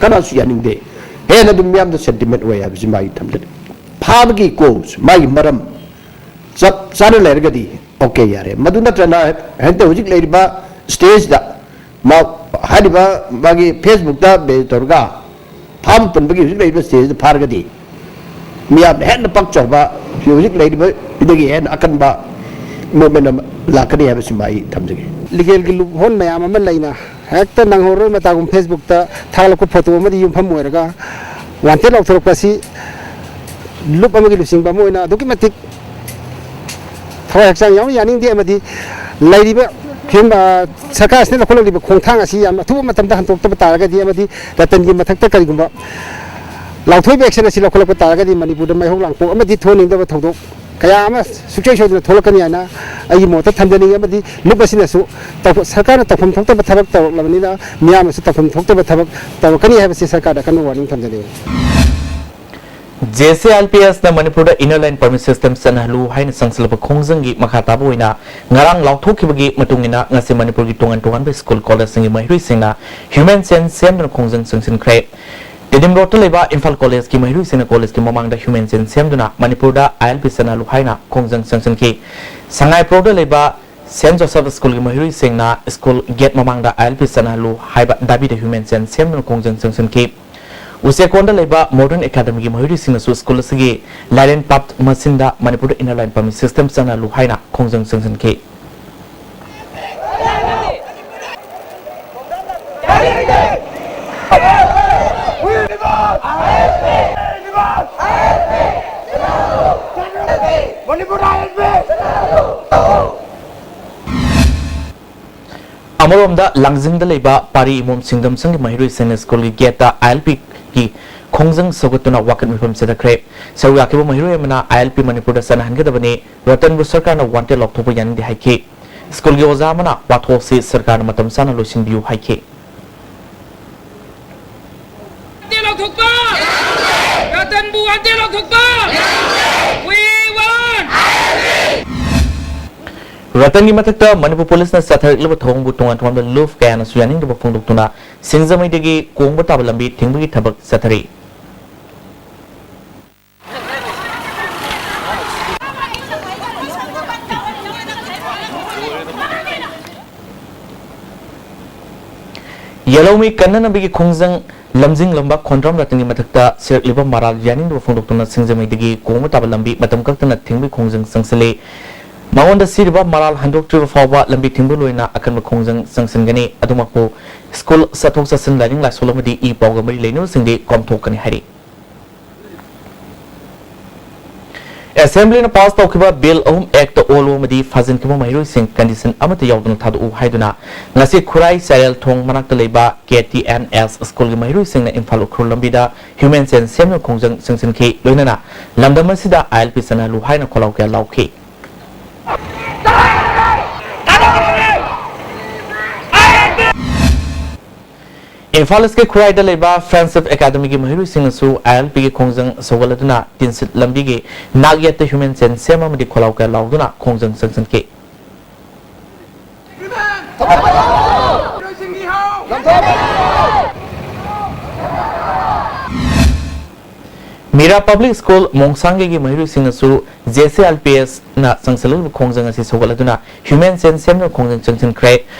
ꯀꯅꯥꯁꯨ ꯌꯥꯅꯤꯡꯗꯦ꯫ ꯍꯦꯟꯅ ꯑꯗꯨꯝ ꯃꯤꯌꯥꯝꯗ ꯁꯦꯟꯇꯤꯃꯦꯟ ꯑꯣꯏ ꯍꯥꯏꯕꯁꯤ ꯃꯥꯒꯤ ꯊꯝꯖꯅꯤꯡꯉꯤ꯫ ꯐꯥꯕꯒꯤ ꯀꯣꯖ, ꯃꯥꯒꯤ ꯃꯔꯝ ꯆꯞ ꯆꯥꯅ ꯂꯩꯔꯒꯗꯤ ꯑꯣꯀꯦ, ꯌꯥꯔꯦ꯫ ꯃꯗꯨ ꯅꯠꯇ꯭ꯔꯅ ꯍꯦꯛꯇ ꯍꯧꯖꯤꯛ ꯂꯩꯔꯤꯕ ꯁ꯭ꯇꯦꯖꯇ ꯃꯥ ꯍꯥꯏꯔꯤꯕ ꯃꯥꯒꯤ ꯐꯦꯁꯕꯨꯛꯇ ꯕꯦꯖ ꯇꯧꯔꯒ ꯐꯥꯕ ꯄꯨꯟꯕꯒꯤ ꯍꯧꯖꯤꯛ ꯂꯩꯔꯤꯕ ꯁ꯭ꯇꯦꯖꯇ ꯐꯥꯔꯒꯗꯤ ꯃꯤꯌꯥꯝꯅ ꯍꯦꯟꯅ ꯄꯥꯛ ꯆꯥꯎꯕ ꯍꯧꯖꯤꯛ ꯂꯩꯔꯤꯕꯗꯒꯤ ꯍꯦꯟꯅ ꯑꯀꯟꯕ ꯃꯨꯞꯃꯦꯟ ꯑꯃ ꯂꯥꯛꯀꯅꯤ ꯍꯥꯏꯕꯁꯤꯃ ꯑꯩ ꯊꯝꯖꯒꯦ꯫ ꯂꯤꯒꯦꯜꯒꯤ ꯂꯨꯞꯍꯣꯜ ꯃꯌꯥꯝ ꯑꯃ ꯂꯩꯅ ꯍꯦꯛꯇ ꯅꯪꯍꯧꯔꯣꯏ ꯃꯇꯥꯒꯨꯝ ꯐꯦꯁꯕꯨꯛꯇ ꯊꯥꯒꯠꯂꯛꯄ ꯐꯣꯇꯣ ꯑꯃꯗꯤ ꯌꯨꯝꯐꯝ ꯑꯣꯏꯔꯒ ꯋꯥꯟꯇꯦꯠ ꯂꯥꯎꯊꯣꯔꯛꯄ ꯑꯁꯤ ꯂꯨꯞ ꯑꯃꯒꯤ ꯂꯨꯆꯤꯡꯕ ꯑꯃ ꯑꯣꯏꯅ ꯑꯗꯨꯛꯀꯤ ꯃꯇꯤꯛ ꯊꯋꯥꯏ ꯍꯛꯆꯥꯡ ꯌꯥꯎꯅ ꯌꯥꯅꯤꯡꯗꯦ꯫ ꯑꯃꯗꯤ ꯂꯩꯔꯤꯕ ꯐꯤꯕꯝ, ꯑ, ꯁꯔꯀꯥꯔ ꯑꯁꯤꯅ ꯂꯧꯈꯠꯂꯛꯂꯤꯕ ꯈꯣꯡꯊꯥꯡ ꯑꯁꯤ ꯌꯥꯝ ꯑꯊꯨꯕ ꯃꯇꯝꯗ ꯍꯟꯗꯣꯛꯇꯕ ꯇꯥꯔꯒꯗꯤ ꯑꯃꯗꯤ ꯔꯇꯟꯒꯤ ꯃꯊꯛꯇ ꯀꯔꯤꯒꯨꯝꯕ ꯂꯥꯎꯊꯣꯛꯏꯕ ꯑꯦꯛꯁꯟ ꯑꯁꯤ ꯂꯧꯈꯠꯂꯛꯄ ꯇꯥꯔꯒꯗꯤ ꯃꯅꯤꯄꯨꯔꯗ ꯃꯩꯍꯧ ꯂꯥꯡꯄꯣꯛ ꯑꯃꯗꯤ ꯊꯣꯛꯍꯟꯅꯤꯡꯗꯕ ꯊꯧꯗꯣꯛ ꯀꯌꯥ ꯑꯃ ꯁꯨꯡꯁꯣꯏ ꯁꯣꯏꯗꯅ ꯊꯣꯛꯂꯛꯀꯅꯤ ꯍꯥꯏꯅ ꯑꯩꯒꯤ ꯃꯣꯠꯇ ꯊꯝꯖꯅꯤꯡꯉꯤ꯫ ꯑꯃꯗꯤ ꯂꯨꯞ ꯑꯁꯤꯅꯁꯨ ꯇꯧ-, ꯁꯔꯀꯥꯔꯅ ꯇꯧꯐꯝ ꯊꯣꯛꯇꯕ ꯊꯕꯛ ꯇꯧꯔꯛꯂꯕꯅꯤꯅ ꯃꯤꯌꯥꯝꯅꯁꯨ ꯇꯧꯐꯝ ꯊꯣꯛꯇꯕ ꯊꯕꯛ ꯇꯧꯔꯛꯀꯅꯤ ꯍꯥꯏꯕꯁꯤ ꯁꯔꯀꯥꯔꯗ ꯑꯀꯟꯕ ꯋꯥꯔꯅꯤꯡ ꯊꯝꯖꯅꯤꯡꯉꯤ꯫ J C I L P ꯑꯦꯁꯅ ꯃꯅꯤꯄꯨꯔꯗ Inner Line Permit System ꯆꯠꯅꯍꯜꯂꯨ ꯍꯥꯏꯅ ꯆꯪꯁꯤꯜꯂꯛꯄ ꯈꯣꯡꯖꯪꯒꯤ ꯃꯈꯥ ꯇꯥꯕ ꯑꯣꯏꯅ ꯉꯔꯥꯡ ꯂꯥꯎꯊꯣꯛꯈꯤꯕꯒꯤ ꯃꯇꯨꯡ ꯏꯟꯅ ꯉꯁꯤ ꯃꯅꯤꯄꯨꯔꯒꯤ ꯇꯣꯉꯥꯟ ꯇꯣꯉꯥꯟꯕ ꯁ꯭ꯀꯨꯜ ꯀꯣꯂꯦꯖꯁꯤꯡꯒꯤ ꯃꯍꯩꯔꯣꯏꯁꯤꯡꯅ ꯍ꯭ꯌꯨꯃꯦꯟ ꯆꯦꯟ ꯁꯦꯝꯗꯨꯅ ꯈꯣꯡꯖꯪ ꯆꯪꯁꯤꯟꯈ꯭ꯔꯦ꯫ ꯇꯤꯗꯤꯝ ꯔꯣꯗꯇ ꯂꯩꯕ ꯏꯝꯐꯥꯜ ꯀꯣꯂꯦꯖꯀꯤ ꯃꯍꯩꯔꯣꯏꯁꯤꯡꯅ ꯀꯣꯂꯦꯖꯀꯤ ꯃꯃꯥꯡꯗ ꯍ꯭ꯌꯨꯃꯦꯟ ꯆꯦꯟ ꯁꯦꯝꯗꯨꯅ ꯃꯅꯤꯄꯨꯔꯗ ꯑꯥꯏ ꯑꯦꯜ ꯄꯤ ꯆꯠꯅꯍꯜꯂꯨ ꯍꯥꯏꯅ ꯈꯣꯡꯖꯪ ꯆꯪꯁꯤꯟꯈꯤ꯫ ꯁꯉꯥꯏꯄ꯭ꯔꯧꯗ ꯂꯩꯕ ꯁꯦꯟꯠ ꯖꯣꯁꯦꯐ ꯁ꯭ꯀꯨꯜꯒꯤ ꯃꯍꯩꯔꯣꯏꯁꯤꯡꯅ ꯁ꯭ꯀꯨꯜ ꯒꯦꯠ ꯃꯃꯥꯡꯗ ꯑꯥꯏ ꯑꯦꯜ ꯄꯤ ꯆꯠꯅꯍꯜꯂꯨ ꯍꯥꯏꯕ ꯗꯥꯕꯤꯗ ꯍ꯭ꯌꯨꯃꯦꯟ ꯆꯦꯟ ꯁꯦꯝꯗꯨꯅ ꯈꯣꯡꯖꯪ ꯆꯪꯁꯤꯟꯈꯤ꯫ ꯎꯆꯦꯛꯀꯣꯟꯗ ꯂꯩꯕ ꯃꯣꯗꯔꯟ ꯑꯦꯀꯥꯗꯃꯤꯒꯤ ꯃꯍꯩꯔꯣꯏꯁꯤꯡꯅꯁꯨ ꯁ꯭ꯀꯨꯜ ꯑꯁꯤꯒꯤ ꯂꯥꯏꯔꯦꯟ ꯄꯥꯠ ꯃꯆꯤꯟꯗ ꯃꯅꯤꯄꯨꯔꯗ Inner Line Permit System ꯆꯠꯅꯍꯜꯂꯨ ꯍꯥꯏꯅ ꯈꯣꯡꯖꯪ ꯆꯪꯁꯤꯟꯈꯤ꯫ ꯑꯃꯔꯣꯝꯗ ꯂꯥꯡꯖꯤꯡꯗ ꯂꯩꯕ ꯄꯥꯔꯤ ꯏꯃꯣꯝ ꯁꯤꯡꯗꯝꯁꯪꯒꯤ ꯃꯍꯩꯔꯣꯏꯁꯤꯡꯅ ꯁ꯭ꯀꯨꯜꯒꯤ ꯒꯦꯠꯇ ꯑꯥꯏ ꯑꯦꯜ ꯄꯤꯒꯤ ꯈꯣꯡꯖꯪ ꯁꯧꯒꯠꯇꯨꯅ ꯋꯥꯀꯠ ꯃꯤꯐꯝ ꯆꯠꯊꯈ꯭ꯔꯦ꯫ ꯁꯔꯨꯛ ꯌꯥꯈꯤꯕ ꯃꯍꯩꯔꯣꯏ ꯑꯃꯅ ꯑꯥꯏ ꯑꯦꯜ ꯄꯤ ꯃꯅꯤꯄꯨꯔꯗ ꯆꯠꯅꯍꯟꯒꯗꯕꯅꯤ, ꯔꯇꯟꯕꯨ ꯁꯔꯀꯥꯔꯅ ꯋꯥꯟꯇꯦꯠ ꯂꯥꯎꯊꯣꯛꯄ ꯌꯥꯅꯤꯡꯗꯦ ꯍꯥꯏꯈꯤ꯫ ꯁ꯭ꯀꯨꯜꯒꯤ ꯑꯣꯖꯥ ꯑꯃꯅ ꯋꯥꯊꯣꯛ ꯑꯁꯤ ꯁꯔꯀꯥꯔꯅ ꯃꯇꯝ ꯆꯥꯅ ꯂꯣꯏꯁꯤꯟꯕꯤꯌꯨ ꯍꯥꯏꯈꯤ꯫ ꯋꯥꯟꯇꯦꯠ ꯂꯥꯎꯊꯣꯛꯄ! ꯔꯇꯟꯕꯨ ꯋꯥꯟꯇꯦꯠ ꯂꯥꯎꯊꯣꯛꯄ! We want! ꯔꯇꯟꯒꯤ ꯃꯊꯛꯇ ꯃꯅꯤꯄꯨꯔ ꯄꯨꯂꯤꯁꯅ ꯆꯠꯊꯔꯛꯂꯤꯕ ꯊꯧꯑꯣꯡꯕꯨ ꯇꯣꯉꯥꯟ ꯇꯣꯉꯥꯟꯕ ꯂꯨꯞ ꯀꯌꯥꯅꯁꯨ ꯌꯥꯅꯤꯡꯗꯕ ꯐꯣꯡꯗꯣꯛꯇꯨꯅ ꯁꯤꯡꯖꯃꯩꯗꯒꯤ ꯀꯣꯡꯕ ꯇꯥꯕ ꯂꯝꯕꯤ ꯊꯤꯡꯕꯒꯤ ꯊꯕꯛ ꯆꯠꯊꯔꯤ꯫ ꯌꯦꯜꯍꯧꯃꯤ ꯀꯟꯅꯅꯕꯒꯤ ꯈꯣꯡꯖꯪ ꯂꯝꯖꯤꯡꯂꯝꯕ ꯈꯣꯟꯗ꯭ꯔꯝ ꯔꯇꯟꯒꯤ ꯃꯊꯛꯇ ꯁꯤꯔꯛꯂꯤꯕ ꯃꯔꯥꯜ ꯌꯥꯅꯤꯡꯗꯕ ꯐꯣꯡꯗꯣꯛꯇꯨꯅ ꯁꯤꯡꯖꯃꯩꯗꯒꯤ ꯀꯣꯡꯕ ꯇꯥꯕ ꯂꯝꯕꯤ ꯃꯇꯝ ꯀꯛꯇꯅ ꯊꯤꯡꯕꯒꯤ ꯈꯣꯡꯖꯪ ꯆꯪꯁꯤꯜꯂꯤ꯫ ꯃꯉꯣꯟꯗ ꯁꯤꯔꯤꯕ ꯃꯔꯥꯜ ꯍꯟꯗꯣꯛꯇ꯭ꯔꯤꯕ ꯐꯥꯎꯕ ꯂꯝꯕꯤ ꯊꯤꯡꯕ ꯂꯣꯏꯅ ꯑꯀꯟꯕ ꯈꯣꯡꯖꯪ ꯆꯪꯁꯤꯟꯒꯅꯤ꯫ ꯑꯗꯨꯃꯛꯄꯨ ꯁ꯭ꯀꯨꯜ ꯆꯠꯊꯣꯛ ꯆꯠꯁꯤꯟ, ꯂꯥꯏꯅꯤꯡ ꯂꯥꯏꯁꯣꯜ ꯑꯃꯗꯤ ꯏ ꯄꯥꯎꯒ ꯃꯔꯤ ꯂꯩꯅꯕꯁꯤꯡꯗꯤ ꯀꯣꯝꯊꯣꯛꯀꯅꯤ ꯍꯥꯏꯔꯤ꯫ ꯑꯦꯁꯦꯝꯕ꯭ꯂꯤꯅ ꯄꯥꯁ ꯇꯧꯈꯤꯕ ꯕꯤꯜ ꯑꯍꯨꯝ ꯑꯦꯛꯇ ꯑꯣꯜꯂꯨ ꯑꯃꯗꯤ ꯐꯥꯖꯤꯟꯈꯤꯕ ꯃꯍꯩꯔꯣꯏꯁꯤꯡ ꯀꯟꯗꯤꯁꯟ ꯑꯃꯠꯇ ꯌꯥꯎꯗꯅ ꯊꯥꯗꯣꯛꯎ ꯍꯥꯏꯗꯨꯅ ꯉꯁꯤ ꯈꯨꯔꯥꯏ ꯆꯥꯏꯔꯦꯜ ꯊꯣꯡ ꯃꯅꯥꯛꯇ ꯂꯩꯕ ꯀꯦ ꯇꯤ ꯑꯦꯟ ꯑꯦꯁ ꯁ꯭ꯀꯨꯜꯒꯤ ꯃꯍꯩꯔꯣꯏꯁꯤꯡꯅ ꯏꯝꯐꯥꯜ ꯎꯈ꯭ꯔꯨꯜ ꯂꯝꯕꯤꯗ ꯍ꯭ꯌꯨꯃꯦꯟ ꯆꯦꯟ ꯁꯦꯝꯅꯕ ꯈꯣꯡꯖꯪ ꯆꯪꯁꯤꯟꯈꯤ꯫ ꯂꯣꯏꯅꯅ ꯂꯝꯗꯝ ꯑꯁꯤꯗ ꯑꯥꯏ ꯑꯦꯜ ꯄꯤ ꯆꯠꯅꯍꯜꯂꯨ ꯍꯥꯏꯅ ꯈꯣꯜꯂꯥꯎ ꯀꯌꯥ ꯂꯥꯎꯈꯤ꯫ ꯏꯝꯐꯥꯜ ꯏꯁꯀꯤ ꯈꯨꯔꯥꯏꯗ ꯂꯩꯕ ꯐ꯭ꯔꯦꯟꯁꯤꯞ ꯑꯦꯀꯥꯗꯃꯤꯒꯤ ꯃꯍꯩꯔꯣꯏꯁꯤꯡꯅꯁꯨ ꯑꯥꯏ ꯑꯦꯜ ꯄꯤꯒꯤ ꯈꯣꯡꯖꯪ ꯁꯧꯒꯠꯂꯗꯨꯅ ꯇꯤꯟꯁꯤꯠ ꯂꯝꯕꯤꯒꯤ ꯅꯥꯛ ꯌꯦꯠꯇ ꯍ꯭ꯌꯨꯃꯦꯟ ꯆꯦꯟ ꯁꯦꯝ ꯑꯃꯗꯤ ꯈꯣꯜꯂꯥꯎ ꯀꯌꯥ ꯂꯥꯎꯗꯨꯅ ꯈꯣꯡꯖꯪ ꯆꯪꯁꯤꯟꯈꯤ꯫ ꯃꯤꯔꯥ ꯄꯕ꯭ꯂꯤꯛ ꯁ꯭ꯀꯨꯜ ꯃꯣꯡꯁꯥꯡꯒꯩꯒꯤ ꯃꯍꯩꯔꯣꯏꯁꯤꯡꯅꯁꯨ J C I L P ꯑꯦꯁꯅ ꯆꯪꯁꯤꯜꯂꯛꯂꯤꯕ ꯈꯣꯡꯖꯪ ꯑꯁꯤ ꯁꯧꯒꯠꯂꯗꯨꯅ ꯍ꯭ꯌꯨꯃꯦꯟ ꯆꯦꯟ ꯁꯦꯝꯅꯕ ꯈꯣꯡꯖꯪ ꯆꯪꯁꯤꯟꯈ꯭ꯔꯦ꯫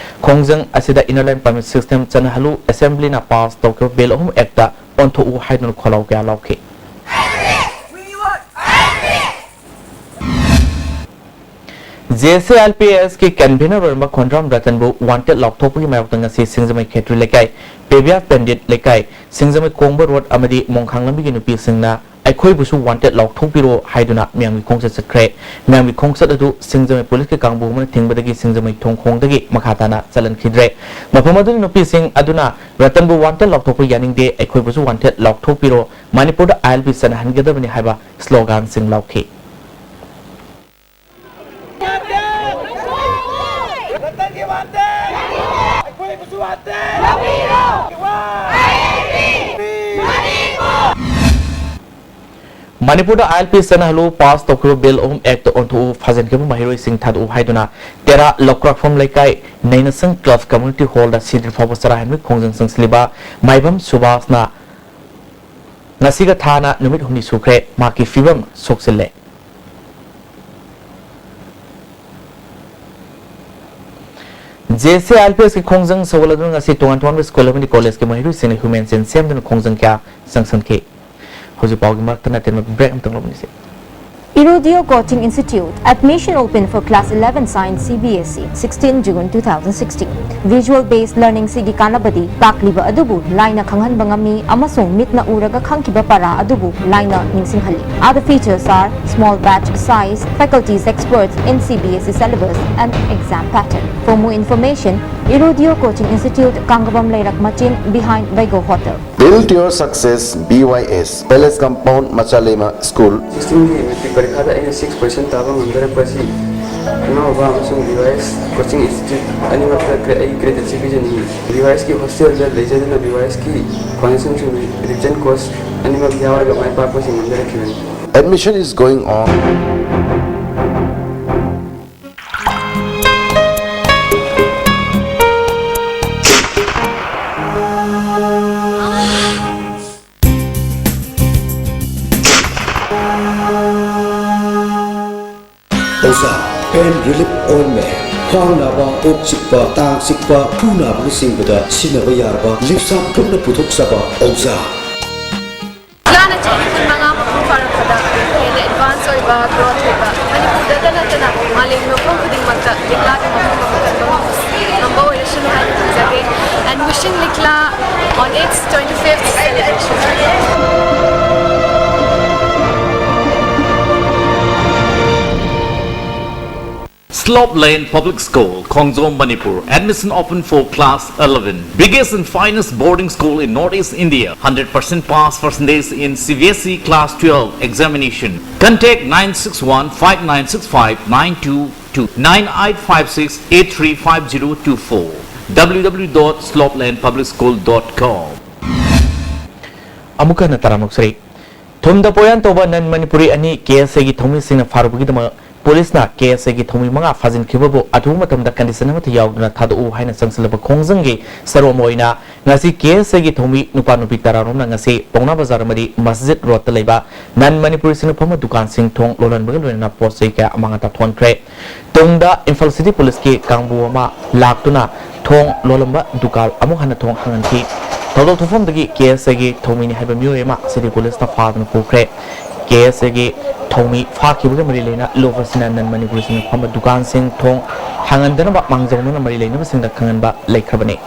ꯈꯣꯡꯖꯪ ꯑꯁꯤꯗ ꯏꯟꯅꯔ ꯂꯥꯏꯟ ꯄꯔꯃꯤꯠ ꯁꯤꯁꯇꯦꯝ ꯆꯠꯅꯍꯜꯂꯨ, ꯑꯦꯁꯦꯝꯕ꯭ꯂꯤꯅ ꯄꯥꯁ ꯇꯧꯈꯤꯕ ꯕꯤꯜ ꯑꯍꯨꯝ ꯑꯦꯛꯇ ꯑꯣꯟꯊꯣꯛꯎ ꯍꯥꯏꯗꯨꯅ ꯈꯣꯜꯂꯥꯎ ꯀꯌꯥ ꯂꯥꯎꯈꯤ꯫ J C I L P ꯑꯦꯁꯀꯤ convener ꯑꯣꯏꯔꯝꯕ ꯈꯣꯟꯗ꯭ꯔꯥꯝ ꯔꯇꯟꯕꯨ ꯋꯥꯟꯇꯦꯗ ꯂꯥꯎꯊꯣꯛꯄꯒꯤ ꯃꯥꯌꯣꯛꯇ ꯉꯁꯤ ꯁꯤꯡꯖꯃꯩ ꯈꯦꯇ꯭ꯔꯤ ꯂꯩꯀꯥꯏ, ꯄꯦꯕꯤꯌꯥ ꯄꯦꯟꯗꯤꯠ ꯂꯩꯀꯥꯏ, ꯁꯤꯡꯖꯃꯩ ꯀꯣꯡꯕ ꯔꯣꯗ ꯑꯃꯗꯤ ꯃꯣꯡꯈꯥꯡ ꯂꯝꯕꯤꯒꯤ ꯅꯨꯄꯤꯁꯤꯡꯅ "ꯑꯩꯈꯣꯏꯕꯨꯁꯨ ꯋꯥꯟꯇꯦꯗ ꯂꯥꯎꯊꯣꯛꯄꯤꯔꯣ" ꯍꯥꯏꯗꯨꯅ ꯃꯤꯌꯥꯝꯒꯤ ꯈꯣꯡꯆꯠ ꯆꯠꯈ꯭ꯔꯦ꯫ ꯃꯤꯌꯥꯝꯒꯤ ꯈꯣꯡꯆꯠ ꯑꯗꯨ ꯁꯤꯡꯖꯃꯩ ꯄꯨꯂꯤꯁꯀꯤ ꯀꯥꯡꯕꯨ ꯑꯃꯅ ꯊꯤꯡꯕꯗꯒꯤ ꯁꯤꯡꯖꯃꯩ ꯊꯣꯡꯈꯣꯡꯗꯒꯤ ꯃꯈꯥ ꯇꯥꯅ ꯆꯠꯍꯟꯈꯤꯗ꯭ꯔꯦ꯫ ꯃꯐꯝ ꯑꯗꯨꯒꯤ ꯅꯨꯄꯤꯁꯤꯡ ꯑꯗꯨꯅ "ꯔꯇꯟꯕꯨ ꯋꯥꯟꯇꯦꯗ ꯂꯥꯎꯊꯣꯛꯄ ꯌꯥꯅꯤꯡꯗꯦ, ꯑꯩꯈꯣꯏꯕꯨꯁꯨ ꯋꯥꯟꯇꯦꯗ ꯂꯥꯎꯊꯣꯛꯄꯤꯔꯣ, ꯃꯅꯤꯄꯨꯔꯗ ꯑꯥꯏ ꯑꯦꯜ ꯄꯤ ꯆꯠꯅꯍꯟꯒꯗꯕꯅꯤ" ꯍꯥꯏꯕ ꯁ꯭ꯂꯣꯒꯥꯟꯁꯤꯡ ꯂꯥꯎꯈꯤ꯫ ꯃꯅꯤꯄꯨꯔꯗ ILP ꯆꯠꯅꯍꯜꯂꯨ, ꯄꯥꯁ ꯇꯧꯈꯤꯕ ꯕꯤꯜ ꯑꯍꯨꯝ ꯑꯦꯛꯇ ꯑꯣꯟꯊꯣꯛꯎ, ꯐꯥꯖꯤꯟꯈꯤꯕ ꯃꯍꯩꯔꯣꯏꯁꯤꯡ ꯊꯥꯗꯣꯛꯎ ꯍꯥꯏꯗꯨꯅ ꯇꯦꯔꯥ ꯂꯧꯀ꯭ꯔꯥꯛꯐꯝ ꯂꯩꯀꯥꯏ ꯅꯩꯅꯁꯪ ꯀ꯭ꯂꯕ ꯀꯝꯃ꯭ꯌꯨꯅꯤꯇꯤ ꯍꯣꯜꯗ ꯁꯤꯗ꯭ꯔꯤ ꯐꯥꯎꯕ ꯆꯔꯥ ꯍꯦꯟꯕꯒꯤ ꯈꯣꯡꯖꯪ ꯆꯪꯁꯤꯜꯂꯤꯕ ꯃꯥꯏꯕꯝ ꯁꯨꯕꯥꯁꯅ ꯉꯁꯤꯒ ꯊꯥꯅ ꯅꯨꯃꯤꯠ ꯍꯨꯝꯅꯤ ꯁꯨꯈ꯭ꯔꯦ꯫ ꯃꯍꯥꯛꯀꯤ ꯐꯤꯕꯝ ꯁꯣꯛꯆꯤꯜꯂꯦ꯫ JSA ILPSꯀꯤ ꯈꯣꯡꯖꯪ ꯁꯧꯒꯠꯂꯗꯨꯅ ꯉꯁꯤ ꯇꯣꯉꯥꯟ ꯇꯣꯉꯥꯟꯕ ꯁ꯭ꯀꯨꯜ ꯑꯃꯗꯤ ꯀꯣꯂꯦꯖꯀꯤ ꯃꯍꯩꯔꯣꯏꯁꯤꯡꯅ ꯍ꯭ꯌꯨꯃꯦꯟ ꯆꯦꯟ ꯁꯦꯝꯗꯨꯅ ꯈꯣꯡꯖꯪ ꯀꯌꯥ ꯆꯪꯁꯤꯟꯈꯤ꯫ ꯍꯧꯖꯤꯛ ꯄꯥꯎꯒꯤ ꯃꯔꯛꯇ ꯅꯠꯇꯦ, ꯕ꯭ꯔꯦꯛ ꯑꯃꯇꯪ ꯂꯧꯃꯤꯟꯅꯁꯤ꯫ Irudio Coaching Institute, admission open for class eleven science CBSE, sixteen June two thousand sixteen. Visual based learning ꯁꯤꯒꯤ ꯀꯥꯟꯅꯕꯗꯤ ꯇꯥꯛꯂꯤꯕ ꯑꯗꯨꯕꯨ ꯂꯥꯏꯅ ꯈꯪꯍꯟꯕ ꯉꯝꯃꯤ ꯑꯃꯁꯨꯡ ꯃꯤꯠꯅ ꯎꯔꯒ ꯈꯪꯈꯤꯕ ꯄꯔꯥ ꯑꯗꯨꯕꯨ ꯂꯥꯏꯅ ꯅꯤꯡꯁꯤꯡꯍꯜꯂꯤ꯫ Other features are small batch size, faculties experts in CBSE syllabus and exam pattern. For more information, Irudio Coaching Institute, Kangabam Leirak Machin, behind Vaigo Hotel. Build your success, BYS, Palace Compound, Machalema School. Sixteenꯒꯤ ꯃꯦꯇ꯭ꯔꯤꯛ ꯄꯔꯤꯈꯥꯗ ꯑꯩꯅ six percent ꯇꯥꯕ ꯉꯝꯖꯔꯛꯄ ꯑꯁꯤ ꯏꯃꯥ ꯕꯕꯥ ꯑꯃꯁꯨꯡ BYS Coaching Institute ꯑꯅꯤꯃꯛꯇ ꯀ꯭ꯔꯦ-, ꯑꯩ gratitude ꯄꯤꯖꯅꯤꯡꯏ꯫ BYSꯀꯤ hostelꯗ ꯂꯩꯖꯗꯨꯅ BYSꯀꯤ foundationꯁꯤꯡ, revision course ꯑꯅꯤꯃꯛ ꯌꯥꯎꯔꯒ ꯃꯥꯏ ꯄꯥꯛꯄꯁꯤꯡ ꯉꯝꯖꯔꯛꯈꯤꯕꯅꯤ꯫ Admission is going on. ꯑꯣꯖꯥ, pain relief ointment, ꯈ꯭ꯋꯥꯡ ꯅꯥꯕ, ꯀꯣꯛ ꯆꯤꯛꯄ, ꯇꯥꯡ ꯆꯤꯛꯄ, ꯈꯨ ꯅꯥꯕꯅꯆꯤꯡꯕꯗ ꯁꯤꯖꯤꯟꯅꯕ ꯌꯥꯔꯕ ꯂꯤꯞꯁꯥꯞ ꯒ꯭ꯔꯨꯞꯅ ꯄꯨꯊꯣꯛꯆꯕ ꯑꯣꯖꯥ꯫ ꯂꯥꯟꯅ ꯆꯍꯤ ꯀꯨꯟꯃꯉꯥ ꯃꯄꯨꯡ ꯐꯥꯔꯛꯄꯗ ꯍꯦꯟꯅ advance ꯑꯣꯏꯕ, growth ꯑꯣꯏꯕ, ꯃꯅꯤꯄꯨꯔꯗꯇ ꯅꯠꯇꯅ ꯃꯥꯂꯦꯝꯒꯤ ꯃꯐꯝ ꯈꯨꯗꯤꯡꯃꯛꯇ ꯂꯤꯛꯂꯥꯒꯤ ꯃꯐꯝ ꯑꯃ ꯀꯟꯕ ꯉꯝꯕ ꯑꯣꯏꯔꯁꯅꯨ ꯍꯥꯏꯅ ꯊꯝꯖꯒꯦ꯫ And wishing ꯂꯤꯛꯂꯥ on its twenty-fifth celebration. Slope Lane Public School, Khongjom, Manipur. Admission open for class eleven. Biggest and finest boarding school in Northeast India. Hundred percent pass percentage in CBSE class twelve examination. Contact nine six one five nine six five nine two two, nine eight five six eight three five zero two four, www dot slopelandpublicschool dot com. ꯑꯃꯨꯛ ꯍꯟꯅ ꯇꯔꯥꯃꯔꯛ ꯁꯔꯤ꯫ ꯊꯨꯝꯗ ꯄꯣꯌꯥꯟ ꯇꯧꯕ ꯅꯟ ꯃꯅꯤꯄꯨꯔꯤ ꯑꯅꯤ ꯀꯦ ꯑꯦꯁ ꯑꯦꯒꯤ ꯊꯧꯃꯤꯁꯤꯡꯅ ꯐꯥꯔꯨꯕꯒꯤꯗꯃꯛ ꯄꯨꯂꯤꯁꯅ ꯀꯦ ꯑꯦꯁ ꯑꯦꯒꯤ ꯊꯧꯃꯤ ꯃꯉꯥ ꯐꯥꯖꯤꯟꯈꯤꯕꯕꯨ ꯑꯊꯨꯕ ꯃꯇꯝꯗ ꯀꯟꯗꯤꯁꯟ ꯑꯃꯠꯇ ꯌꯥꯎꯗꯅ ꯊꯥꯗꯣꯛꯎ ꯍꯥꯏꯅ ꯆꯪꯁꯤꯜꯂꯕ ꯈꯣꯡꯖꯪꯒꯤ ꯁꯔꯨꯛ ꯑꯃ ꯑꯣꯏꯅ ꯉꯁꯤ ꯀꯦ ꯑꯦꯁ ꯑꯦꯒꯤ ꯊꯧꯃꯤ ꯅꯨꯄꯥ ꯅꯨꯄꯤ ꯇꯔꯥꯔꯣꯝꯅ ꯉꯁꯤ ꯄꯥꯎꯅꯥ ꯕꯖꯥꯔ ꯑꯃꯗꯤ ꯃꯁꯖꯤꯗ ꯔꯣꯗꯇ ꯂꯩꯕ ꯅꯟ ꯃꯅꯤꯄꯨꯔꯤꯁꯤꯡꯅ ꯐꯝꯕ ꯗꯨꯀꯥꯟꯁꯤꯡ ꯊꯣꯡ ꯂꯣꯜꯍꯟꯕꯒ ꯂꯣꯏꯅꯅ ꯄꯣꯠ ꯆꯩ ꯀꯌꯥ ꯑꯃꯥꯡ ꯑꯇꯥ ꯊꯣꯛꯍꯟꯈ꯭ꯔꯦ꯫ ꯇꯨꯡꯗ ꯏꯝꯐꯥꯜ ꯁꯤꯇꯤ ꯄꯨꯂꯤꯁꯀꯤ ꯀꯥꯡꯕꯨ ꯑꯃ ꯂꯥꯛꯇꯨꯅ ꯊꯣꯡ ꯂꯣꯜꯂꯝꯕ ꯗꯨꯀꯥꯟ ꯑꯃꯨꯛ ꯍꯟꯅ ꯊꯣꯡ ꯍꯥꯡꯍꯟꯈꯤ꯫ ꯊꯧꯗꯣꯛ ꯊꯣꯛꯐꯝꯗꯒꯤ ꯀꯦ ꯑꯦꯁ ꯑꯦꯒꯤ ꯊꯧꯃꯤꯅꯤ ꯍꯥꯏꯕ ꯃꯤꯑꯣꯏ ꯑꯃ ꯁꯤꯇꯤ ꯄꯨꯂꯤꯁꯅ ꯐꯥꯗꯨꯅ ꯄꯨꯈ꯭ꯔꯦ꯫ ꯀꯦ ꯑꯦꯁ ꯑꯦꯒꯤ ꯊꯧꯃꯤ ꯐꯥꯈꯤꯕꯒ ꯃꯔꯤ ꯂꯩꯅ ꯂꯣꯐ ꯑꯁꯤꯅ ꯅꯟ ꯃꯅꯤꯄꯨꯔꯤꯁꯤꯡꯅ ꯐꯝꯕ ꯗꯨꯀꯥꯟꯁꯤꯡ ꯊꯣꯡ ꯍꯥꯡꯍꯟꯗꯅꯕ ꯃꯥꯡꯖꯧꯅꯅ ꯃꯔꯤ ꯂꯩꯅꯕꯁꯤꯡꯗ ꯈꯪꯍꯟꯕ ꯂꯩꯈ꯭ꯔꯕꯅꯤ꯫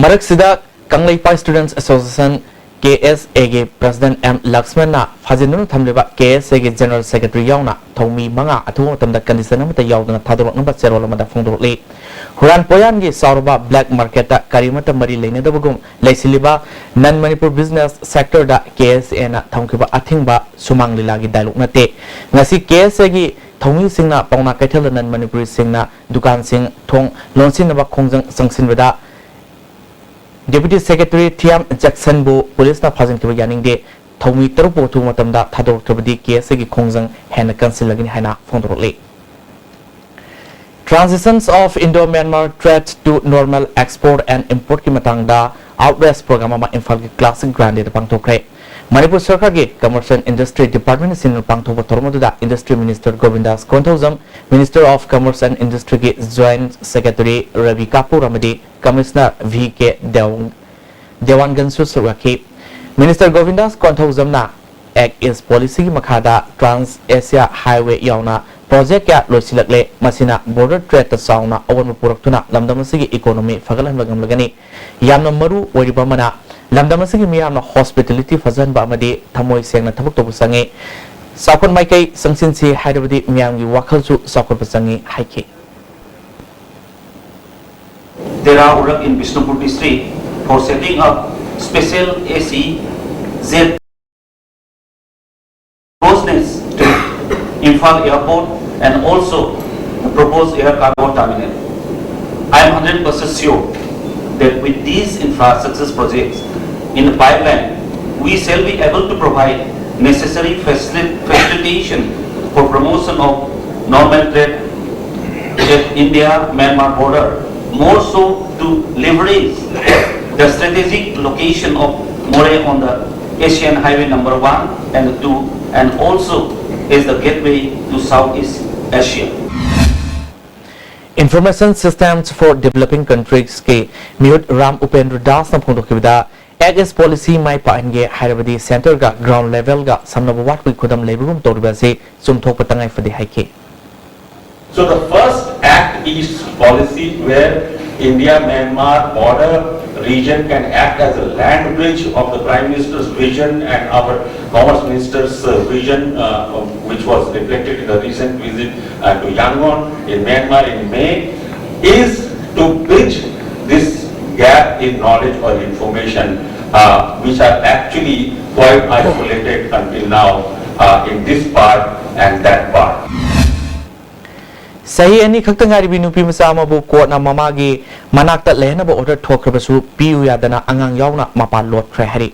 ꯃꯔꯛꯁꯤꯗ ꯀꯪꯂꯩꯄꯥꯛ Students Association, ꯀꯦ ꯑꯦꯁ ꯑꯦꯒꯤ President ꯑꯦꯝ ꯂꯛꯁꯃꯟꯅ ꯐꯥꯖꯤꯟꯗꯨꯅ ꯊꯝꯂꯤꯕ ꯀꯦ ꯑꯦꯁ ꯑꯦꯒꯤ General Secretary ꯌꯥꯎꯅ ꯊꯧꯃꯤ ꯃꯉꯥ ꯑꯊꯨꯕ ꯃꯇꯝꯗ ꯀꯟꯗꯤꯁꯟ ꯑꯃꯠꯇ ꯌꯥꯎꯗꯅ ꯊꯥꯗꯣꯔꯛꯅꯕ ꯆꯦꯔꯣꯜ ꯑꯃꯗ ꯐꯣꯡꯗꯣꯔꯛꯂꯤ꯫ ꯍꯨꯔꯥꯟ ꯄꯣꯌꯥꯟꯒꯤ ꯆꯥꯎꯔꯕ black marketꯇ ꯀꯔꯤꯃꯠꯇ ꯃꯔꯤ ꯂꯩꯅꯗꯕꯒꯨꯝ ꯂꯩꯁꯤꯜꯂꯤꯕ ꯅꯟ ꯃꯅꯤꯄꯨꯔ business sectorꯗ ꯀꯦ ꯑꯦꯁ ꯑꯦꯅ ꯊꯝꯈꯤꯕ ꯑꯊꯤꯡꯕ ꯁꯨꯃꯥꯡ ꯂꯤꯂꯥꯒꯤ dialogue ꯅꯠꯇꯦ꯫ ꯉꯁꯤ ꯀꯦ ꯑꯦꯁ ꯑꯦꯒꯤ ꯊꯧꯃꯤꯁꯤꯡꯅ ꯄꯥꯎꯅꯥ ꯀꯩꯊꯦꯜꯗ ꯅꯟ ꯃꯅꯤꯄꯨꯔꯤꯁꯤꯡꯅ ꯗꯨꯀꯥꯟꯁꯤꯡ ꯊꯣꯡ ꯂꯣꯟꯁꯤꯟꯅꯕ ꯈꯣꯡꯖꯪ ꯆꯪꯁꯤꯟꯕꯗ Deputy Secretary ꯊꯤꯌꯥꯝ ꯖꯦꯛꯁꯟꯕꯨ ꯄꯨꯂꯤꯁꯅ ꯐꯥꯖꯤꯟꯈꯤꯕ ꯌꯥꯅꯤꯡꯗꯦ꯫ ꯊꯧꯃꯤ ꯇꯔꯨꯛꯄꯨ ꯑꯊꯨꯕ ꯃꯇꯝꯗ ꯊꯥꯗꯣꯔꯛꯇ꯭ꯔꯕꯗꯤ ꯀꯦ ꯑꯦꯁ ꯑꯦꯒꯤ ꯈꯣꯡꯖꯪ ꯍꯦꯟꯅ ꯀꯟꯁꯤꯜꯂꯒꯅꯤ ꯍꯥꯏꯅ ꯐꯣꯡꯗꯣꯔꯛꯂꯤ꯫ Transitions of Indo-Myanmar Trade to Normal Export and Importꯀꯤ ꯃꯇꯥꯡꯗ outreach program ꯑꯃ ꯏꯝꯐꯥꯜꯒꯤ Classic Grandeꯗ ꯄꯥꯡꯊꯣꯛꯈ꯭ꯔꯦ꯫ ꯃꯅꯤꯄꯨꯔ ꯁꯔꯀꯥꯔꯒꯤ Commerce and Industry Departmentꯅ ꯁꯤꯟꯗꯨꯅ ꯄꯥꯡꯊꯣꯛꯄ ꯊꯧꯔꯝ ꯑꯗꯨꯗ Industry Minister ꯒꯣꯕꯤꯟꯗꯥꯁ Konthoujam, Minister of Commerce and Industryꯒꯤ Joint Secretary Ravi Kapoor ꯑꯃꯗꯤ Commissioner ꯚꯤ ꯀꯦ ꯗꯦꯋꯥꯟ ꯗꯦꯋꯥꯟꯒꯟꯁꯨ ꯁꯔꯨꯛ ꯌꯥꯈꯤ꯫ Minister ꯒꯣꯕꯤꯟꯗꯥꯁ ꯀꯣꯟꯊꯧꯖꯝꯅ Act East Policyꯒꯤ ꯃꯈꯥꯗ Trans Asia Highway ꯌꯥꯎꯅ project ꯀꯌꯥ ꯂꯣꯏꯁꯤꯜꯂꯛꯂꯦ꯫ ꯃꯁꯤꯅ border tradeꯇ ꯆꯥꯎꯅ ꯑꯑꯣꯟꯕ ꯄꯨꯔꯛꯇꯨꯅ ꯂꯝꯗꯝ ꯑꯁꯤꯒꯤ economy ꯐꯒꯠꯍꯟꯕ ꯉꯝꯂꯒꯅꯤ꯫ ꯌꯥꯝꯅ ꯃꯔꯨ ꯑꯣꯏꯔꯤꯕ ꯑꯃꯅ, ꯂꯝꯗꯝ ꯑꯁꯤꯒꯤ ꯃꯤꯌꯥꯝꯅ hospitality ꯐꯖꯍꯟꯕ ꯑꯃꯗꯤ ꯊꯃꯣꯏ ꯁꯦꯡꯅ ꯊꯕꯛ ꯇꯧꯕ ꯆꯪꯏ꯫ ꯆꯥꯎꯈꯠ ꯃꯥꯏꯀꯩ ꯆꯪꯁꯤꯟꯁꯤ ꯍꯥꯏꯔꯕꯗꯤ ꯃꯤꯌꯥꯝꯒꯤ ꯋꯥꯈꯜꯁꯨ ꯆꯥꯎꯈꯠꯄ ꯆꯪꯏ ꯍꯥꯏꯈꯤ꯫ Tera Urak in Bishnupur district for setting up special S E Z closeness to Imphal Airport and also the proposed air cargo terminal. I am hundred percent sure that with these infrastructure projects in the pipeline, we shall be able to provide necessary facili- facilitation for promotion of normal trade at India-Myanmar border, more so to leverage the strategic location of Moreh on the Asian Highway number one and two, and also is the gateway to Southeast Asia. Information Systems for Developing Countries ꯀꯤ ꯃꯤꯍꯨꯠ ꯔꯥꯝ ꯎꯄꯦꯟꯗ꯭ꯔ ꯗꯥꯁꯅ ꯐꯣꯡꯗꯣꯛꯈꯤꯕꯗ, ꯑꯦꯛ ꯏꯁ ꯄꯣꯂꯤꯁꯤ ꯃꯥꯏ ꯄꯥꯛꯍꯟꯒꯦ ꯍꯥꯏꯔꯕꯗꯤ ꯁꯦꯟꯇꯔꯒ ꯒ꯭ꯔꯥꯎꯟ ꯂꯦꯚꯦꯜꯒ ꯁꯝꯅꯕ ꯋꯥꯠꯄꯒꯤ ꯈꯨꯗꯝ ꯂꯩꯕꯒꯨꯝ ꯇꯧꯔꯤꯕ ꯑꯁꯤ ꯆꯨꯝꯊꯣꯛꯄ ꯇꯉꯥꯏ ꯐꯗꯦ ꯍꯥꯏꯈꯤ꯫ So the first Act East policy, where India-Myanmar border region can act as a land bridge of the Prime Minister's vision and our Commerce Minister's uh, vision, uh, which was reflected in the recent visit uh, to Yangon in Myanmar in May, is to bridge this gap in knowledge or information, uh, which are actually quite isolated until now uh, in this part and that part. ꯆꯍꯤ ꯑꯅꯤ ꯈꯛꯇ ꯉꯥꯏꯔꯤꯕꯤ ꯅꯨꯄꯤ ꯃꯆꯥ ꯑꯃꯕꯨ ꯀꯣꯔꯠꯅ ꯃꯃꯥꯒꯤ ꯃꯅꯥꯛꯇ ꯂꯩꯍꯟꯅꯕ ꯑꯣꯔꯗꯔ ꯊꯣꯛꯈ꯭ꯔꯕꯁꯨ ꯄꯤꯌꯨ ꯌꯥꯗꯅ ꯑꯉꯥꯡ ꯌꯥꯎꯅ ꯃꯄꯥ ꯂꯣꯠꯈ꯭ꯔꯦ ꯍꯥꯏꯔꯤ꯫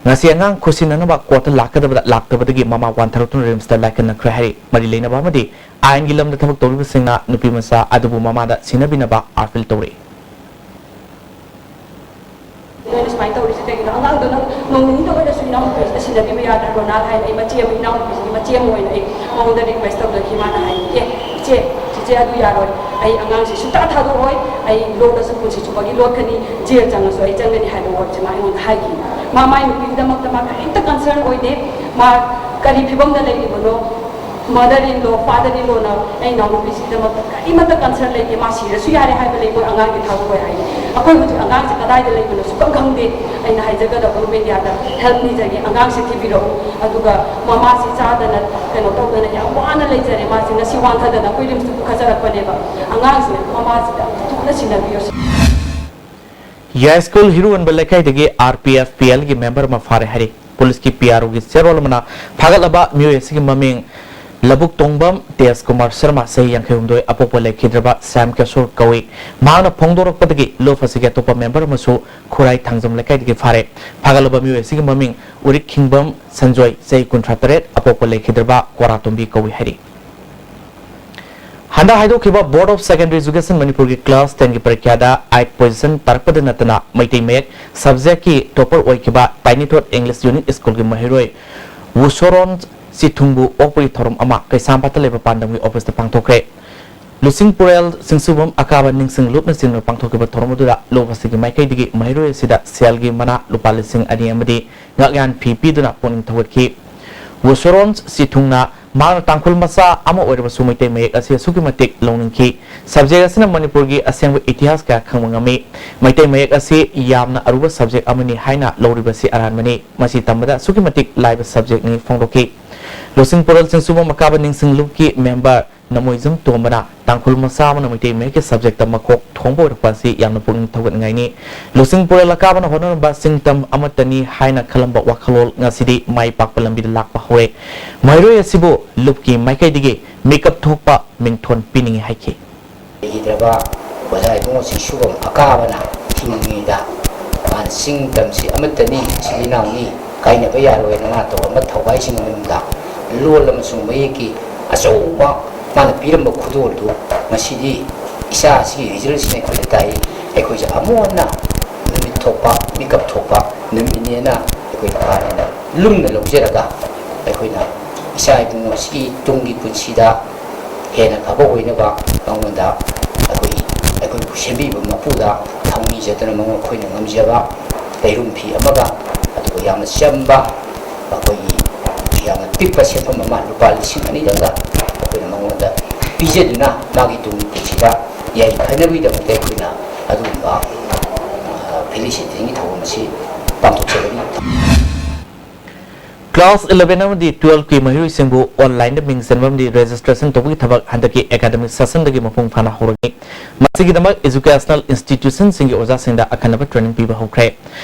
ꯉꯁꯤ ꯑꯉꯥꯡ ꯈꯨꯠꯁꯤꯟꯅꯅꯕ ꯀꯣꯔꯠꯇ ꯂꯥꯛꯀꯗꯕꯗ ꯂꯥꯛꯇꯕꯗꯒꯤ ꯃꯃꯥ ꯋꯥꯟꯊꯔꯛꯇꯨꯅ ꯔꯤꯝꯁꯇ ꯂꯥꯏꯀꯠꯅꯈ꯭ꯔꯦ ꯍꯥꯏꯔꯤ꯫ ꯃꯔꯤ ꯂꯩꯅꯕ ꯑꯃꯗꯤ ꯑꯥꯏꯟꯒꯤ ꯂꯝꯗ ꯊꯕꯛ ꯇꯧꯔꯤꯕꯁꯤꯡꯅ ꯅꯨꯄꯤ ꯃꯆꯥ ꯑꯗꯨꯕꯨ ꯃꯃꯥꯗ ꯁꯤꯟꯅꯕꯤꯅꯕ ꯑꯥꯄꯤꯜ ꯇꯧꯔꯤ꯫ ꯅꯣꯏꯅ ꯁꯨꯃꯥꯏꯅ ꯇꯧꯔꯤꯁꯦ ꯀꯩꯒꯤꯅꯣ? ꯑꯉꯥꯡꯗꯣ ꯅꯪ ꯅꯣꯡ ꯅꯤꯅꯤꯇ ꯑꯣꯏꯔꯁꯨ ꯏꯅꯥꯎꯅꯨꯄꯤꯁꯤꯗ ꯁꯤꯟꯅꯕꯤꯕ ꯌꯥꯗ꯭ꯔꯥ? ꯔꯣꯅꯥꯜ ꯍꯥꯏꯅ ꯑꯩ ꯃꯆꯦ ꯑꯃ, ꯏꯅꯥꯎꯅꯨꯄꯤꯁꯤꯒꯤ ꯃꯆꯦ ꯑꯃ ꯑꯣꯏꯅ ꯑꯩ ꯃꯉꯣꯟꯗ ꯔꯤꯀ꯭ꯋꯦꯁ ꯇꯧꯖꯈꯤ꯫ ꯃꯥꯅ ꯍꯥꯏ, "ꯑꯦ, ꯏꯆꯦ, ꯆꯤꯆꯦ, ꯑꯗꯨ ꯌꯥꯔꯣꯏ꯫ ꯑꯩ ꯑꯉꯥꯡꯁꯤ ꯁꯨꯡꯊꯥ ꯊꯥꯗꯣꯛꯑꯣꯏ꯫ ꯑꯩ ꯂꯣꯠꯂꯁꯨ ꯄꯨꯟꯁꯤ ꯆꯨꯞꯄꯒꯤ ꯂꯣꯠꯀꯅꯤ꯫ ꯖꯦꯜ ꯆꯪꯉꯁꯨ ꯑꯩ ꯆꯪꯒꯅꯤ" ꯍꯥꯏꯕ ꯋꯥꯔꯗꯁꯦ ꯃꯥ ꯑꯩꯉꯣꯟꯗ ꯍꯥꯏꯈꯤ꯫ ꯃꯥ ꯃꯥꯏ ꯅꯨꯄꯤꯒꯤꯗꯃꯛꯇ ꯃꯥ ꯀꯔꯤꯝꯇ ꯀꯟꯁꯔꯟ ꯑꯣꯏꯗꯦ꯫ ꯃꯥ ꯀꯔꯤ ꯐꯤꯕꯝꯗ ꯂꯩꯔꯤꯕꯅꯣ? ꯃꯥꯗꯔ ꯏꯟ ꯂꯣ, ꯐꯥꯗꯔ ꯏꯟ ꯂꯣꯅ ꯑꯩ ꯏꯅꯥꯎꯅꯨꯄꯤꯁꯤꯒꯤꯗꯃꯛꯇ ꯀꯔꯤꯃꯠꯇ ꯀꯟꯁꯔꯟ ꯂꯩꯇꯦ, ꯃꯥ ꯁꯤꯔꯁꯨ ꯌꯥꯔꯦ ꯍꯥꯏꯕ ꯂꯩ, ꯃꯣꯏ ꯑꯉꯥꯡꯒꯤ ꯊꯥꯒꯠꯂꯣꯏ ꯍꯥꯏꯅꯤ꯫ ꯑꯩꯈꯣꯏ ꯍꯧꯖꯤꯛ ꯑꯉꯥꯡꯁꯦ ꯀꯗꯥꯏꯗ ꯂꯩꯕꯅꯣ ꯁꯨꯛꯈꯪ ꯈꯪꯗꯦ꯫ ꯑꯩꯅ ꯍꯥꯏꯖꯒꯗꯕ ꯒꯣꯔꯃꯦꯟꯒꯤ ꯍꯦꯜꯞ ꯅꯤꯖꯒꯦ, ꯑꯉꯥꯡꯁꯦ ꯊꯤꯕꯤꯔꯛꯎ꯫ ꯑꯗꯨꯒ ꯃꯃꯥꯁꯤ ꯆꯥꯗꯅ ꯀꯩꯅꯣ ꯇꯧꯗꯅ ꯌꯥꯝ ꯋꯥꯅ ꯂꯩꯖꯔꯦ, ꯃꯥꯁꯦ ꯉꯁꯤ ꯋꯥꯟꯊꯗꯅ ꯑꯩꯈꯣꯏ ꯔꯤꯝꯁꯇ ꯄꯨꯈꯠꯆꯔꯛꯄꯅꯦꯕ꯫ ꯑꯉꯥꯡꯁꯦ ꯃꯃꯥꯁꯤꯗ ꯊꯨꯅ ꯁꯤꯟꯅꯕꯤꯌꯣ꯫ ꯌꯥꯏꯁ꯭ꯀꯨꯜ ꯍꯤꯔꯨꯋꯟꯕ ꯂꯩꯀꯥꯏꯗꯒꯤ ꯑꯥꯔ ꯄꯤ ꯑꯦꯐ ꯄꯤ ꯑꯦꯜꯒꯤ ꯃꯦꯝꯕꯔ ꯑꯃ ꯐꯥꯔꯦ ꯍꯥꯏꯔꯤ꯫ ꯄꯨꯂꯤꯁꯀꯤ ꯄꯤ ꯑꯥꯔ ꯑꯣꯒꯤ ꯆꯦꯔꯣꯜ ꯑꯃꯅ ꯐꯥꯒꯠꯂꯕ ꯃꯤꯑꯣꯏ ꯑꯁꯤꯒꯤ ꯃꯃꯤꯡ ꯂꯧꯕꯨꯛ ꯇꯣꯡꯕꯝ ꯇꯦꯖ ꯀꯨꯃꯥꯔ ꯁꯔꯃ, ꯆꯍꯤ ꯌꯥꯡꯈꯩ ꯍꯨꯝꯗꯣꯏ, ꯑꯄꯣꯛꯄ ꯂꯩꯈꯤꯗ꯭ꯔꯕ ꯁ꯭ꯌꯥꯝ ꯀꯦꯁꯣꯔ ꯀꯧꯏ꯫ ꯃꯍꯥꯛꯅ ꯐꯣꯡꯗꯣꯔꯛꯄꯗꯒꯤ ꯂꯨꯞ ꯑꯁꯤꯒꯤ ꯑꯇꯣꯞꯄ ꯃꯦꯝꯕꯔ ꯑꯃꯁꯨ ꯈꯨꯔꯥꯏ ꯊꯥꯡꯖꯝ ꯂꯩꯀꯥꯏꯗꯒꯤ ꯐꯥꯔꯦ꯫ ꯐꯥꯒꯠꯂꯕ ꯃꯤꯑꯣꯏ ꯑꯁꯤꯒꯤ ꯃꯃꯤꯡ ꯎꯔꯤꯛ ꯈꯤꯡꯕꯝ ꯁꯟꯖꯣꯏ, ꯆꯍꯤ ꯀꯨꯟꯊ꯭ꯔꯥ ꯇꯔꯦꯠ, ꯑꯄꯣꯛꯄ ꯂꯩꯈꯤꯗ꯭ꯔꯕ ꯀ꯭ꯋꯥꯔꯥꯇꯣꯝꯕꯤ ꯀꯧꯏ ꯍꯥꯏꯔꯤ꯫ ꯍꯟꯗꯛ ꯍꯥꯏꯗꯣꯛꯈꯤꯕ Board of Secondary Education ꯃꯅꯤꯄꯨꯔꯒꯤ class ten ꯒꯤ ꯄꯔꯤꯈ꯭ꯌꯥꯗ eight position ꯇꯥꯔꯛꯄꯗ ꯅꯠꯇꯅ ꯃꯩꯇꯩ ꯃꯌꯦꯛ subject ꯀꯤ topper ꯑꯣꯏꯈꯤꯕ ꯇꯥꯏꯅꯤꯊꯣꯠ English Unit School ꯒꯤ ꯃꯍꯩꯔꯣꯏ ꯋꯨꯁꯣꯔꯣꯟ ꯆꯤꯊꯨꯡꯕꯨ ꯑꯣꯛꯄꯒꯤ ꯊꯧꯔꯝ ꯑꯃ ꯀꯩꯁꯥꯝꯄꯥꯠꯇ ꯂꯩꯕ ꯄꯥꯟꯗꯝꯒꯤ office ꯇ ꯄꯥꯡꯊꯣꯛꯈ꯭ꯔꯦ꯫ ꯂꯨꯆꯤꯡꯄꯨꯔꯦꯜ ꯆꯤꯡꯁꯨꯕꯝ ꯑꯀꯥꯕ ꯅꯤꯡꯁꯤꯡ ꯂꯨꯞꯅ ꯆꯤꯡꯗꯨꯅ ꯄꯥꯡꯊꯣꯛꯈꯤꯕ ꯊꯧꯔꯝ ꯑꯗꯨꯗ ꯂꯨꯞ ꯑꯁꯤꯒꯤ ꯃꯥꯏꯀꯩꯗꯒꯤ ꯃꯍꯩꯔꯣꯏ ꯑꯁꯤꯗ ꯁꯦꯜꯒꯤ ꯃꯅꯥ ꯂꯨꯄꯥ ꯂꯤꯁꯤꯡ ꯑꯅꯤ ꯑꯃꯗꯤ ꯉꯛꯌꯥꯟ ꯐꯤ ꯄꯤꯗꯨꯅ ꯄꯨꯛꯅꯤꯡ ꯊꯧꯒꯠꯈꯤ꯫ ꯋꯨꯁꯣꯔꯣꯟ ꯆꯤꯊꯨꯡꯅ ꯃꯍꯥꯛꯅ ꯇꯥꯡꯈꯨꯜ ꯃꯆꯥ ꯑꯃ ꯑꯣꯏꯔꯕꯁꯨ ꯃꯩꯇꯩ ꯃꯌꯦꯛ ꯑꯁꯤ ꯑꯁꯨꯛꯀꯤ ꯃꯇꯤꯛ ꯂꯧꯅꯤꯡꯈꯤ꯫ Subject ꯑꯁꯤꯅ ꯃꯅꯤꯄꯨꯔꯒꯤ ꯑꯁꯦꯡꯕ ꯏꯇꯤꯍꯥꯁ ꯀꯌꯥ ꯈꯪꯕ ꯉꯝꯃꯤ꯫ ꯃꯩꯇꯩ ꯃꯌꯦꯛ ꯑꯁꯤ ꯌꯥꯝꯅ ꯑꯔꯨꯕ subject ꯑꯃꯅꯤ ꯍꯥꯏꯅ ꯂꯧꯔꯤꯕꯁꯤ ꯑꯔꯥꯟꯕꯅꯤ꯫ ꯃꯁꯤ ꯇꯝꯕꯗ ꯑꯁꯨꯛꯀꯤ ꯃꯇꯤꯛ ꯂꯥꯏꯕ subject ꯅꯤ ꯐꯣꯡꯗꯣꯛꯈꯤ꯫ ꯂꯨꯆꯤꯡꯄꯨꯔꯦꯜ ꯆꯤꯡꯁꯨꯕꯝ ꯑꯀꯥꯕ ꯅꯤꯡꯁꯤꯡ ꯂꯨꯞꯀꯤ member ꯅꯃꯣꯏꯖꯝ ꯇꯣꯝꯕꯅ ꯇꯥꯡꯈꯨꯜ ꯃꯆꯥ ꯑꯃꯅ ꯃꯩꯇꯩ ꯃꯌꯦꯛꯀꯤ subject ꯇ ꯃꯀꯣꯛ ꯊꯣꯡꯕ ꯑꯣꯏꯔꯛꯄ ꯑꯁꯤ ꯌꯥꯝꯅ ꯄꯨꯛꯅꯤꯡ ꯊꯧꯒꯠꯅꯤꯡꯉꯥꯏꯅꯤ꯫ ꯂꯨꯆꯤꯡꯄꯨꯔꯦꯜ ꯑꯀꯥꯕꯅ ꯍꯣꯠꯅꯔꯝꯕ ꯆꯤꯡꯇꯝ ꯑꯃꯠꯇꯅꯤ ꯍꯥꯏꯅ ꯈꯜꯂꯝꯕ ꯋꯥꯈꯜꯂꯣꯟ ꯉꯁꯤꯗꯤ ꯃꯥꯏ ꯄꯥꯛꯄ ꯂꯝꯕꯤꯗ ꯂꯥꯛꯄ ꯍꯧꯔꯦ꯫ ꯃꯍꯩꯔꯣꯏ ꯑꯁꯤꯕꯨ ꯂꯨꯞꯀꯤ ꯃꯥꯏꯀꯩꯗꯒꯤ ꯃꯤꯀꯞ ꯊꯣꯛꯄ ꯃꯤꯡꯊꯣꯟ ꯄꯤꯅꯤꯡꯏ ꯍꯥꯏꯈꯤ꯫ ꯂꯩꯈꯤꯗ꯭ꯔꯕ ꯑꯣꯖꯥ ꯏꯕꯨꯡꯉꯣ ꯆꯤꯡꯁꯨꯕꯝ ꯑꯀꯥꯕꯅ ꯍꯤꯡꯂꯤꯉꯩꯗ ꯃꯥꯅ ꯆꯤꯡ ꯇꯝꯁꯤ ꯑꯃꯠꯇꯅꯤ, ꯏꯆꯤꯜ ꯏꯅꯥꯎꯅꯤ, ꯀꯥꯏꯅꯕ ꯌꯥꯔꯣꯏꯅ ꯃꯥ ꯇꯧꯔꯝꯕ ꯊꯧꯒꯥꯏꯁꯤꯡꯒꯤ ꯃꯅꯨꯡꯗ ꯂꯣꯜ ꯑꯃꯁꯨꯡ ꯃꯌꯦꯛꯀꯤ ꯑꯆꯧꯕ ꯃꯥꯅ ꯄꯤꯔꯝꯕ ꯈꯨꯗꯣꯜꯗꯨ ꯉꯁꯤꯗꯤ ꯏꯆꯥ ꯑꯁꯤꯒꯤ result ꯁꯤꯅ ꯑꯩꯈꯣꯏꯗ ꯇꯥꯛꯏ꯫ ꯑꯩꯈꯣꯏꯁꯦ ꯑꯃꯨꯛ ꯍꯟꯅ ꯅꯨꯃꯤꯠ ꯊꯣꯛꯄ, ꯃꯤꯀꯞ ꯊꯣꯛꯄ ꯅꯨꯃꯤꯠꯅꯦꯅ ꯑꯩꯈꯣꯏ ꯀꯥ ꯍꯦꯟꯅ ꯂꯨꯝꯅ ꯂꯧꯖꯔꯒ ꯑꯩꯈꯣꯏꯅ ꯏꯆꯥ ꯏꯕꯨꯡꯉꯣ ꯑꯁꯤꯒꯤ ꯇꯨꯡꯒꯤ ꯄꯨꯟꯁꯤꯗ ꯍꯦꯟꯅ ꯐꯕ ꯑꯣꯏꯅꯕ ꯃꯉꯣꯟꯗ ꯑꯩꯈꯣꯏ, ꯑꯩꯈꯣꯏꯕꯨ ꯁꯦꯝꯕꯤꯕ ꯃꯄꯨꯗ ꯊꯧꯅꯤꯖꯗꯨꯅ ꯃꯉꯣꯟ ꯑꯩꯈꯣꯏꯅ ꯉꯝꯖꯕ ꯂꯩꯔꯨꯝ ꯐꯤ ꯑꯃꯒ, ꯑꯗꯨꯒ ꯌꯥꯝꯅ ꯆꯝꯕ ꯑꯩꯈꯣꯏꯒꯤ ꯌꯥꯝꯅ ꯄꯤꯛꯄ ꯁꯦꯟꯐꯝ ꯑꯃ, ꯂꯨꯄꯥ ꯂꯤꯁꯤꯡ ꯑꯅꯤꯗꯪꯒ ꯑꯩꯈꯣꯏꯅ ꯃꯉꯣꯟꯗ ꯄꯤꯖꯗꯨꯅ ꯃꯥꯒꯤ ꯇꯨꯡꯒꯤ ꯄꯨꯟꯁꯤꯗ ꯌꯥꯏꯐꯅꯕꯒꯤꯗꯃꯛꯇ ꯑꯩꯈꯣꯏꯅ ꯑꯗꯨꯒꯨꯝꯕ, ꯑ, felicitation ꯒꯤ ꯊꯧꯔꯝ ꯑꯁꯤ ꯄꯥꯡꯊꯣꯛꯆꯕꯅꯤ꯫ Class eleven ꯑꯃꯗꯤ twelve ꯀꯤ ꯃꯍꯩꯔꯣꯏꯁꯤꯡꯕꯨ online ꯗ ꯃꯤꯡ ꯆꯟꯕ ꯑꯃꯗꯤ registration ꯇꯧꯕꯒꯤ ꯊꯕꯛ ꯍꯟꯗꯛꯀꯤ academic session ꯗꯒꯤ ꯃꯄꯨꯡ ꯐꯥꯅ ꯍꯧꯔꯒꯅꯤ꯫ ꯃꯁꯤꯒꯤꯗꯃꯛ educational institution ꯁꯤꯡꯒꯤ ꯑꯣꯖꯥꯁꯤꯡꯗ ꯑꯈꯟꯅꯕ training ꯄꯤꯕ ꯍꯧꯈ꯭ꯔꯦ꯫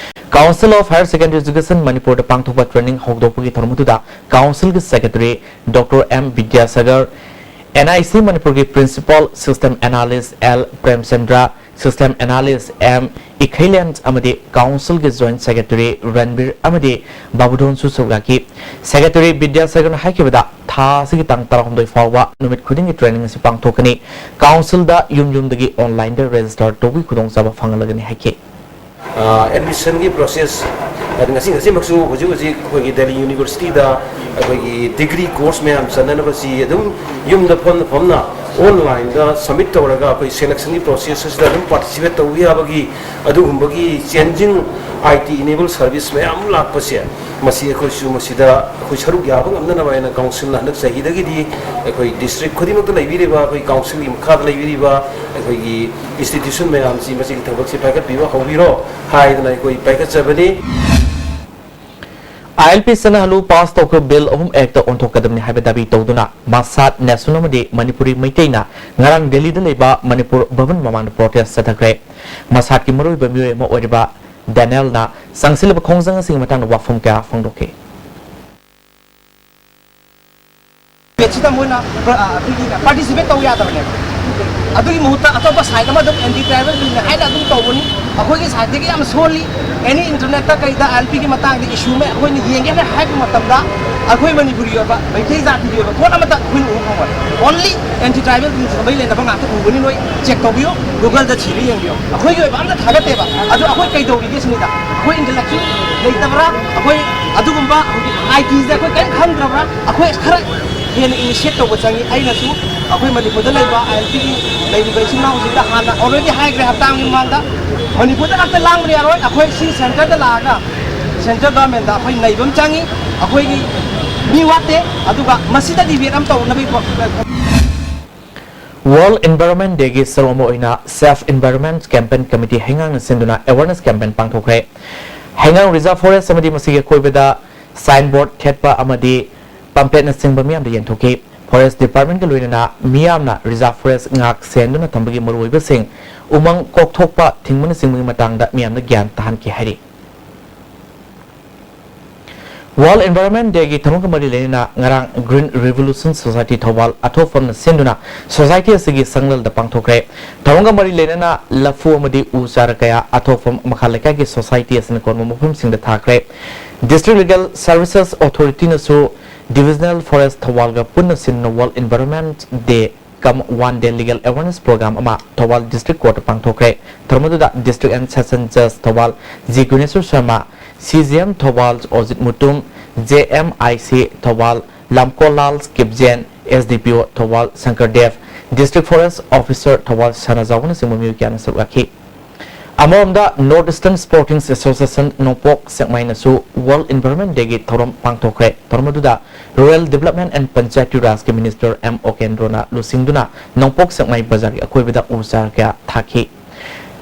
Council of Higher Secondary Education ꯃꯅꯤꯄꯨꯔꯗ ꯄꯥꯡꯊꯣꯛꯄ training ꯍꯧꯗꯣꯛꯄꯒꯤ ꯊꯧꯔꯝ ꯑꯗꯨꯗ Council ꯒꯤ Secretary Doctor M Vidyasagar, N I C ꯃꯅꯤꯄꯨꯔꯒꯤ Principal System Analyst L Premchandra, System Analyst M ꯏꯈꯩꯂꯦꯟ ꯑꯃꯗꯤ Council ꯒꯤ Joint Secretary ꯔꯟꯕꯤꯔ ꯑꯃꯗꯤ ꯕꯥꯕꯨꯙꯣꯟꯁꯨ ꯁꯔꯨꯛ ꯌꯥꯈꯤ꯫ Secretary ꯕꯤꯗ꯭ꯌꯥꯁꯥꯒꯔꯅ ꯍꯥꯏꯈꯤꯕꯗ, ꯊꯥ ꯑꯁꯤꯒꯤ ꯇꯥꯡ ꯇꯔꯥꯍꯨꯝꯗꯣꯏ ꯐꯥꯎꯕ ꯅꯨꯃꯤꯠ ꯈꯨꯗꯤꯡꯒꯤ training ꯑꯁꯤ ꯄꯥꯡꯊꯣꯛꯀꯅꯤ꯫ Council ꯗ ꯌꯨꯝ ꯌꯨꯝꯗꯒꯤ online ꯗ register ꯇꯧꯕꯒꯤ ꯈꯨꯗꯣꯡꯆꯥꯕ ꯐꯪꯍꯜꯂꯒꯅꯤ ꯍꯥꯏꯈꯤ꯫ ꯑꯦꯗꯃꯤꯁꯟꯒꯤ ꯄ꯭ꯔꯣꯁꯦꯁ, ꯍꯥꯏꯗꯤ ꯉꯁꯤ ꯉꯁꯤꯃꯛꯁꯨ ꯍꯧꯖꯤꯛ ꯍꯧꯖꯤꯛ ꯑꯩꯈꯣꯏꯒꯤ ꯗꯦꯜꯂꯤ ꯌꯨꯅꯤꯚꯔꯁꯤꯇꯤꯗ ꯑꯩꯈꯣꯏꯒꯤ ꯗꯤꯒ꯭ꯔꯤ ꯀꯣꯔꯁ ꯃꯌꯥꯝ ꯆꯠꯅꯅꯕꯁꯤ ꯑꯗꯨꯝ ꯌꯨꯝꯗ ꯐꯝꯅ ꯐꯝꯅ online ꯗ submit ꯇꯧꯔꯒ ꯑꯩꯈꯣꯏ selection ꯒꯤ ꯄ꯭ꯔꯣꯁꯦꯁ ꯑꯁꯤꯗ ꯑꯗꯨꯝ participate ꯇꯧꯕ ꯌꯥꯕꯒꯤ ꯑꯗꯨꯒꯨꯝꯕꯒꯤ changing I T enable service ꯃꯌꯥꯝ ꯂꯥꯛꯄꯁꯦ, ꯃꯁꯤ ꯑꯩꯈꯣꯏꯁꯨ ꯃꯁꯤꯗ ꯑꯩꯈꯣꯏ ꯁꯔꯨꯛ ꯌꯥꯕ ꯉꯝꯅꯅꯕ ꯍꯥꯏꯅ Council ꯅ ꯍꯟꯗꯛ ꯆꯍꯤꯗꯒꯤꯗꯤ ꯑꯩꯈꯣꯏ district ꯈꯨꯗꯤꯡꯃꯛꯇ ꯂꯩꯕꯤꯔꯤꯕ ꯑꯩꯈꯣꯏ Council ꯒꯤ ꯃꯈꯥꯗ ꯂꯩꯕꯤꯔꯤꯕ ꯑꯩꯈꯣꯏꯒꯤ institution ꯃꯌꯥꯝꯁꯤ ꯃꯁꯤꯒꯤ ꯊꯕꯛꯁꯤ ꯄꯥꯏꯈꯠꯄꯤꯕ ꯍꯧꯕꯤꯔꯣ ꯍꯥꯏꯗꯅ ꯑꯩꯈꯣꯏ ꯄꯥꯏꯈꯠꯆꯕꯅꯤ꯫ I L P ꯆꯠꯅꯍꯜꯂꯨ pass ꯇꯧꯈ꯭ꯔꯕ bill ꯑꯍꯨꯝ Act ꯇ ꯑꯣꯟꯊꯣꯛꯀꯗꯕꯅꯤ ꯍꯥꯏꯕ ꯗꯥꯕꯤ ꯇꯧꯗꯨꯅ ꯃꯁꯥꯠ, ꯅꯦꯁꯨꯟ ꯑꯃꯗꯤ ꯃꯅꯤꯄꯨꯔꯤ ꯃꯩꯇꯩꯅ ꯉꯔꯥꯡ ꯗꯦꯜꯂꯤꯗ ꯂꯩꯕ ꯃꯅꯤꯄꯨꯔ ꯚꯕꯟ ꯃꯃꯥꯡꯗ protest ꯆꯠꯊꯈ꯭ꯔꯦ꯫ ꯃꯁꯥꯠꯀꯤ ꯃꯔꯨꯑꯣꯏꯕ ꯃꯤꯑꯣꯏ ꯑꯃ ꯑꯣꯏꯔꯤꯕ ꯗꯦꯅꯦꯜꯅ ꯆꯪꯁꯤꯜꯂꯤꯕ ꯈꯣꯡꯖꯪ ꯑꯁꯤꯒꯤ ꯃꯇꯥꯡꯗ ꯋꯥꯐꯝ ꯀꯌꯥ ꯐꯣꯡꯗꯣꯛꯈꯤ꯫ ꯁꯤꯗ ꯃꯣꯏꯅ ꯑꯩꯈꯣꯏꯒꯤ participate ꯇꯧ ꯌꯥꯗꯕꯅꯦꯕ꯫ ꯑꯗꯨꯒꯤ ꯃꯍꯨꯠꯇ ꯑꯇꯣꯞꯄ side ꯑꯃ ꯑꯗꯨꯝ anti tribal bill ꯅꯦ ꯍꯥꯏꯅ ꯑꯗꯨꯝ ꯇꯧꯕꯅꯤ꯫ ꯑꯩꯈꯣꯏꯒꯤ side ꯇꯒꯤ ꯌꯥꯝ ꯁꯣꯜꯂꯤ꯫ Any internet ꯇ ꯀꯩꯗ I L P ꯒꯤ ꯃꯇꯥꯡꯗ issue ꯑꯃ ꯑꯩꯈꯣꯏꯅ ꯌꯦꯡꯒꯦꯅ ꯍꯥꯏꯕ ꯃꯇꯝꯗ ꯑꯩꯈꯣꯏ ꯃꯅꯤꯄꯨꯔꯒꯤ ꯑꯣꯏꯕ ꯃꯩꯇꯩ ꯖꯥꯇꯤꯒꯤ ꯑꯣꯏꯕ ꯄꯣꯠ ꯑꯃꯠꯇ ꯑꯩꯈꯣꯏꯅ ꯎꯕ ꯐꯪꯉꯣꯏ꯫ Only anti tribal bill ꯁꯤꯗ ꯃꯔꯤ ꯂꯩꯅꯕ ꯉꯥꯛꯇ ꯎꯕꯅꯤ꯫ ꯅꯣꯏ check ꯇꯧꯕꯤꯌꯨ, Google ꯗ ꯊꯤꯔ ꯌꯦꯡꯕꯤꯌꯨ꯫ ꯑꯩꯈꯣꯏꯒꯤ ꯑꯣꯏꯕ ꯑꯝꯇ ꯊꯥꯒꯠꯇꯦꯕ꯫ ꯑꯗꯨ ꯑꯩꯈꯣꯏ ꯀꯩꯗꯧꯔꯤꯒꯦ ꯁꯤꯅꯤꯗ꯫ ꯑꯩꯈꯣꯏ intellectual ꯂꯩꯇꯕ꯭ꯔꯥ? ꯑꯩꯈꯣꯏ ꯑꯗꯨꯒꯨꯝꯕ ꯍꯧꯖꯤꯛ I T ꯁꯦ ꯑꯩꯈꯣꯏ ꯀꯔꯤꯝ ꯈꯪꯗ꯭ꯔꯕ꯭ꯔꯥ? ꯑꯩꯈꯣꯏ ꯈꯔ ꯍꯦꯟꯅ initiate ꯇꯧꯕ ꯆꯪꯉꯤ꯫ ꯑꯩꯅꯁꯨ ꯑꯩꯈꯣꯏ ꯃꯅꯤꯄꯨꯔꯗ ꯂꯩꯕ I L P ꯒꯤ ꯂꯩꯔꯤꯕ ꯏꯆꯤꯟ ꯏꯅꯥꯎꯁꯤꯡꯗ ꯍꯥꯟꯅ already ꯍꯥꯏꯈ꯭ꯔꯦ ꯍꯞꯇꯥ ꯑꯃꯒꯤ ꯃꯃꯥꯡꯗ, ꯃꯅꯤꯄꯨꯔꯗ ꯈꯛꯇ ꯂꯥꯡꯕ ꯌꯥꯔꯣꯏ꯫ ꯑꯩꯈꯣꯏ ꯁꯤ centre ꯗ ꯂꯥꯛꯑꯒ central government ꯗ ꯑꯩꯈꯣꯏ ꯅꯩꯕ ꯑꯃ ꯆꯪꯉꯤ꯫ ꯑꯩꯈꯣꯏꯒꯤ ꯃꯤ ꯋꯥꯠꯇꯦ, ꯑꯗꯨꯒ ꯃꯁꯤꯗ debate ꯑꯃ ꯇꯧꯅꯕꯒꯤ ꯄꯣ- World Environment Day ꯒꯤ ꯁꯔꯨꯛ ꯑꯃ ꯑꯣꯏꯅ Safe Environment Campaign Committee ꯍꯩꯉꯥꯡꯅ ꯁꯤꯟꯗꯨꯅ awareness campaign ꯄꯥꯡꯊꯣꯛꯈ꯭ꯔꯦ꯫ ꯍꯩꯉꯥꯡ Reserve Forest ꯑꯃꯗꯤ ꯃꯁꯤꯒꯤ ꯑꯀꯣꯏꯕꯗ ꯁꯥꯏꯟꯕꯣꯔꯗ ꯊꯦꯠꯄ ꯑꯃꯗꯤ ꯄꯝꯄ꯭ꯂꯦꯠꯅꯆꯤꯡꯕ ꯃꯤꯌꯥꯝꯗ ꯌꯦꯟꯊꯣꯛꯈꯤ꯫ ꯐꯣꯔꯦꯁ ꯗꯤꯄꯥꯔꯠꯃꯦꯟꯠꯀ ꯂꯣꯏꯅꯅ ꯃꯤꯌꯥꯝꯅ ꯔꯤꯖꯥꯔꯚ ꯐꯣꯔꯦꯁꯠ ꯉꯥꯛ ꯁꯦꯟꯗꯨꯅ ꯊꯝꯕꯒꯤ ꯃꯔꯨꯑꯣꯏꯕꯁꯤꯡ, ꯎꯃꯪ ꯀꯣꯛꯊꯣꯛꯄ ꯊꯤꯡꯕꯅꯆꯤꯡꯕꯒꯤ ꯃꯇꯥꯡꯗ ꯃꯤꯌꯥꯝꯗ ꯒ꯭ꯌꯥꯟ ꯇꯥꯍꯟꯈꯤ ꯍꯥꯏꯔꯤ꯫ ꯋꯥꯔꯜꯗ ꯏꯟꯚꯥꯏꯔꯣꯟꯃꯦꯟꯠ ꯗꯦꯒꯤ ꯊꯧꯔꯝꯒ ꯃꯔꯤ ꯂꯩꯅꯅ ꯉꯔꯥꯡ ꯒ꯭ꯔꯤꯟ ꯔꯤꯚꯣꯂꯨꯁꯟ ꯁꯣꯁꯥꯏꯇꯤ ꯊꯧꯕꯥꯜ ꯑꯊꯣꯛꯐꯝꯅ ꯁꯤꯟꯗꯨꯅ ꯁꯣꯁꯥꯏꯇꯤ ꯑꯁꯤꯒꯤ ꯁꯪꯂꯦꯜꯗ ꯄꯥꯡꯊꯣꯛꯈ꯭ꯔꯦ꯫ ꯊꯧꯔꯝꯒ ꯃꯔꯤ ꯂꯩꯅꯅ ꯂꯐꯨ ꯑꯃꯗꯤ ꯎ ꯆꯥꯔ ꯀꯌꯥ ꯑꯊꯣꯛꯐꯝ ꯃꯈꯥ ꯂꯩꯀꯥꯏꯒꯤ ꯁꯣꯁꯥꯏꯇꯤ ꯑꯁꯤꯅ ꯀꯣꯟꯕ ꯃꯐꯝꯁꯤꯡꯗ ꯊꯥꯈ꯭ꯔꯦ꯫ ꯗꯤꯁꯇ꯭ꯔꯤꯛ ꯂꯤꯒꯦꯜ ꯁꯔꯚꯤꯁꯦꯁ ꯑꯣꯊꯣꯔꯤꯇꯤꯅꯁꯨ ꯗꯤꯚꯤꯖꯅꯦꯜ ꯐꯣꯔꯦꯁꯠ ꯊꯧꯕꯥꯜꯒ ꯄꯨꯟꯅ ꯁꯤꯟꯅ world environment day cum one day legal awareness programme ꯑꯃ ꯊꯧꯕꯥꯜ ꯗꯤꯁꯇ꯭ꯔꯤꯛ ꯀꯣꯔꯠꯇ ꯄꯥꯡꯊꯣꯛꯈ꯭ꯔꯦ꯫ ꯊꯧꯔꯝ ꯑꯗꯨꯗ ꯗꯤꯁꯇ꯭ꯔꯤꯛ ꯑꯦꯟ ꯁꯦꯁꯟ ꯖꯖ Thoubal G Guneshor Sharma, C J M Thoubal Ojit Mutum, J M I C Thoubal Lamkholal Kipgen, S D P O Thoubal Shankar Deb, district forest officer Thoubal ꯁꯅꯥꯖꯥꯎꯕꯅꯆꯤꯡꯕ ꯃꯤꯑꯣꯏ ꯀꯌꯥꯅ ꯁꯔꯨꯛ ꯌꯥꯈꯤ꯫ ꯑꯃꯔꯣꯝꯗ ꯅꯣꯔꯠ ꯏꯁꯇꯔꯟ ꯁ꯭ꯄꯣꯔꯇꯤꯡ ꯑꯦꯁꯣꯁꯤꯌꯦꯁꯟ ꯅꯣꯡꯄꯣꯛ ꯁꯦꯛꯃꯥꯏꯅꯁꯨ ꯋꯥꯔꯜꯗ ꯏꯟꯚꯥꯏꯔꯣꯟꯃꯦꯟꯠ ꯗꯦꯒꯤ ꯊꯧꯔꯝ ꯄꯥꯡꯊꯣꯛꯈ꯭ꯔꯦ꯫ ꯊꯧꯔꯝ ꯑꯗꯨꯗ ꯔꯨꯔꯦꯜ ꯗꯤꯚꯂꯞꯃꯦꯟꯠ ꯑꯦꯟ ꯄꯟꯆꯥꯌꯠꯇꯤ ꯔꯥꯖꯀꯤ ꯃꯤꯅꯤꯁꯇꯔ ꯑꯦꯝ ꯑꯣꯀꯦꯟꯗ꯭ꯔꯣꯅ ꯂꯨꯆꯤꯡꯗꯨꯅ ꯅꯣꯡꯄꯣꯛ ꯁꯦꯛꯃꯥꯏ ꯕꯖꯥꯔꯒꯤ ꯑꯀꯣꯏꯕꯗ ꯎ ꯆꯥꯔ ꯀꯌꯥ ꯊꯥꯈꯤ꯫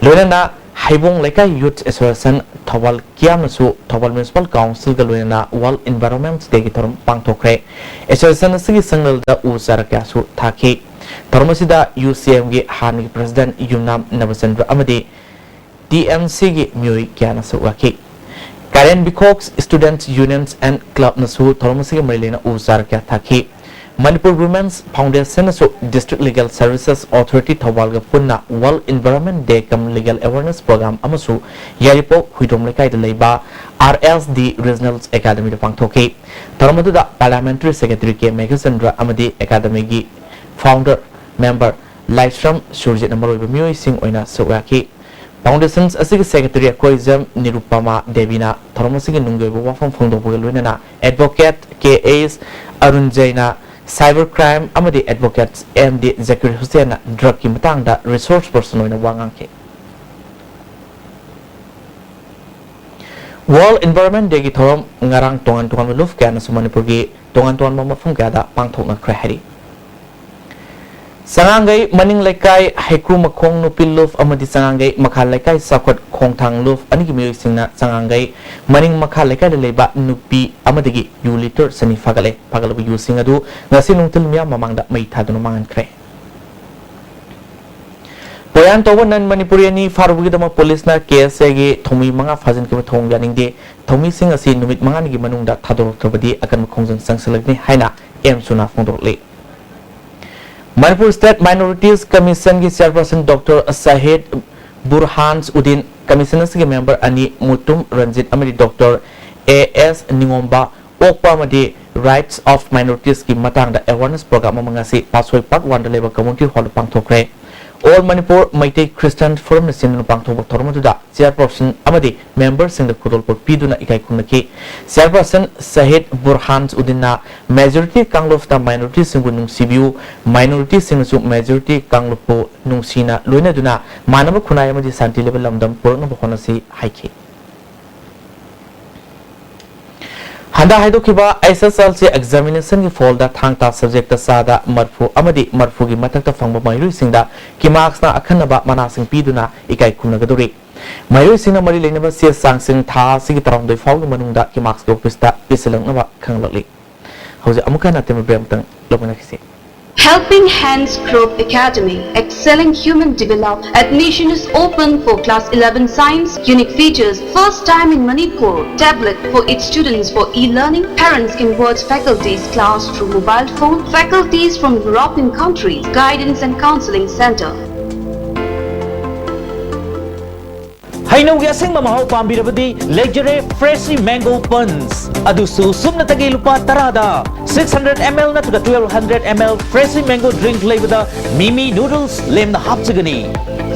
ꯂꯣꯏꯅꯅ ꯍꯩꯕꯣꯡ ꯂꯩꯀꯥꯏ ꯌꯨꯊ ꯑꯦꯁꯣꯁꯤꯌꯦꯁꯟ ꯊꯧꯕꯥꯜ ꯀꯤꯌꯥꯝꯅꯁꯨ ꯊꯧꯕꯥꯜ ꯃ꯭ꯌꯨꯅꯤꯁꯤꯄꯥꯜ ꯀꯥꯎꯟꯁꯤꯜꯒ ꯂꯣꯏꯅꯅ ꯋꯥꯔꯜꯗ ꯏꯟꯚꯥꯏꯔꯣꯟꯃꯦꯟꯠ ꯗꯦꯒꯤ ꯊꯧꯔꯝ ꯄꯥꯡꯊꯣꯛꯈ꯭ꯔꯦ꯫ ꯑꯦꯁꯣꯁꯤꯌꯦꯁꯟ ꯑꯁꯤꯒꯤ ꯁꯪꯂꯦꯜꯗ ꯎ ꯆꯥꯔ ꯀꯌꯥꯁꯨ ꯊꯥꯈꯤ꯫ ꯊꯧꯔꯝ ꯑꯁꯤꯗ ꯌꯨ ꯁꯤ ꯑꯦꯝꯒꯤ ꯍꯥꯟꯅꯒꯤ ꯄ꯭ꯔꯁꯤꯗꯦꯟꯠ ꯌꯨꯝꯅꯥꯝ ꯅꯕꯆꯟꯗ꯭ꯔ ꯑꯃꯗꯤ ꯇꯤ ꯑꯦꯝ ꯁꯤꯒꯤ ꯃꯤꯑꯣꯏ ꯀꯌꯥꯅ ꯁꯔꯨꯛ ꯌꯥꯈꯤ꯫ ꯀꯥꯔꯦꯟ ꯕꯤꯈꯣꯛ ꯁ꯭ꯇꯨꯗꯦꯟꯠꯁ ꯌꯨꯅꯤꯌꯟꯁ ꯑꯦꯟ ꯀ꯭ꯂꯕꯅꯁꯨ ꯊꯧꯔꯝ ꯑꯁꯤꯒ ꯃꯔꯤ ꯂꯩꯅ ꯎ ꯆꯥꯔ ꯀꯌꯥ ꯊꯥꯈꯤ꯫ ꯃꯅꯤꯄꯨꯔ ꯋꯨꯃꯦꯟꯁ ꯐꯥꯎꯟꯗꯦꯁꯟꯅꯁꯨ ꯗꯤꯁꯇ꯭ꯔꯤꯛ ꯂꯤꯒꯦꯜ ꯁꯔꯚꯤꯁꯦꯁ ꯑꯣꯊꯣꯔꯤꯇꯤ ꯊꯧꯕꯥꯜꯒ ꯄꯨꯟꯅ world environment day cum legal awareness programme ꯑꯃꯁꯨ ꯌꯥꯏꯔꯤꯄꯣꯛ ꯍꯨꯏꯗ꯭ꯔꯣꯝ ꯂꯩꯀꯥꯏꯗ ꯂꯩꯕ ꯑꯥꯔ ꯑꯦꯁ ꯗꯤ ꯔꯤꯖꯅꯦꯜ ꯑꯦꯀꯥꯗꯃꯤꯗ ꯄꯥꯡꯊꯣꯛꯈꯤ꯫ ꯊꯧꯔꯝ ꯑꯗꯨꯗ ꯄꯥꯔꯂꯤꯌꯥꯃꯦꯟꯇꯔꯤ ꯁꯦꯀ꯭ꯔꯦꯇꯔꯤ ꯀꯦ ꯃꯦꯘꯆꯟꯗ꯭ꯔ ꯑꯃꯗꯤ ꯑꯦꯀꯥꯗꯃꯤꯒꯤ ꯐꯥꯎꯟꯗꯔ ꯃꯦꯝꯕꯔ ꯂꯥꯏꯁ꯭ꯔꯝ ꯁꯨꯔꯖꯤꯠꯅ ꯃꯔꯨꯑꯣꯏꯕ ꯃꯤꯑꯣꯏꯁꯤꯡ ꯑꯣꯏꯅ ꯁꯔꯨꯛ ꯌꯥꯈꯤ꯫ ꯐꯥꯎꯟꯗꯦꯁꯟ ꯑꯁꯤꯒꯤ ꯁꯦꯀ꯭ꯔꯦꯇꯔꯤ ꯑꯩꯈꯣꯏꯖꯝ ꯅꯤꯔꯨꯄꯃꯥ ꯗꯦꯕꯤꯅ ꯊꯧꯔꯝ ꯑꯁꯤꯒꯤ ꯅꯨꯡꯒꯤ ꯑꯣꯏꯕ ꯋꯥꯐꯝ ꯐꯣꯡꯗꯣꯛꯄꯒ ꯂꯣꯏꯅꯅ ꯑꯦꯗꯚꯣꯀꯦꯠ ꯀꯦ ꯑꯦꯁ ꯑꯔꯨꯟ ꯖꯩꯅ ꯁꯥꯏꯕꯔ ꯀ꯭ꯔꯥꯏꯝ ꯑꯃꯗꯤ ꯑꯦꯗꯚꯣꯀꯦꯠ ꯑꯦꯝ ꯗꯤ ꯖꯀꯤꯔ ꯍꯨꯁꯦꯟꯅ ꯗ꯭ꯔꯒꯀꯤ ꯃꯇꯥꯡꯗ ꯔꯤꯁꯣꯔꯁ ꯄꯔꯁꯟ ꯑꯣꯏꯅ ꯋꯥ ꯉꯥꯡꯈꯤ꯫ ꯋꯥꯔꯜꯗ ꯏꯟꯚꯥꯏꯔꯣꯟꯃꯦꯟꯠ ꯗꯦꯒꯤ ꯊꯧꯔꯝ ꯉꯔꯥꯡ ꯇꯣꯉꯥꯟ ꯇꯣꯉꯥꯟꯕ ꯂꯨꯞ ꯀꯌꯥꯅꯁꯨ ꯃꯅꯤꯄꯨꯔꯒꯤ ꯇꯣꯉꯥꯟ ꯇꯣꯉꯥꯟꯕ ꯃꯐꯝ ꯀꯌꯥꯗ ꯄꯥꯡꯊꯣꯛꯅꯈ꯭ꯔꯦ ꯍꯥꯏꯔꯤ꯫ ꯆꯉꯥꯡꯒꯩ ꯃꯅꯤꯡ ꯂꯩꯀꯥꯏ ꯍꯩꯀ꯭ꯔꯨ ꯃꯈꯣꯡ ꯅꯨꯄꯤ ꯂꯨꯞ ꯑꯃꯗꯤ ꯆꯉꯥꯡꯒꯩ ꯃꯈꯥ ꯂꯩꯀꯥꯏ ꯆꯥꯎꯈꯠ ꯈꯣꯡꯊꯥꯡ ꯂꯨꯞ ꯑꯅꯤꯒꯤ ꯃꯤꯑꯣꯏꯁꯤꯡꯅ ꯆꯉꯥꯡꯒꯩ ꯃꯅꯤꯡ ꯃꯈꯥ ꯂꯩꯀꯥꯏꯗ ꯂꯩꯕ ꯅꯨꯄꯤ ꯑꯃꯗꯒꯤ ꯌꯨ ꯂꯤꯇꯔ ꯆꯅꯤ ꯐꯥꯒꯠꯂꯦ꯫ ꯐꯥꯒꯠꯂꯕ ꯌꯨꯁꯤꯡ ꯑꯗꯨ ꯉꯁꯤ ꯅꯨꯡꯊꯤꯜ ꯃꯤꯌꯥꯝ ꯃꯃꯥꯡꯗ ꯃꯩ ꯊꯥꯗꯨꯅ ꯃꯥꯡꯍꯟꯈ꯭ꯔꯦ꯫ ꯄꯣꯌꯥꯟ ꯇꯧꯕ ꯅꯟ ꯃꯅꯤꯄꯨꯔꯤ ꯑꯅꯤ ꯐꯥꯔꯨꯕꯒꯤꯗꯃꯛ ꯄꯨꯂꯤꯁꯅ ꯀꯦ ꯑꯦꯁ ꯑꯦꯒꯤ ꯊꯧꯃꯤ ꯃꯉꯥ ꯐꯥꯖꯤꯟꯈꯤꯕ ꯊꯧꯑꯣꯡ ꯌꯥꯅꯤꯡꯗꯦ꯫ ꯊꯧꯃꯤꯁꯤꯡ ꯑꯁꯤ ꯅꯨꯃꯤꯠ ꯃꯉꯥꯅꯤꯒꯤ ꯃꯅꯨꯡꯗ ꯊꯥꯗꯣꯔꯛꯇ꯭ꯔꯕꯗꯤ ꯑꯀꯟꯕ ꯈꯣꯡꯖꯪ ꯆꯪꯁꯤꯜꯂꯒꯅꯤ ꯍꯥꯏꯅ ꯑꯦꯝ ꯁꯨꯅꯥ ꯐꯣꯡꯗꯣꯔꯛꯂꯤ꯫ ꯃꯅꯤꯄꯨꯔ ꯁ꯭ꯇꯦꯠ ꯃꯥꯏꯅꯣꯔꯤꯇꯤꯁ ꯀꯃꯤꯁꯟꯒꯤ chairperson doctor Shahid Burhans Uddin, commission ꯑꯁꯤꯒꯤ ꯃꯦꯝꯕꯔ ꯑꯅꯤ ꯃꯨꯇꯨꯝ ꯔꯟꯖꯤꯠ ꯑꯃꯗꯤ ꯗꯣꯛꯇꯔ ꯑꯦ ꯑꯦꯁ ꯅꯤꯉꯣꯝꯕ ꯑꯣꯛꯄ ꯑꯃꯗꯤ Rights of Minoritieski ꯃꯇꯥꯡꯗ awareness program ꯑꯃ ꯉꯁꯤ ꯄꯥꯠꯁꯣꯏ ꯄꯥꯔꯠ ꯋꯥꯟꯗ ꯂꯩꯕ ꯀꯝꯃ꯭ꯌꯨꯅꯤꯇꯤ ꯍꯣꯜꯗ ꯄꯥꯡꯊꯣꯛꯈ꯭ꯔꯦ꯫ All Manipur Meitei Christian Forumꯅ ꯁꯤꯟꯗꯨꯅ ꯄꯥꯡꯊꯣꯛꯄ ꯊꯧꯔꯝ ꯑꯗꯨꯗ ꯆꯤꯌꯔꯄꯔꯁꯟ ꯑꯃꯗꯤ ꯃꯦꯝꯕꯔꯁꯤꯡꯗ ꯈꯨꯗꯣꯜꯄꯣꯠ ꯄꯤꯗꯨꯅ ꯏꯀꯥꯏ ꯈꯨꯝꯅꯈꯤ꯫ ꯆꯤꯌꯔꯄꯔꯁꯟ ꯁꯍꯤꯗ ꯕꯨꯔꯍꯥꯟ ꯎꯗꯤꯟꯅ majority ꯀꯥꯡꯂꯨꯞꯇ minoritiesꯁꯤꯡꯕꯨ ꯅꯨꯡꯁꯤꯕꯤꯌꯨ, minoritiesꯁꯤꯡꯅꯁꯨ majority ꯀꯥꯡꯂꯨꯞꯄꯨ ꯅꯨꯡꯁꯤꯅ ꯂꯣꯏꯅꯗꯨꯅ ꯃꯥꯟꯅꯕ ꯈꯨꯟꯅꯥꯏ ꯑꯃꯗꯤ ꯁꯥꯟꯇꯤ ꯂꯩꯕ ꯂꯝꯗꯝ ꯄꯨꯔꯛꯅꯕ ꯍꯣꯠꯅꯁꯤ ꯍꯥꯏꯈꯤ꯫ ꯍꯟꯗꯛ ꯍꯥꯏꯗꯣꯛꯈꯤꯕ ꯑꯩꯆ ꯑꯦꯁ ꯑꯦꯜ ꯁꯤ examinationꯒꯤ ꯐꯣꯜꯗ ꯊꯥꯡ ꯇꯥ subjectꯇ ꯆꯥꯗ ꯃꯔꯐꯨ ꯑꯃꯗꯤ ꯃꯔꯐꯨꯒꯤ ꯃꯊꯛꯇ ꯐꯪꯕ ꯃꯍꯩꯔꯣꯏꯁꯤꯡꯗ ꯀꯤꯃꯥꯛꯁꯅ ꯑꯈꯟꯅꯕ ꯃꯅꯥꯁꯤꯡ ꯄꯤꯗꯨꯅ ꯏꯀꯥꯏ ꯈꯨꯝꯅꯒꯗꯧꯔꯤ꯫ ꯃꯍꯩꯔꯣꯏꯁꯤꯡꯅ ꯃꯔꯤ ꯂꯩꯅꯕ ꯆꯦ ꯆꯥꯡꯁꯤꯡ ꯊꯥ ꯑꯁꯤꯒꯤ ꯇꯔꯥꯍꯨꯝꯗꯣꯏ ꯐꯥꯎꯒꯤ ꯃꯅꯨꯡꯗ ꯀꯤꯃꯥꯛꯁꯀꯤ ꯑꯣꯐꯤꯁꯇ ꯄꯤꯁꯤꯜꯂꯛꯅꯕ ꯈꯪꯍꯜꯂꯛꯂꯤ꯫ ꯍꯧꯖꯤꯛ ꯑꯃꯨꯛꯀ ꯍꯟꯅ ꯑꯇꯦꯟꯕ break ꯑꯃꯇꯪ ꯂꯧꯃꯤꯟꯅꯈꯤꯁꯤ꯫ Helping Hands Group Academy, excelling human develop. Admission is open for class eleven science, unique features, first time in Manipur, tablet for its students for e-learning. Parents can watch faculty's class through mobile phone. Faculties from European countries, guidance and counseling center. ꯍꯩꯅꯧꯒꯤ ꯑꯁꯦꯡꯕ ꯃꯍꯥꯎ ꯄꯥꯝꯕꯤꯔꯕꯗꯤ ꯂꯩꯖꯔꯦ Freshie Mango Punch꯫ ꯑꯗꯨꯁꯨ ꯁꯨꯞꯅꯇꯒꯤ ꯂꯨꯄꯥ ꯇꯔꯥꯗ꯫ Six hundred M L ꯅꯠꯇ꯭ꯔꯒ twelve hundred M L Freshie Mango drink ꯂꯩꯕꯗ ꯃꯤꯃꯤ noodles ꯂꯦꯝꯅ ꯍꯥꯞꯆꯒꯅꯤ꯫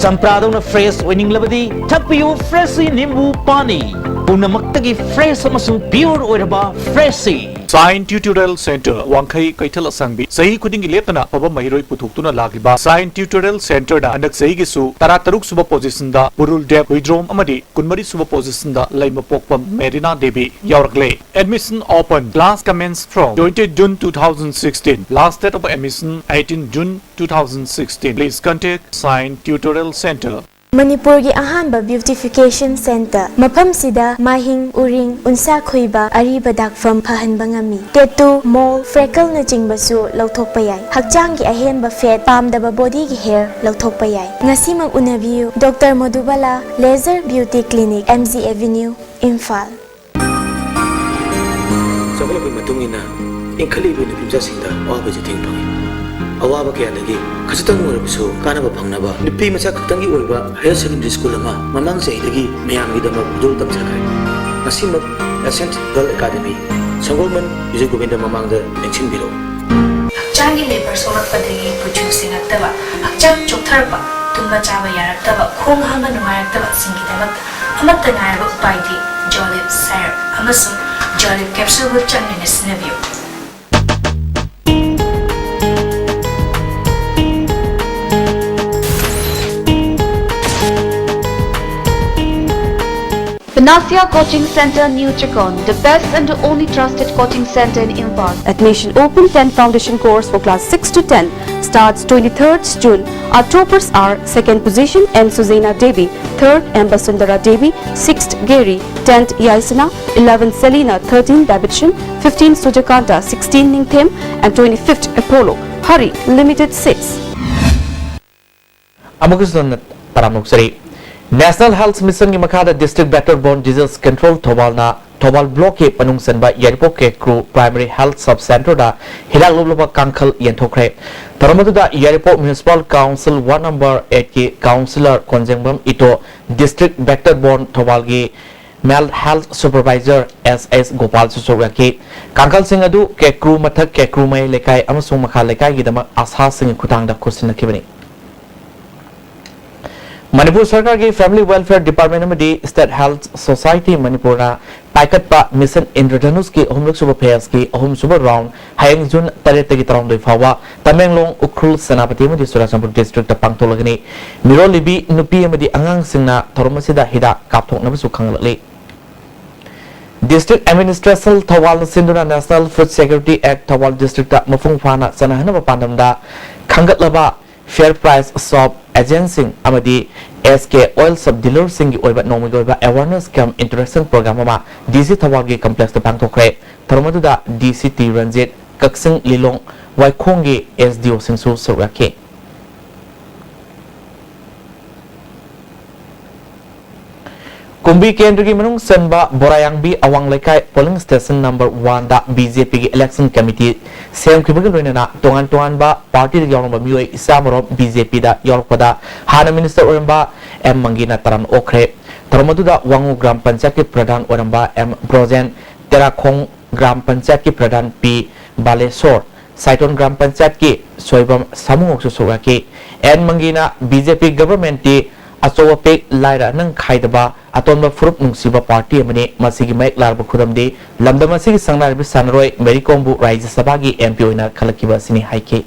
ꯆꯝꯄ꯭ꯔꯥꯗꯧꯅ fresh ꯑꯣꯏꯅꯤꯡꯂꯕꯗꯤ ꯊꯛꯄꯤꯌꯨ Freshie ꯅꯤꯝꯕꯨ ꯄꯥꯅꯤ꯫ ꯄꯨꯝꯅꯃꯛꯇꯒꯤ fresh ꯑꯃꯁꯨꯡ pure ꯑꯣꯏꯔꯕ Freshie꯫ Sign Tutorial Center, ꯋꯥꯡꯈꯩ ꯀꯩꯊꯦꯜ ꯑꯁꯥꯡꯕꯤ꯫ ꯆꯍꯤ ꯈꯨꯗꯤꯡꯒꯤ ꯂꯦꯞꯇꯅ ꯑꯐꯕ ꯃꯍꯩꯔꯣꯏ ꯄꯨꯊꯣꯛꯇꯨꯅ ꯂꯥꯛꯂꯤꯕ Sign Tutorial Centerꯗ ꯍꯟꯗꯛ ꯆꯍꯤꯒꯤꯁꯨ ꯇꯔꯥꯇꯔꯨꯛ ꯁꯨꯕ positionꯗ ꯄꯨꯔꯨꯜ ꯗꯦꯕ ꯍꯨꯏꯗ꯭ꯔꯣꯝ ꯑꯃꯗꯤ ꯀꯨꯟꯃꯔꯤ ꯁꯨꯕ positionꯗ ꯂꯩꯃꯄꯣꯛꯄꯝ ꯃꯦꯔꯤꯅꯥ ꯗꯦꯕꯤ ꯌꯥꯎꯔꯛꯂꯦ꯫ Admission open. Class commence from twenty June two thousand sixteen. Last date of admission eighteen June two thousand sixteen. Please contact Sign Tutorial Center. ꯃꯅꯤꯄꯨꯔꯒꯤ ꯑꯍꯥꯟꯕ beautification centre꯫ ꯃꯐꯝꯁꯤꯗ ꯃꯥꯏꯍꯤꯡ, ꯎꯔꯤꯡ, ꯎꯟꯁꯥ ꯈꯨꯏꯕ, ꯑꯔꯤꯕ ꯗꯥꯛꯐꯝ ꯐꯍꯟꯕ ꯉꯝꯃꯤ꯫ Tattoo, mole, freckleꯅꯆꯤꯡꯕꯁꯨ ꯂꯧꯊꯣꯛꯄ ꯌꯥꯏ꯫ ꯍꯛꯆꯥꯡꯒꯤ ꯑꯍꯦꯟꯕ fat, ꯄꯥꯝꯗꯕ bodyꯒꯤ hair ꯂꯧꯊꯣꯛꯄ ꯌꯥꯏ꯫ ꯉꯁꯤꯃꯛ ꯎꯅꯕꯤꯌꯨ, Doctor Madhubala Laser Beauty Clinic, M G Avenue, Imphal. ꯆꯥꯎꯈꯠꯂꯛꯄꯒꯤ ꯃꯇꯨꯡ ꯏꯟꯅ ꯏꯟꯈꯠꯂꯛꯂꯤꯕ ꯅꯨꯄꯤꯃꯆꯥꯁꯤꯡꯗ ꯑꯋꯥꯕ ꯆꯩꯊꯦꯡ ꯐꯪꯏ꯫ ꯑꯋꯥꯕ ꯀꯌꯥꯗꯒꯤ ꯈꯖꯤꯛꯇꯪ ꯑꯣꯏꯔꯕꯁꯨ ꯀꯥꯟꯅꯕ ꯐꯪꯅꯕ ꯅꯨꯄꯤ ꯃꯆꯥ ꯈꯛꯇꯪꯒꯤ ꯑꯣꯏꯕ higher secondary school ꯑꯃ ꯃꯃꯥꯡ ꯆꯍꯤꯗꯒꯤ ꯃꯌꯥꯝꯒꯤꯗꯃꯛ ꯈꯨꯗꯣꯜ ꯇꯝꯖꯈ꯭ꯔꯦ꯫ ꯉꯁꯤꯃꯛ Ascent Girl Academy, ꯁꯪꯒꯣꯜꯕꯟ Bijoy Govinda ꯃꯃꯥꯡꯗ ꯂꯦꯡꯁꯤꯟꯕꯤꯔꯛꯎ꯫ ꯍꯛꯆꯥꯡꯒꯤ ꯂꯦꯕꯔ ꯁꯣꯛꯂꯛꯄꯗꯒꯤ ꯀꯨꯆꯨ ꯁꯦꯡꯉꯛꯇꯕ, ꯍꯛꯆꯥꯡ ꯆꯣꯛꯊꯔꯛꯄ, ꯇꯨꯝꯕ ꯆꯥꯕ ꯌꯥꯔꯛꯇꯕ, ꯈꯣꯡ ꯍꯥꯝꯕ ꯅꯨꯡꯉꯥꯏꯔꯛꯇꯕꯁꯤꯡꯒꯤꯗꯃꯛꯇ ꯑꯃꯠꯇ ꯉꯥꯏꯔꯕ ꯎꯄꯥꯏꯗꯤ Jolib syrup ꯑꯃꯁꯨꯡ Jolib capsule ꯒꯨꯠ ꯆꯥꯡ ꯅꯥꯏꯅ ꯁꯤꯖꯤꯟꯅꯕꯤꯌꯨ꯫ Panacea Coaching Center, New Chakon, the best and the only trusted coaching center in Imphal. Admission open. Ten foundation course for class six to ten starts twenty-third June. Our toppers are: second position, M Suzaina Devi; third, M Basundara Devi; sixth, Gary; tenth, Yaisana; eleventh, Selina; thirteen, Babitchin; fifteen, Sujakanta; sixteen, Ningthem; and twenty-fifth, Apollo. Hurry, limited seats. ꯑꯃꯨꯛꯀꯁꯨ ꯍꯟꯅ ꯇꯔꯥꯝꯅ ꯑꯣꯛꯆꯔꯤ꯫ National Health Missionꯒꯤ ꯃꯈꯥꯗ District Vector Borne Disease Control ꯊꯧꯕꯥꯜꯅ Thoubal Blockꯀꯤ ꯃꯅꯨꯡ ꯆꯟꯕ ꯌꯥꯏꯔꯤꯄꯣꯛ ꯀꯦꯀ꯭ꯔꯨ Primary Health Sub Centreꯗ ꯍꯤꯗꯥꯛ ꯂꯨꯞꯂꯕ ꯀꯥꯡꯈꯜ ꯌꯦꯟꯊꯣꯛꯈ꯭ꯔꯦ꯫ ꯊꯧꯔꯝ ꯑꯗꯨꯗ ꯌꯥꯏꯔꯤꯄꯣꯛ Municipal Council Ward Number Eightꯀꯤ Councillor ꯀꯣꯟꯖꯦꯡꯕꯝ ꯏꯇꯣ, District Vector Borne ꯊꯧꯕꯥꯜꯒꯤ Male Health Supervisor S S ꯒꯣꯄꯥꯜꯁꯨ ꯁꯔꯨꯛ ꯌꯥꯈꯤ꯫ ꯀꯥꯡꯈꯜꯁꯤꯡ ꯑꯗꯨ ꯀꯦꯀ꯭ꯔꯨ ꯃꯊꯛ, ꯀꯦꯀ꯭ꯔꯨ ꯃꯌꯥꯏ ꯂꯩꯀꯥꯏ ꯑꯃꯁꯨꯡ ꯃꯈꯥ ꯂꯩꯀꯥꯏꯒꯤꯗꯃꯛ ꯑꯁꯥꯁꯤꯡꯒꯤ ꯈꯨꯠꯊꯥꯡꯗ ꯈꯨꯠꯁꯤꯟꯅꯈꯤꯕꯅꯤ꯫ ꯃꯅꯤꯄꯨꯔ ꯁꯔꯀꯥꯔꯒꯤ Family Welfare Department ꯑꯃꯗꯤ State Health Society ꯃꯅꯤꯄꯨꯔꯅ ꯄꯥꯏꯈꯠꯄ Mission ꯏꯟꯗ꯭ꯔꯙꯅꯨꯁꯀꯤ ꯑꯍꯨꯝꯂꯛ ꯁꯨꯕ phaseꯀꯤ ꯑꯍꯨꯝꯁꯨꯕ round ꯍꯌꯦꯡ June ꯇꯔꯦꯠꯇꯒꯤ ꯇꯔꯥꯍꯨꯝꯗꯣꯏ ꯐꯥꯎꯕ ꯇꯃꯦꯡꯂꯣꯡ, ꯎꯈ꯭ꯔꯨꯜ, ꯁꯦꯅꯥꯄꯇꯤ ꯑꯃꯗꯤ ꯆꯨꯔꯆꯥꯟꯄꯨꯔ districtꯇ ꯄꯥꯡꯊꯣꯛꯂꯒꯅꯤ꯫ ꯃꯤꯔꯣꯜꯂꯤꯕꯤ ꯅꯨꯄꯤ ꯑꯃꯗꯤ ꯑꯉꯥꯡꯁꯤꯡꯅ ꯊꯧꯔꯝ ꯑꯁꯤꯗ ꯍꯤꯗꯥꯛ ꯀꯥꯞꯊꯣꯛꯅꯕꯁꯨ ꯈꯪꯍꯜꯂꯛꯂꯤ꯫ District Administration ꯊꯧꯕꯥꯜꯅ ꯁꯤꯟꯗꯨꯅ National Food Security Act Thoubal districtꯇ ꯃꯄꯨꯡ ꯐꯥꯅ ꯆꯠꯅꯍꯟꯅꯕ ꯄꯥꯟꯗꯝꯗ ꯈꯟꯒꯠꯂꯕ Fair Price Shop agentꯁꯤꯡ ꯑꯃꯗꯤ S K Oil sub dealerꯁꯤꯡꯒꯤ ꯑꯣꯏꯕ ꯅꯣꯡꯃꯒꯤ ꯑꯣꯏꯕ awareness cum interaction program ꯑꯃ D C ꯊꯧꯕꯥꯜꯒꯤ complexꯇ ꯄꯥꯡꯊꯣꯛꯈ꯭ꯔꯦ꯫ ꯊꯧꯔꯝ ꯑꯗꯨꯗ D C ꯇꯤ ꯔꯟꯖꯤꯠ, ꯀꯛꯆꯤꯡ ꯂꯤꯂꯣꯡ ꯋꯥꯏꯈꯣꯡꯒꯤ S D Oꯁꯤꯡꯁꯨ ꯁꯔꯨꯛ ꯌꯥꯈꯤ꯫ ꯀꯨꯝꯕꯤ ꯀꯦꯟꯗ꯭ꯔꯒꯤ ꯃꯅꯨꯡ ꯆꯟꯕ ꯕꯣꯔꯥꯌꯥꯡꯕꯤ ꯑꯋꯥꯡ ꯂꯩꯀꯥꯏ polling station number oneꯗ B J Pꯒꯤ election committee ꯁꯦꯝꯈꯤꯕꯒ ꯂꯣꯏꯅꯅ ꯇꯣꯉꯥꯟ ꯇꯣꯉꯥꯟꯕ partyꯗ ꯌꯥꯎꯔꯝꯕ ꯃꯤꯑꯣꯏ ꯆꯥꯝꯃꯔꯣꯝ B J Pꯗ ꯌꯥꯎꯔꯛꯄꯗ ꯍꯥꯟꯅ minister ꯑꯣꯏꯔꯝꯕ M ꯃꯪꯒꯤꯅ ꯇꯔꯥꯝꯅ ꯑꯣꯛꯈ꯭ꯔꯦ꯫ ꯊꯧꯔꯝ ꯑꯗꯨꯗ ꯋꯥꯉꯨ ꯒ꯭ꯔꯥꯝ ꯄꯟꯆꯥꯌꯠꯀꯤ ꯄ꯭ꯔꯙꯥꯟ ꯑꯣꯏꯔꯝꯕ M ꯕ꯭ꯔꯣꯖꯦꯟ, ꯇꯦꯔꯥꯈꯣꯡ ꯒ꯭ꯔꯥꯝ ꯄꯟꯆꯥꯌꯠꯀꯤ ꯄ꯭ꯔꯙꯥꯟ P ꯕꯥꯂꯦꯁꯣꯔ, ꯁꯥꯏꯇꯣꯟ ꯒ꯭ꯔꯥꯝ ꯄꯟꯆꯥꯌꯠꯀꯤ ꯁꯣꯏꯕꯝ ꯁꯥꯃꯨꯉꯣꯛꯁꯨ ꯁꯔꯨꯛ ꯌꯥꯈꯤ꯫ ꯑꯦꯟ ꯃꯪꯒꯤꯅ B J P governmentꯇꯤ ꯑꯆꯧ ꯑꯄꯤꯛ ꯂꯥꯏꯔ ꯑꯅꯪ ꯈꯥꯏꯗꯕ ꯑꯇꯣꯟꯕ ꯐꯨꯔꯨꯞ ꯅꯨꯡꯁꯤꯕ party ꯑꯃꯅꯤ꯫ ꯃꯁꯤꯒꯤ ꯃꯌꯦꯛ ꯂꯥꯔꯕ ꯈꯨꯗꯝꯗꯤ ꯂꯝꯗꯝ ꯑꯁꯤꯒꯤ ꯁꯪꯅꯥꯏꯔꯕꯤ ꯁꯥꯟꯅꯔꯣꯏ ꯃꯦꯔꯤ ꯀꯣꯝꯕꯨ ꯔꯥꯖ꯭ꯌ ꯁꯚꯥꯒꯤ M P ꯑꯣꯏꯅ ꯈꯜꯂꯛꯈꯤꯕ ꯑꯁꯤꯅꯤ ꯍꯥꯏꯈꯤ꯫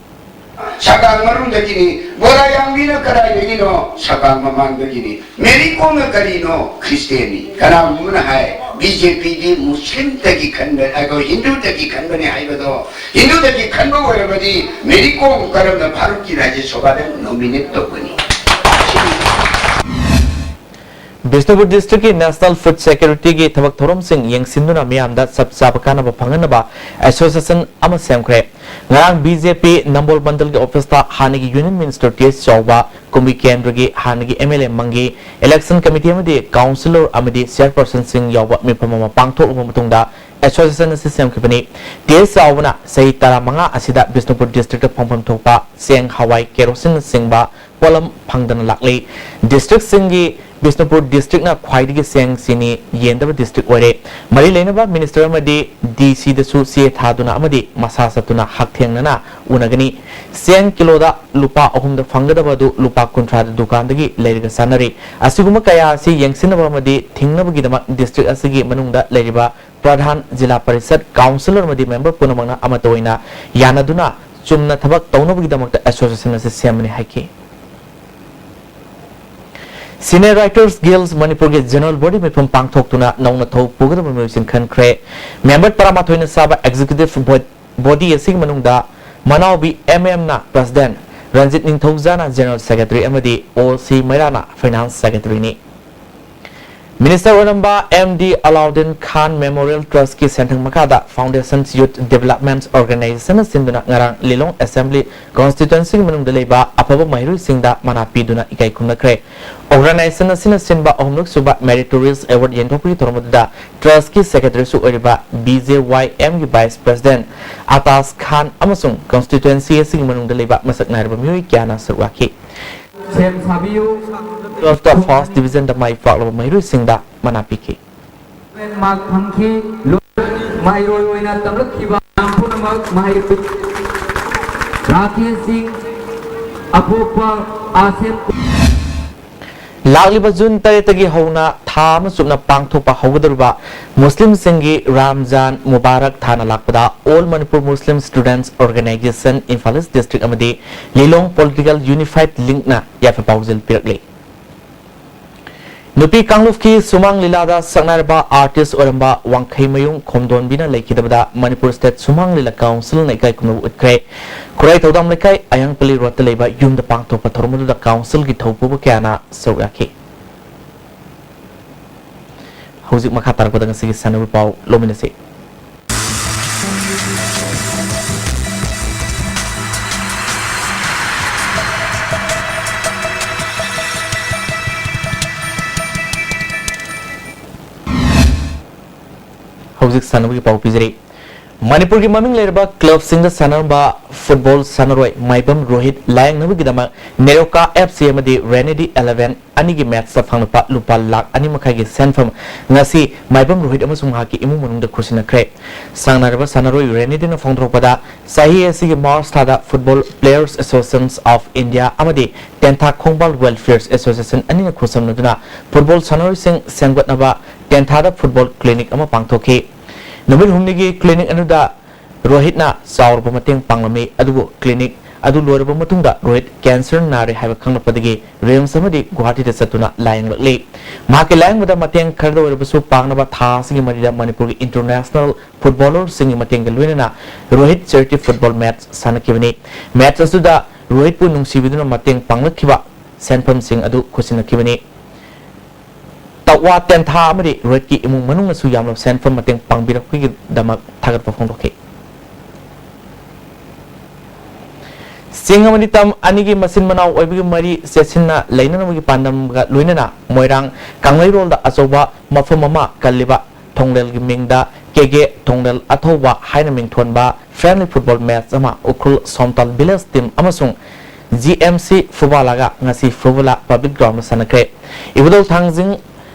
ꯁꯒꯥꯡ ꯃꯅꯨꯡꯗꯒꯤꯅꯤ꯫ ꯕꯣꯔꯥꯌꯥꯡꯕꯤꯅ ꯀꯗꯥꯏꯗꯒꯤꯅꯣ? ꯁꯒꯥꯡ ꯃꯃꯥꯡꯗꯒꯤꯅꯤ꯫ ꯃꯦꯔꯤ ꯀꯣꯝꯅ ꯀꯔꯤꯅꯣ? ꯈ꯭ꯔꯤꯁꯇꯦꯟꯅꯤ꯫ ꯀꯅꯥꯒꯨꯝꯕꯅ ꯍꯥꯏ, B J Pꯗꯤ ꯃꯨꯁꯂꯤꯝꯗꯒꯤ ꯈꯟꯕ, ꯑꯗꯣ ꯍꯤꯟꯗꯨꯗꯒꯤ ꯈꯟꯕꯅꯤ ꯍꯥꯏꯕꯗꯣ, ꯍꯤꯟꯗꯨꯗꯒꯤ ꯈꯟꯕ ꯑꯣꯏꯔꯕꯗꯤ ꯃꯦꯔꯤ ꯀꯣꯝ ꯀꯔꯝꯅ ꯚꯥꯔꯠꯀꯤ ꯔꯥꯖ꯭ꯌ ꯁꯚꯥꯗ nominate ꯇꯧꯒꯅꯤ? ꯕꯤꯁꯅꯨꯄꯨꯔ districtꯀꯤ National Food Securityꯒꯤ ꯊꯕꯛ ꯊꯧꯔꯝꯁꯤꯡ ꯌꯦꯡꯁꯤꯟꯗꯨꯅ ꯃꯤꯌꯥꯝꯗ ꯆꯞ ꯆꯥꯕ ꯀꯥꯟꯅꯕ ꯐꯪꯍꯟꯅꯕ association ꯑꯃ ꯁꯦꯝꯈ꯭ꯔꯦ꯫ ꯉꯔꯥꯡ B J P ꯅꯝꯕꯣꯜ ꯃꯟꯗꯜꯒꯤ officeꯇ ꯍꯥꯟꯅꯒꯤ Union Minister T H ꯆꯥꯎꯕ, ꯀꯨꯝꯕꯤ ꯀꯦꯟꯗ꯭ꯔꯒꯤ ꯍꯥꯟꯅꯒꯤ M L A ꯃꯪꯒꯤ, election committee ꯑꯃꯗꯤ councillor ꯑꯃꯗꯤ chairpersonꯁꯤꯡ ꯌꯥꯎꯕ ꯃꯤꯐꯝ ꯑꯃ ꯄꯥꯡꯊꯣꯛꯂꯕ ꯃꯇꯨꯡꯗ association ꯑꯁꯤ ꯁꯦꯝꯈꯤꯕꯅꯤ꯫ T H ꯆꯥꯎꯕꯅ ꯆꯍꯤ ꯇꯔꯥꯃꯉꯥ ꯑꯁꯤꯗ ꯕꯤꯁꯅꯨꯄꯨꯔ districtꯇ ꯐꯪꯐꯝ ꯊꯣꯛꯄ ꯆꯦꯡ, ꯍꯋꯥꯏ, ꯀꯦꯔꯣꯁꯤꯟꯅꯆꯤꯡꯕ ꯄꯣꯠꯂꯝ ꯐꯪꯗꯅ ꯂꯥꯛꯂꯤ꯫ Districtꯁꯤꯡꯒꯤ ꯕꯤꯁꯅꯨꯄꯨꯔ districtꯅ ꯈ꯭ꯋꯥꯏꯗꯒꯤ ꯆꯦꯡ ꯆꯤꯅꯤ ꯌꯦꯟꯗꯕ district ꯑꯣꯏꯔꯦ꯫ ꯃꯔꯤ ꯂꯩꯅꯕ minister ꯑꯃꯗꯤ DCꯗꯁꯨ ꯆꯦ ꯊꯥꯗꯨꯅ ꯑꯃꯗꯤ ꯃꯁꯥ ꯆꯠꯇꯨꯅ ꯍꯛꯊꯦꯡꯅꯅ ꯎꯅꯒꯅꯤ꯫ ꯆꯦꯡ ꯀꯤꯂꯣꯗ ꯂꯨꯄꯥ ꯑꯍꯨꯝꯗ ꯐꯪꯒꯗꯕ ꯑꯗꯨ ꯂꯨꯄꯥ ꯀꯨꯟꯊ꯭ꯔꯥꯗ ꯗꯨꯀꯥꯟꯗꯒꯤ ꯂꯩꯔꯒ ꯆꯥꯅꯔꯤ꯫ ꯑꯁꯤꯒꯨꯝꯕ ꯀꯌꯥ ꯑꯁꯤ ꯌꯦꯡꯁꯤꯟꯅꯕ ꯑꯃꯗꯤ ꯊꯤꯡꯅꯕꯒꯤꯗꯃꯛ district ꯑꯁꯤꯒꯤ ꯃꯅꯨꯡꯗ ꯂꯩꯔꯤꯕ ꯄ꯭ꯔꯙꯥꯟ, ꯖꯤꯂꯥ ꯄꯔꯤꯁꯠ, councillor ꯑꯃꯗꯤ member ꯄꯨꯝꯅꯃꯛꯅ ꯑꯃꯠꯇ ꯑꯣꯏꯅ ꯌꯥꯅꯗꯨꯅ ꯆꯨꯝꯅ ꯊꯕꯛ ꯇꯧꯅꯕꯒꯤꯗꯃꯛꯇ association ꯑꯁꯤ ꯁꯦꯝꯕꯅꯤ ꯍꯥꯏꯈꯤ꯫ Senior Writers Guild ꯃꯅꯤꯄꯨꯔꯒꯤ general body ꯃꯤꯐꯝ ꯄꯥꯡꯊꯣꯛꯇꯨꯅ ꯅꯧꯅ ꯊꯧ ꯄꯨꯒꯗꯕ ꯃꯤꯑꯣꯏꯁꯤꯡ ꯈꯟꯈ꯭ꯔꯦ꯫ Member ꯇꯔꯥꯃꯥꯊꯣꯏꯅ ꯁꯥꯕ executive bo-, body ꯑꯁꯤꯒꯤ ꯃꯅꯨꯡꯗ ꯃꯅꯥꯎꯕꯤ MM ꯅ president, ꯔꯟꯖꯤꯠ ꯅꯤꯡꯊꯧꯖꯥꯅ general secretary ꯑꯃꯗꯤ O C ꯃꯩꯔꯥꯅ finance secretary ꯅꯤ꯫ Minister ꯑꯣꯏꯔꯝꯕ M D ꯑꯂꯥꯎꯗꯤꯟ ꯈꯥꯟ Memorial Trust ꯀꯤ ꯁꯦꯟꯊꯪ ꯃꯈꯥꯗ Foundations Youth Development Organization ꯅ ꯁꯤꯟꯗꯨꯅ ꯉꯔꯥꯡ ꯂꯤꯂꯣꯡ Assembly Constituency ꯒꯤ ꯃꯅꯨꯡꯗ ꯂꯩꯕ ꯑꯐꯕ ꯃꯍꯩꯔꯣꯏꯁꯤꯡꯗ ꯃꯅꯥ ꯄꯤꯗꯨꯅ ꯏꯀꯥꯏ ꯈꯨꯝꯅꯈ꯭ꯔꯦ꯫ Organization ꯑꯁꯤꯅ ꯁꯤꯟꯕ ꯑꯍꯨꯝꯂꯛ ꯁꯨꯕ Meritorious Award ꯌꯦꯟꯊꯣꯛꯄꯒꯤ ꯊꯧꯔꯝ ꯑꯗꯨꯗ Trust ꯀꯤ secretary ꯁꯨ ꯑꯣꯏꯔꯤꯕ B J Y M ꯒꯤ vice president ꯑꯇꯥꯁ ꯈꯥꯟ ꯑꯃꯁꯨꯡ constituency ꯑꯁꯤꯒꯤ ꯃꯅꯨꯡꯗ ꯂꯩꯕ ꯃꯁꯛ ꯅꯥꯏꯔꯕ ꯃꯤꯑꯣꯏ ꯀꯌꯥꯅ ꯁꯔꯨꯛ ꯌꯥꯈꯤ꯫ ꯁꯦꯝ ꯁꯥꯕꯤꯌꯨ꯫ Twelfth ꯇ first division ꯗ ꯃꯥꯏ ꯄꯥꯛꯂꯕ ꯃꯍꯩꯔꯣꯏꯁꯤꯡꯗ ꯃꯅꯥ ꯄꯤꯈꯤ꯫ Mark ꯐꯪꯈꯤ꯫ ꯃꯍꯩꯔꯣꯏ ꯑꯣꯏꯅ ꯇꯝꯂꯛꯈꯤꯕ ꯃꯌꯥꯝ ꯄꯨꯝꯅꯃꯛ ꯃꯍꯩꯔꯣꯏ ꯔꯥꯀꯦꯁ ꯁꯤꯡ, ꯑꯄꯣꯛꯄ ꯑꯥꯁꯦꯝ꯫ ꯂꯥꯛꯂꯤꯕ June ꯇꯔꯦꯠꯇꯒꯤ ꯍꯧꯅ ꯊꯥ ꯑꯃ ꯆꯨꯞꯅ ꯄꯥꯡꯊꯣꯛꯄ ꯍꯧꯒꯗꯧꯔꯤꯕ ꯃꯨꯁꯂꯤꯝꯁꯤꯡꯒꯤ ꯔꯥꯝꯖꯥꯟ ꯃꯨꯕꯥꯔꯛ ꯊꯥꯅ ꯂꯥꯛꯄꯗ All Manipur Muslim Students Organization, Imphal East District ꯑꯃꯗꯤ ꯂꯤꯂꯣꯡ Political Unified Link ꯅ ꯌꯥꯏꯐ ꯄꯥꯎꯖꯦꯜ ꯄꯤꯔꯛꯂꯤ꯫ ꯅꯨꯄꯤ ꯀꯥꯡꯂꯨꯞꯀꯤ ꯁꯨꯃꯥꯡ ꯂꯤꯂꯥꯗ ꯁꯛꯅꯥꯏꯔꯕ artist ꯑꯣꯏꯔꯝꯕ ꯋꯥꯡꯈꯩꯃꯌꯨꯝ ꯈꯣꯝꯗꯣꯟꯕꯤꯅ ꯂꯩꯈꯤꯗꯕꯗ Manipur State ꯁꯨꯃꯥꯡ ꯂꯤꯂꯥ Council ꯅ ꯏꯀꯥꯏ ꯈꯨꯝꯅꯕ ꯎꯠꯈ꯭ꯔꯦ꯫ ꯈꯨꯔꯥꯏ ꯊꯧꯗꯥꯝ ꯂꯩꯀꯥꯏ ꯑꯌꯥꯡꯄꯜꯂꯤ road ꯇ ꯂꯩꯕ ꯌꯨꯝꯗ ꯄꯥꯡꯊꯣꯛꯄ ꯊꯧꯔꯝ ꯑꯗꯨꯗ Council ꯒꯤ ꯊꯧꯄꯨꯕ ꯀꯌꯥꯅ ꯁꯔꯨꯛ ꯌꯥꯈꯤ꯫ ꯍꯧꯖꯤꯛ ꯃꯈꯥ ꯇꯥꯔꯛꯄꯗ ꯉꯁꯤꯒꯤ ꯁꯥꯟꯅꯕ ꯄꯥꯎ ꯂꯧꯃꯤꯟꯅꯁꯤ꯫ ꯍꯧꯖꯤꯛ ꯁꯥꯟꯅꯕꯒꯤ ꯄꯥꯎ ꯄꯤꯖꯔꯤ꯫ ꯃꯅꯤꯄꯨꯔꯒꯤ ꯃꯃꯤꯡ ꯂꯩꯔꯕ ꯀ꯭ꯂꯕꯁꯤꯡꯗ ꯁꯥꯟꯅꯔꯝꯕ ꯐꯨꯠꯕꯣꯜ ꯁꯥꯟꯅꯔꯣꯏ ꯃꯥꯏꯕꯝ ꯔꯣꯍꯤꯠ ꯂꯥꯌꯦꯡꯅꯕꯒꯤꯗꯃꯛ ꯅꯦꯔꯣꯀꯥ ꯑꯦꯐ ꯁꯤ ꯑꯃꯗꯤ ꯔꯦꯅꯦꯗꯤ ꯑꯦꯂꯦꯚꯦꯟ ꯑꯅꯤꯒꯤ ꯃꯦꯠꯆꯇ ꯐꯪꯂꯛꯄ ꯂꯨꯄꯥ ꯂꯥꯈ ꯑꯅꯤ ꯃꯈꯥꯏꯒꯤ ꯁꯦꯟꯐꯝ ꯉꯁꯤ ꯃꯥꯏꯕꯝ ꯔꯣꯍꯤꯠ ꯑꯃꯁꯨꯡ ꯃꯍꯥꯛꯀꯤ ꯏꯃꯨꯡ ꯃꯅꯨꯡꯗ ꯈꯨꯠꯁꯤꯟꯅꯈ꯭ꯔꯦ꯫ ꯁꯥꯡꯅꯔꯕ ꯁꯥꯟꯅꯔꯣꯏ ꯔꯦꯅꯦꯗꯤꯅ ꯐꯣꯡꯗꯣꯔꯛꯄꯗ, ꯆꯍꯤ ꯑꯁꯤꯒꯤ ꯃꯥꯔꯆ ꯊꯥꯗ Football Players Association of India ꯑꯃꯗꯤ ꯇꯦꯟꯊꯥ ꯈꯣꯡꯕꯥꯜ Welfare Association ꯑꯅꯤꯅ ꯈꯨꯠꯁꯝꯅꯗꯨꯅ ꯐꯨꯠꯕꯣꯜ ꯁꯥꯟꯅꯔꯣꯏꯁꯤꯡ ꯁꯦꯝꯒꯠꯅꯕ ꯇꯦꯟꯊꯥꯗ ꯐꯨꯠꯕꯣꯜ ꯀ꯭ꯂꯤꯅꯤꯛ ꯑꯃ ꯄꯥꯡꯊꯣꯛꯈꯤ꯫ ꯅꯨꯃꯤꯠ ꯍꯨꯝꯅꯤꯒꯤ ꯀ꯭ꯂꯤꯅꯤꯛ ꯑꯗꯨꯗ ꯔꯣꯍꯤꯠꯅ ꯆꯥꯎꯔꯕ ꯃꯇꯦꯡ ꯄꯥꯡꯂꯝꯃꯤ, ꯑꯗꯨꯕꯨ ꯀ꯭ꯂꯤꯅꯤꯛ ꯑꯗꯨ ꯂꯣꯏꯔꯕ ꯃꯇꯨꯡꯗ ꯔꯣꯍꯤꯠ ꯀꯦꯟꯁꯔ ꯅꯥꯔꯦ ꯍꯥꯏꯕ ꯈꯪꯂꯛꯄꯗꯒꯤ ꯔꯤꯝꯁ ꯑꯃꯗꯤ ꯒꯨꯋꯥꯍꯥꯇꯤꯗ ꯆꯠꯇꯨꯅ ꯂꯥꯌꯦꯡꯂꯛꯂꯤ꯫ ꯃꯍꯥꯛꯀꯤ ꯂꯥꯌꯦꯡꯕꯗ ꯃꯇꯦꯡ ꯈꯔꯗ ꯑꯣꯏꯔꯕꯁꯨ ꯄꯥꯡꯅꯕ ꯊꯥ ꯑꯁꯤꯒꯤ ꯃꯔꯤꯗ ꯃꯅꯤꯄꯨꯔꯒꯤ ꯏꯟꯇꯔꯅꯦꯁꯅꯦꯜ ꯐꯨꯠꯕꯣꯂꯔꯁꯤꯡꯒꯤ ꯃꯇꯦꯡꯒ ꯂꯣꯏꯅꯅ ꯔꯣꯍꯤꯠ ꯆꯦꯔꯤꯇꯤ ꯐꯨꯠꯕꯣꯜ ꯃꯦꯠꯆ ꯁꯥꯟꯅꯈꯤꯕꯅꯤ꯫ ꯃꯦꯠꯆ ꯑꯗꯨꯗ ꯔꯣꯍꯤꯠꯄꯨ ꯅꯨꯡꯁꯤꯕꯤꯗꯨꯅ ꯃꯇꯦꯡ ꯄꯥꯡꯂꯛꯈꯤꯕ ꯁꯦꯟꯐꯝꯁꯤꯡ ꯑꯗꯨ ꯈꯨꯠꯁꯤꯟꯅꯈꯤꯕꯅꯤ꯫ ꯇꯛꯋꯥ ꯇꯦꯟꯊꯥ ꯑꯃꯗꯤ ꯔꯣꯍꯤꯠꯀꯤ ꯏꯃꯨꯡ ꯃꯅꯨꯡꯅꯁꯨ ꯌꯥꯝꯂꯕ ꯁꯦꯟꯐꯝ ꯃꯇꯦꯡ ꯄꯥꯡꯕꯤꯔꯛꯄꯒꯤꯗꯃꯛ ꯊꯥꯒꯠꯄ ꯐꯣꯡꯗꯣꯛꯈꯤ꯫ ꯆꯤꯡ ꯑꯃꯗꯤ ꯇꯝ ꯑꯅꯤꯒꯤ ꯃꯆꯤꯟ ꯃꯅꯥꯎ ꯑꯣꯏꯕꯒꯤ ꯃꯔꯤ ꯆꯦꯠꯁꯤꯟꯅ ꯂꯩꯅꯅꯕꯒꯤ ꯄꯥꯟꯗꯝꯒ ꯂꯣꯏꯅꯅ ꯃꯣꯏꯔꯥꯡ ꯀꯪꯂꯩꯔꯣꯜꯗ ꯑꯆꯧꯕ ꯃꯐꯝ ꯑꯃ ꯀꯜꯂꯤꯕ ꯊꯣꯡꯂꯦꯜꯒꯤ ꯃꯤꯡꯗ ꯀꯦ ꯀꯦ ꯊꯣꯡꯂꯦꯜ ꯑꯊꯧꯕ ꯍꯥꯏꯅ ꯃꯤꯡꯊꯣꯟꯕ friendly football match ꯑꯃ ꯎꯈ꯭ꯔꯨꯜ ꯁꯣꯝꯇꯥꯜ village team ꯑꯃꯁꯨꯡ ꯖꯤ ꯑꯦꯝ ꯁꯤ ꯐꯨꯕꯥꯂꯥꯒ ꯉꯁꯤ ꯐꯨꯕꯥꯂꯥ public ground ꯗ ꯁꯥꯟꯅꯈ꯭ꯔꯦ꯫ ꯏꯕꯨꯙꯧ ꯊꯥꯡꯖꯤꯡ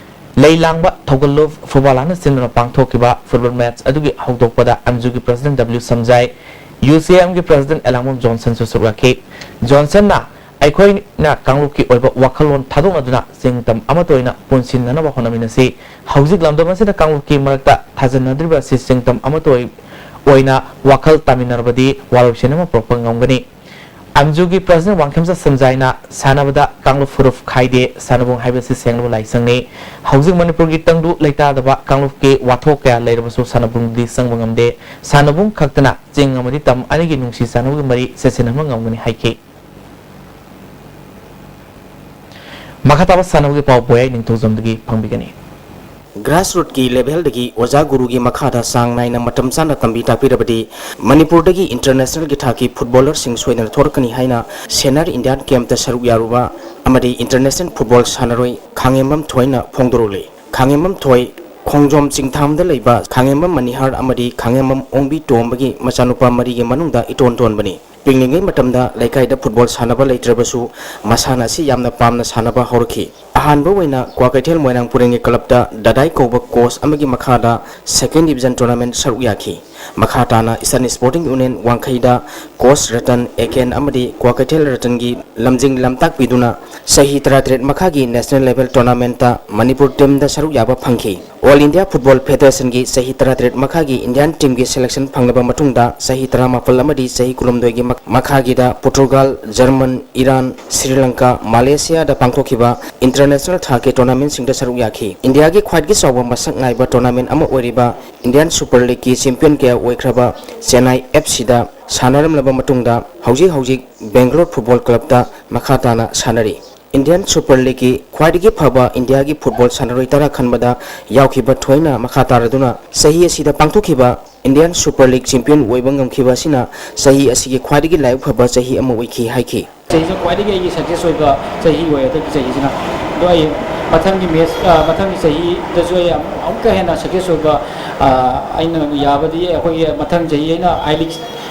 ꯂꯩ ꯂꯥꯡꯕ ꯊꯧꯒꯜꯂꯨꯞ ꯐꯨꯕꯥꯂꯥꯅ ꯁꯤꯟꯗꯨꯅ ꯄꯥꯡꯊꯣꯛꯈꯤꯕ football match ꯑꯗꯨꯒꯤ ꯍꯧꯗꯣꯛꯄꯗ ꯑꯦꯝ ꯖꯤ ꯌꯨꯒꯤ president ꯗꯕ꯭ꯂꯤꯎ ꯁꯝꯖꯥꯏ, ꯌꯨ ꯁꯤ ꯑꯦꯝꯒꯤ president ꯑꯦꯂꯥꯡꯕꯝ ꯖꯣꯟꯁꯟꯁꯨ ꯁꯔꯨꯛ ꯌꯥꯈꯤ꯫ ꯖꯣꯟꯁꯟꯅ ꯑꯩꯈꯣꯏꯅ ꯀꯥꯡꯂꯨꯞꯀꯤ ꯑꯣꯏꯕ ꯋꯥꯈꯜꯂꯣꯟ ꯊꯥꯗꯣꯛꯅꯗꯨꯅ ꯆꯤꯡ ꯇꯝ ꯑꯃꯠꯇ ꯑꯣꯏꯅ ꯄꯨꯟꯁꯤꯟꯅꯅꯕ ꯍꯣꯠꯅꯃꯤꯟꯅꯁꯤ꯫ ꯍꯧꯖꯤꯛ ꯂꯝꯗꯝ ꯑꯁꯤꯗ ꯀꯥꯡꯂꯨꯞꯀꯤ ꯃꯔꯛꯇ ꯊꯥꯖꯅꯗ꯭ꯔꯤꯕ ꯑꯁꯤ ꯆꯤꯡ ꯇꯝ ꯑꯃꯠꯇ ꯑꯣꯏ-, ꯑꯣꯏꯅ ꯋꯥꯈꯜ ꯇꯥꯃꯤꯟꯅꯔꯕꯗꯤ ꯋꯥꯔꯣꯏꯁꯤꯟ ꯑꯃ ꯄꯨꯔꯛꯄ ꯉꯝꯒꯅꯤ꯫ ꯑꯦꯝ ꯖꯤ ꯌꯨꯒꯤ president ꯋꯥꯡꯈꯦꯝꯆꯥ ꯁꯟꯖꯥꯏꯅ ꯁꯥꯟꯅꯕꯗ ꯀꯥꯡꯂꯨꯞ ꯐꯨꯔꯨꯞ ꯈꯥꯏꯗꯦ, ꯁꯥꯟꯅꯕꯨꯡ ꯍꯥꯏꯕꯁꯤ ꯁꯦꯡꯂꯕ ꯂꯥꯏꯁꯪꯅꯤ꯫ ꯍꯧꯖꯤꯛ ꯃꯅꯤꯄꯨꯔꯒꯤ ꯇꯪꯗꯨ ꯂꯩꯇꯥꯗꯕ ꯀꯥꯡꯂꯨꯞꯀꯤ ꯋꯥꯊꯣꯛ ꯀꯌꯥ ꯂꯩꯔꯕꯁꯨ ꯁꯥꯟꯅꯕꯨꯡꯗꯤ ꯆꯪꯕ ꯉꯝꯗꯦ꯫ ꯁꯥꯟꯅꯕꯨꯡ ꯈꯛꯇꯅ ꯆꯤꯡ ꯑꯃꯗꯤ ꯇꯝ ꯑꯅꯤꯒꯤ ꯅꯨꯡꯁꯤ ꯆꯥꯟꯅꯕꯒꯤ ꯃꯔꯤ ꯆꯦꯠꯁꯤꯟꯍꯟꯕ ꯉꯝꯒꯅꯤ ꯍꯥꯏꯈꯤ꯫ ꯃꯈꯥ ꯇꯥꯕ ꯁꯥꯟꯅꯕꯒꯤ ꯄꯥꯎ ꯕꯣꯌꯥꯏ ꯅꯤꯡꯊꯧꯖꯝꯗꯒꯤ ꯐꯪꯕꯤꯒꯅꯤ꯫ Grassroot ꯀꯤ level ꯗꯒꯤ ꯑꯣꯖꯥ ꯒꯨꯔꯨꯒꯤ ꯃꯈꯥꯗ ꯆꯥꯡ ꯅꯥꯏꯅ ꯃꯇꯝ ꯆꯥꯅ ꯇꯝꯕꯤ ꯇꯥꯛꯄꯤꯔꯕꯗꯤ ꯃꯅꯤꯄꯨꯔꯗꯒꯤ international ꯒꯤ ꯊꯥꯛꯀꯤ ꯐꯨꯠꯕꯣꯂꯔꯁꯤꯡ ꯁꯣꯏꯗꯅ ꯊꯣꯔꯛꯀꯅꯤ ꯍꯥꯏꯅ Senior Indian Game ꯇ ꯁꯔꯨꯛ ꯌꯥꯔꯨꯕ ꯑꯃꯗꯤ international ꯐꯨꯠꯕꯣꯜ ꯁꯥꯟꯅꯔꯣꯏ ꯈꯥꯉꯦꯝꯕꯝ ꯊꯣꯏꯅ ꯐꯣꯡꯗꯣꯔꯛꯂꯤ꯫ ꯈꯥꯉꯦꯝꯕꯝ ꯊꯣꯏ ꯈꯣꯡꯖꯣꯝ ꯆꯤꯡꯊꯥꯝꯗ ꯂꯩꯕ ꯈꯥꯉꯦꯝꯕꯝ ꯃꯅꯤꯍꯥꯔ ꯑꯃꯗꯤ ꯈꯥꯉꯦꯝꯕꯝ ꯑꯣꯡꯕꯤ ꯇꯣꯝꯕꯒꯤ ꯃꯆꯥꯅꯨꯄꯥ ꯃꯔꯤꯒꯤ ꯃꯅꯨꯡꯗ ꯏꯇꯣꯟ ꯇꯣꯟꯕꯅꯤ꯫ ꯄꯤꯛꯂꯤꯉꯩ ꯃꯇꯝꯗ ꯂꯩꯀꯥꯏꯗ ꯐꯨꯠꯕꯣꯜ ꯁꯥꯟꯅꯕ ꯂꯩꯇ꯭ꯔꯕꯁꯨ, ꯃꯁꯥꯟꯅ ꯑꯁꯤ ꯌꯥꯝꯅ ꯄꯥꯝꯅ ꯁꯥꯟꯅꯕ ꯍꯧꯔꯛꯈꯤ꯫ ꯑꯍꯥꯟꯕ ꯑꯣꯏꯅ ꯀ꯭ꯋꯥꯀꯩꯊꯦꯜ ꯃꯣꯏꯔꯥꯡꯄꯨꯔꯦꯜꯒꯤ ꯀ꯭ꯂꯕꯇ ꯗꯗꯥꯏ ꯀꯧꯕ ꯀꯣꯆ ꯑꯃꯒꯤ ꯃꯈꯥꯗ ꯁꯦꯀꯦꯟ ꯗꯤꯕꯤꯖꯟ ꯇꯣꯔꯅꯥꯃꯦꯟꯠ ꯁꯔꯨꯛ ꯌꯥꯈꯤ꯫ ꯃꯈꯥ ꯇꯥꯅ ꯏꯁꯇꯔꯟ ꯁ꯭ꯄꯣꯔꯇꯤꯡ ꯌꯨꯅꯤꯌꯟ ꯋꯥꯡꯈꯩꯗ ꯀꯣꯆ ꯔꯇꯟ ꯑꯦꯀꯦꯟ ꯑꯃꯗꯤ ꯀ꯭ꯋꯥꯀꯩꯊꯦꯜ ꯔꯇꯟꯒꯤ ꯂꯝꯖꯤꯡ ꯂꯝꯇꯥꯛꯄꯤꯗꯨꯅ ꯆꯍꯤ ꯇꯔꯥꯇꯔꯦꯠ ꯃꯈꯥꯒꯤ ꯅꯦꯁꯅꯦꯜ ꯂꯦꯚꯦꯜ ꯇꯣꯔꯅꯥꯃꯦꯟꯠꯇ ꯃꯅꯤꯄꯨꯔ ꯇꯤꯝꯗ ꯁꯔꯨꯛ ꯌꯥꯕ ꯐꯪꯈꯤ꯫ ꯑꯣꯜ ꯏꯟꯗꯤꯌꯥ ꯐꯨꯠꯕꯣꯜ ꯐꯦꯗꯔꯦꯁꯟꯒꯤ ꯆꯍꯤ ꯇꯔꯥꯇꯔꯦꯠ ꯃꯈꯥꯒꯤ ꯏꯟꯗꯤꯌꯥꯟ ꯇꯤꯝꯒꯤ ꯁꯦꯂꯦꯛꯁꯟ ꯐꯪꯂꯕ ꯃꯇꯨꯡꯗ, ꯆꯍꯤ ꯇꯔꯥꯃꯥꯄꯜ ꯑꯃꯗꯤ ꯆꯍꯤ ꯀꯨꯟꯍꯨꯝꯗꯣꯏꯒꯤ ꯃꯛ-, ꯃꯈꯥꯒꯤꯗ Portugal, German, Iran, Sri Lanka, ꯃꯂꯦꯁꯤꯌꯥꯗ ꯄꯥꯡꯊꯣꯛꯈꯤꯕ ꯏꯟꯇꯔꯅꯦꯁꯅꯦꯜ ꯊꯥꯛꯀꯤ ꯇꯣꯔꯅꯥꯃꯦꯟꯠꯁꯤꯡꯗ ꯁꯔꯨꯛ ꯌꯥꯈꯤ꯫ ꯏꯟꯗꯤꯌꯥꯒꯤ ꯈ꯭ꯋꯥꯏꯗꯒꯤ ꯆꯥꯎꯕ ꯃꯁꯛ ꯅꯥꯏꯕ ꯇꯣꯔꯅꯥꯃꯦꯟꯠ ꯑꯃ ꯑꯣꯏꯔꯤꯕ ꯏꯟꯗꯤꯌꯥꯟ ꯁꯨꯄꯔ ꯂꯤꯒꯀꯤ ꯆꯦꯝꯄꯤꯌꯟ ꯀꯌꯥ ꯑꯣꯏꯈ꯭ꯔꯕ ꯆꯦꯟꯅꯥꯏ ꯑꯦꯐ ꯁꯤꯗ ꯁꯥꯟꯅꯔꯝꯂꯕ ꯃꯇꯨꯡꯗ, ꯍꯧꯖꯤꯛ ꯍꯧꯖꯤꯛ ꯕꯦꯡꯒꯂꯣꯔ ꯐꯨꯠꯕꯣꯜ ꯀ꯭ꯂꯕꯇ ꯃꯈꯥ ꯇꯥꯅ ꯁꯥꯟꯅꯔꯤ꯫ ꯏꯟꯗꯤꯌꯥꯟ ꯁꯨꯄꯔ ꯂꯤꯒꯀꯤ ꯈ꯭ꯋꯥꯏꯗꯒꯤ ꯐꯕ ꯏꯟꯗꯤꯌꯥꯒꯤ ꯐꯨꯠꯕꯣꯜ ꯁꯥꯟꯅꯔꯣꯏ ꯇꯔꯥ ꯈꯟꯕꯗ ꯌꯥꯎꯈꯤꯕ ꯊꯣꯏꯅ ꯃꯈꯥ ꯇꯥꯔꯗꯨꯅ ꯆꯍꯤ ꯑꯁꯤꯗ ꯄꯥꯡꯊꯣꯛꯈꯤꯕ ꯏꯟꯗꯤꯌꯥꯟ ꯁꯨꯄꯔ ꯂꯤꯒ ꯆꯦꯝꯄꯤꯌꯟ ꯑꯣꯏꯕ ꯉꯝꯈꯤꯕ ꯑꯁꯤꯅ ꯆꯍꯤ ꯑꯁꯤꯒꯤ ꯈ꯭ꯋꯥꯏꯗꯒꯤ ꯂꯥꯏꯕꯛ ꯐꯕ ꯆꯍꯤ ꯑꯃ ꯑꯣꯏꯈꯤ ꯍꯥꯏꯈꯤ꯫ ꯆꯍꯤꯁꯦ ꯈ꯭ꯋꯥꯏꯗꯒꯤ ꯑꯩꯒꯤ ꯁꯛꯁꯦꯁ ꯑꯣꯏꯕ ꯆꯍꯤ ꯑꯣꯏ ꯍꯟꯗꯛꯀꯤ ꯆꯍꯤꯁꯤꯅ꯫ ꯑꯗꯣ ꯑꯩ ꯃꯊꯪꯒꯤ ꯃꯦꯠꯁ, ꯑ, ꯃꯊꯪꯒꯤ ꯆꯍꯤꯗꯁꯨ ꯑꯩ ꯑꯃꯨꯛ, ꯑꯃꯨꯛꯀ ꯍꯦꯟꯅ ꯁꯛꯁꯦꯁ ꯑꯣꯏꯕ, ꯑ, ꯑꯩꯅ ꯌꯥꯕꯗꯤ ꯑꯩꯈꯣꯏꯒꯤ ꯃꯊꯪ ꯆꯍꯤ ꯑꯩꯅ ꯑꯥꯏ ꯂꯤꯒ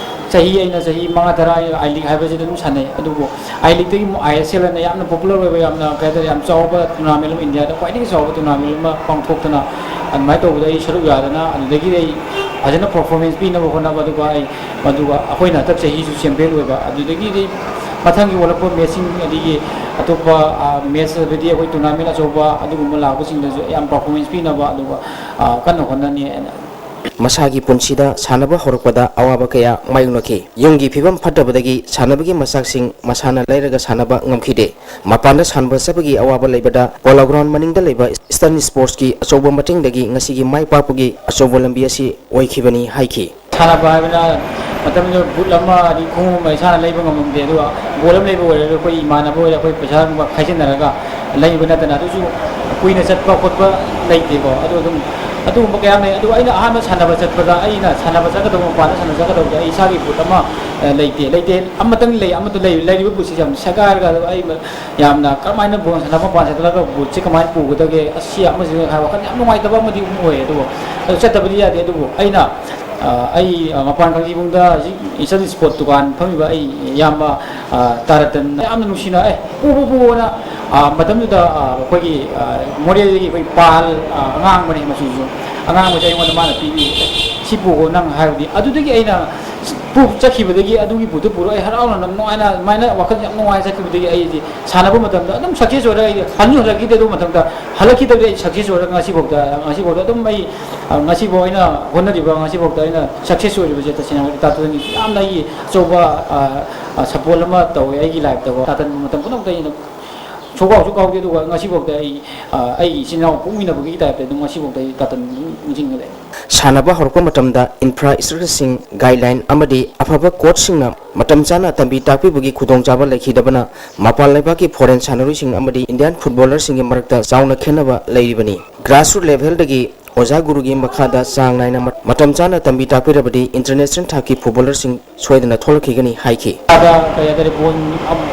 ꯆꯍꯤ ꯑꯩꯅ ꯆꯍꯤ ꯃꯉꯥ ꯇꯔꯥ ꯑꯩ ꯑꯥꯏ ꯂꯤꯒ ꯍꯥꯏꯕꯁꯤꯗ ꯑꯗꯨꯝ ꯁꯥꯟꯅꯩ꯫ ꯑꯗꯨꯕꯨ ꯑꯥꯏ ꯂꯤꯒꯇꯒꯤ ꯑꯃꯨꯛ ꯑꯥꯏ ꯑꯦꯁ ꯑꯦꯜ ꯑꯅ ꯌꯥꯝꯅ ꯄꯣꯄꯨꯂꯔ ꯑꯣꯏꯕ, ꯌꯥꯝꯅ ꯀꯩ ꯍꯥꯏꯇꯥꯔꯦ, ꯌꯥꯝ ꯆꯥꯎꯕ ꯇꯣꯔꯅꯥꯃꯦꯟ ꯑꯃ, ꯏꯟꯗꯤꯌꯥꯗ ꯈ꯭ꯋꯥꯏꯗꯒꯤ ꯆꯥꯎꯕ ꯇꯣꯔꯅꯥꯃꯦꯟ ꯑꯃ ꯄꯥꯡꯊꯣꯛꯇꯅ ꯑꯗꯨꯃꯥꯏꯅ ꯇꯧꯕꯗ ꯑꯩ ꯁꯔꯨꯛ ꯌꯥꯗꯅ ꯑꯗꯨꯗꯒꯤꯗꯤ ꯑꯩ ꯐꯖꯅ ꯄꯔꯐꯣꯔꯃꯦꯟꯁ ꯄꯤꯅꯕ ꯍꯣꯠꯅꯕ, ꯑꯗꯨꯒ ꯑꯩ, ꯑꯗꯨꯒ ꯑꯩꯈꯣꯏꯅ ꯍꯟꯗꯛ ꯆꯍꯤꯁꯨ ꯆꯦꯝꯄꯤꯌꯟ ꯑꯣꯏꯕ, ꯑꯗꯨꯗꯒꯤꯗꯤ ꯃꯊꯪꯒꯤ ꯑꯣꯜꯂꯛꯄ ꯃꯦꯠꯁꯁꯤꯡ ꯑꯗꯒꯤ ꯑꯇꯣꯞꯄ, ꯑ, ꯃꯦꯠꯁ ꯍꯥꯏꯕꯗꯤ ꯑꯩꯈꯣꯏ ꯇꯣꯔꯅꯥꯃꯦꯟ ꯑꯆꯧꯕ ꯑꯗꯨꯒꯨꯝꯕ ꯂꯥꯛꯄꯁꯤꯡꯗꯁꯨ ꯌꯥꯝ ꯄꯔꯐꯣꯔꯃꯦꯟꯁ ꯄꯤꯅꯕ ꯑꯗꯨꯒ, ꯑ, ꯀꯟꯅ ꯍꯣꯠꯅꯅꯤ ꯍꯥꯏꯅ꯫ ꯃꯁꯥꯒꯤ ꯄꯨꯟꯁꯤꯗ ꯁꯥꯟꯅꯕ ꯍꯧꯔꯛꯄꯗ ꯑꯋꯥꯕ ꯀꯌꯥ ꯃꯥꯌꯣꯛꯅꯈꯤ꯫ ꯌꯨꯝꯒꯤ ꯐꯤꯕꯝ ꯐꯠꯇꯕꯗꯒꯤ ꯁꯥꯟꯅꯕꯒꯤ ꯃꯆꯥꯛꯁꯤꯡ ꯃꯁꯥꯅ ꯂꯩꯔꯒ ꯁꯥꯟꯅꯕ ꯉꯝꯈꯤꯗꯦ꯫ ꯃꯄꯥꯟꯗ ꯁꯥꯟꯅꯕ ꯆꯠꯄꯒꯤ ꯑꯋꯥꯕ ꯂꯩꯕꯗ ꯄꯣꯂꯣ ꯒ꯭ꯔꯥꯎꯟ ꯃꯅꯤꯡꯗ ꯂꯩꯕ ꯏꯁꯇꯔꯟ ꯁ꯭ꯄꯣꯔꯠꯁꯀꯤ ꯑꯆꯧꯕ ꯃꯇꯦꯡꯗꯒꯤ ꯉꯁꯤꯒꯤ ꯃꯥꯏ ꯄꯥꯛꯄꯒꯤ ꯑꯆꯧꯕ ꯂꯝꯕꯤ ꯑꯁꯤ ꯑꯣꯏꯈꯤꯕꯅꯤ ꯍꯥꯏꯈꯤ꯫ ꯁꯥꯟꯅꯕ ꯍꯥꯏꯕꯅ ꯃꯇꯝꯗꯨꯗ ꯕꯨꯠ ꯑꯃ ꯑꯗꯒꯤ ꯈꯣꯡꯎꯞ ꯑꯃ ꯏꯁꯥꯅ ꯂꯩꯕ ꯉꯝꯃꯝꯗꯦ꯫ ꯑꯗꯨꯒ ꯒꯣꯜ ꯑꯃ ꯂꯩꯕ ꯑꯣꯏꯔꯒ ꯑꯩꯈꯣꯏ ꯏꯃꯥꯟꯅꯕ ꯑꯣꯏꯔꯦ, ꯑꯩꯈꯣꯏ ꯄꯩꯁꯥꯒꯨꯝꯕ ꯈꯥꯏꯖꯤꯟꯅꯔꯒ ꯂꯩꯕ ꯅꯠꯇꯅ ꯑꯗꯨꯁꯨ ꯀꯨꯏꯅ ꯆꯠꯄ ꯈꯣꯠꯄ ꯂꯩꯇꯦꯀꯣ꯫ ꯑꯗꯨ ꯑꯗꯨꯝ ꯑꯗꯨꯒꯨꯝꯕ ꯀꯌꯥ ꯂꯩ꯫ ꯑꯗꯨꯒ ꯑꯩꯅ ꯑꯍꯥꯟꯕ ꯁꯥꯟꯅꯕ ꯆꯠꯄꯗ, ꯑꯩꯅ ꯁꯥꯟꯅꯕ ꯆꯠꯀꯗꯧꯕ, ꯃꯄꯥꯟꯗ ꯁꯥꯟꯅꯕ ꯆꯠꯀꯗꯧꯕꯗ ꯑꯩ ꯏꯁꯥꯒꯤ ꯕꯨꯠ ꯑꯃ, ꯑ, ꯂꯩꯇꯦ꯫ ꯂꯩꯇꯦ, ꯑꯃꯇꯪ ꯂꯩ, ꯑꯃꯠꯇ ꯂꯩ, ꯂꯩꯔꯤꯕ ꯕꯨꯠꯁꯤ ꯌꯥꯝ ꯁꯦꯒꯥꯏꯔꯒ, ꯑꯗꯨ ꯑꯩ ꯌꯥꯝꯅ ꯀꯔꯝꯍꯥꯏꯅ ꯕꯣꯜ ꯁꯥꯟꯅꯕ ꯃꯄꯥꯟ ꯆꯠꯂꯒ ꯕꯨꯠꯁꯤ ꯀꯃꯥꯏꯅ ꯄꯨꯒꯗꯒꯦ, ꯑꯁꯤ ꯑꯃꯁꯤꯅ ꯍꯥꯏ ꯋꯥꯈꯜ ꯌꯥꯝ ꯅꯨꯡꯉꯥꯏꯇꯕ ꯑꯃꯗꯤ ꯑꯗꯨꯝ ꯑꯣꯏꯌꯦ꯫ ꯑꯗꯨꯕꯨ ꯑꯗꯨ ꯆꯠꯇꯕꯗꯤ ꯌꯥꯗꯦ꯫ ꯑꯗꯨꯕꯨ ꯑꯩꯅ, ꯑ, ꯑꯩ, ꯑ, ꯃꯄꯥꯟ ꯀꯥꯡꯖꯩꯕꯨꯡꯗ ꯍꯧꯖꯤꯛ ꯏꯁꯇꯔꯟ ꯁ꯭ꯄꯣꯔꯠ ꯗꯨꯀꯥꯟ ꯐꯝꯃꯤꯕ ꯑꯩ ꯏꯌꯥꯝꯕ, ꯑ, ꯇꯥꯔꯇꯟ ꯌꯥꯝꯅ ꯅꯨꯡꯁꯤꯅ, "ꯑꯦ, ꯄꯨ, ꯄꯨ, ꯄꯨꯑꯣꯅ", ꯑ, ꯃꯇꯝꯗꯨꯗ, ꯑ, ꯑꯩꯈꯣꯏꯒꯤ, ꯑ, ꯃꯣꯔꯦꯗꯒꯤ ꯑꯩꯈꯣꯏ ꯄꯥꯜ, ꯑ, ꯑꯉꯥꯡꯕꯅꯦ ꯃꯆꯨꯁꯨ, ꯑꯉꯥꯡꯕꯁꯦ ꯑꯩꯉꯣꯟꯗ ꯃꯥꯅ ꯄꯤꯕꯤ, "ꯁꯤ ꯄꯨꯈꯣ ꯅꯪ" ꯍꯥꯏꯕꯗꯤ, ꯑꯗꯨꯗꯒꯤ ꯑꯩꯅ ꯄꯨ-, ꯆꯠꯈꯤꯕꯗꯒꯤ ꯑꯗꯨꯒꯤ ꯄꯣꯠꯇꯨ ꯄꯨꯔꯣ, ꯑꯩ ꯍꯔꯥꯎꯅ ꯌꯥꯝ ꯅꯨꯡꯉꯥꯏꯅ, ꯑꯗꯨꯃꯥꯏꯅ ꯋꯥꯈꯜ ꯌꯥꯝ ꯅꯨꯡꯉꯥꯏꯅ ꯆꯠꯈꯤꯕꯗꯒꯤ ꯑꯩꯗꯤ ꯁꯥꯟꯅꯕ ꯃꯇꯝꯗ ꯑꯗꯨꯝ ꯁꯛꯁꯦꯁ ꯑꯣꯏꯔꯒ ꯑꯩꯗꯤ ꯍꯟꯁꯨ ꯍꯜꯂꯛꯈꯤꯗꯦ꯫ ꯑꯗꯨ ꯃꯇꯝꯗ ꯍꯜꯂꯛꯈꯤꯗꯕꯗꯒꯤ ꯑꯩ ꯁꯛꯁꯦꯁ ꯑꯣꯏꯔꯒ ꯉꯁꯤꯐꯥꯎꯗ, ꯉꯁꯤꯐꯥꯎꯗ ꯑꯗꯨꯝ ꯑꯩ, ꯑ, ꯉꯁꯤꯐꯥꯎ ꯑꯩꯅ ꯍꯣꯠꯅꯔꯤꯕ, ꯉꯁꯤꯐꯥꯎꯗ ꯑꯩꯅ ꯁꯛꯁꯦꯁ ꯑꯣꯏꯔꯤꯕꯁꯦ ꯇꯁꯦꯡꯅ ꯍꯥꯏꯔꯒꯗꯤ ꯇꯥꯇꯣꯟꯒꯤ ꯌꯥꯝꯅ ꯑꯩꯒꯤ ꯑꯆꯧꯕ, ꯑ, ꯑ, ꯁꯄꯣꯔꯠ ꯑꯃ ꯇꯧꯋꯦ ꯑꯩꯒꯤ ꯂꯥꯏꯐꯇꯀꯣ꯫ ꯇꯥꯇꯟ ꯃꯇꯝ ꯄꯨꯝꯅꯃꯛꯇ ꯑꯩꯅ ꯁꯨꯡꯀꯥꯎꯁꯨ ꯀꯥꯎꯗꯦ꯫ ꯑꯗꯨꯒ ꯉꯁꯤꯐꯥꯎꯗ ꯑꯩ, ꯑ, ꯑꯩꯒꯤ ꯏꯆꯤꯟ ꯏꯅꯥꯎ ꯄꯣꯛꯃꯤꯟꯅꯕꯒꯤ ꯇꯥꯏꯞꯇ ꯑꯗꯨꯝ ꯉꯁꯤꯐꯥꯎꯗ ꯑꯩ ꯇꯥꯇꯟ ꯑꯗꯨꯝ ꯅꯤꯡꯁꯤꯡꯉ ꯂꯩ꯫ ꯁꯥꯟꯅꯕ ꯍꯧꯔꯛꯄ ꯃꯇꯝꯗ ꯏꯟꯐ꯭ꯔꯥ ꯁ꯭ꯇ꯭ꯔꯛꯆꯔꯁꯤꯡ, ꯒꯥꯏꯗꯂꯥꯏꯟ ꯑꯃꯗꯤ ꯑꯐꯕ ꯀꯣꯆꯁꯤꯡꯅ ꯃꯇꯝ ꯆꯥꯅ ꯇꯝꯕꯤ ꯇꯥꯛꯄꯤꯕꯒꯤ ꯈꯨꯗꯣꯡꯆꯥꯕ ꯂꯩꯈꯤꯗꯕꯅ ꯃꯄꯥꯟ ꯂꯩꯕꯥꯛꯀꯤ ꯐꯣꯔꯦꯟ ꯁꯥꯟꯅꯔꯣꯏꯁꯤꯡ ꯑꯃꯗꯤ ꯏꯟꯗꯤꯌꯥꯟ ꯐꯨꯠꯕꯣꯂꯔꯁꯤꯡꯒꯤ ꯃꯔꯛꯇ ꯆꯥꯎꯅ ꯈꯦꯠꯅꯕ ꯂꯩꯔꯤꯕꯅꯤ꯫ ꯒ꯭ꯔꯥꯁꯔꯨꯠ ꯂꯦꯚꯦꯜꯗꯒꯤ ꯑꯣꯖꯥ ꯒꯨꯔꯨꯒꯤ ꯃꯈꯥꯗ ꯆꯥꯡ ꯅꯥꯏꯅ ꯃ-, ꯃꯇꯝ ꯆꯥꯅ ꯇꯝꯕꯤ ꯇꯥꯛꯄꯤꯔꯕꯗꯤ ꯏꯟꯇꯔꯅꯦꯁꯅꯦꯜ ꯊꯥꯛꯀꯤ ꯐꯨꯠꯕꯣꯂꯔꯁꯤꯡ ꯁꯣꯏꯗꯅ ꯊꯣꯛꯂꯛꯈꯤꯒꯅꯤ ꯍꯥꯏꯈꯤ꯫ ꯏꯁꯥꯗ ꯀꯩ ꯍꯥꯏꯇꯥꯔꯦ, ꯕꯣꯜ,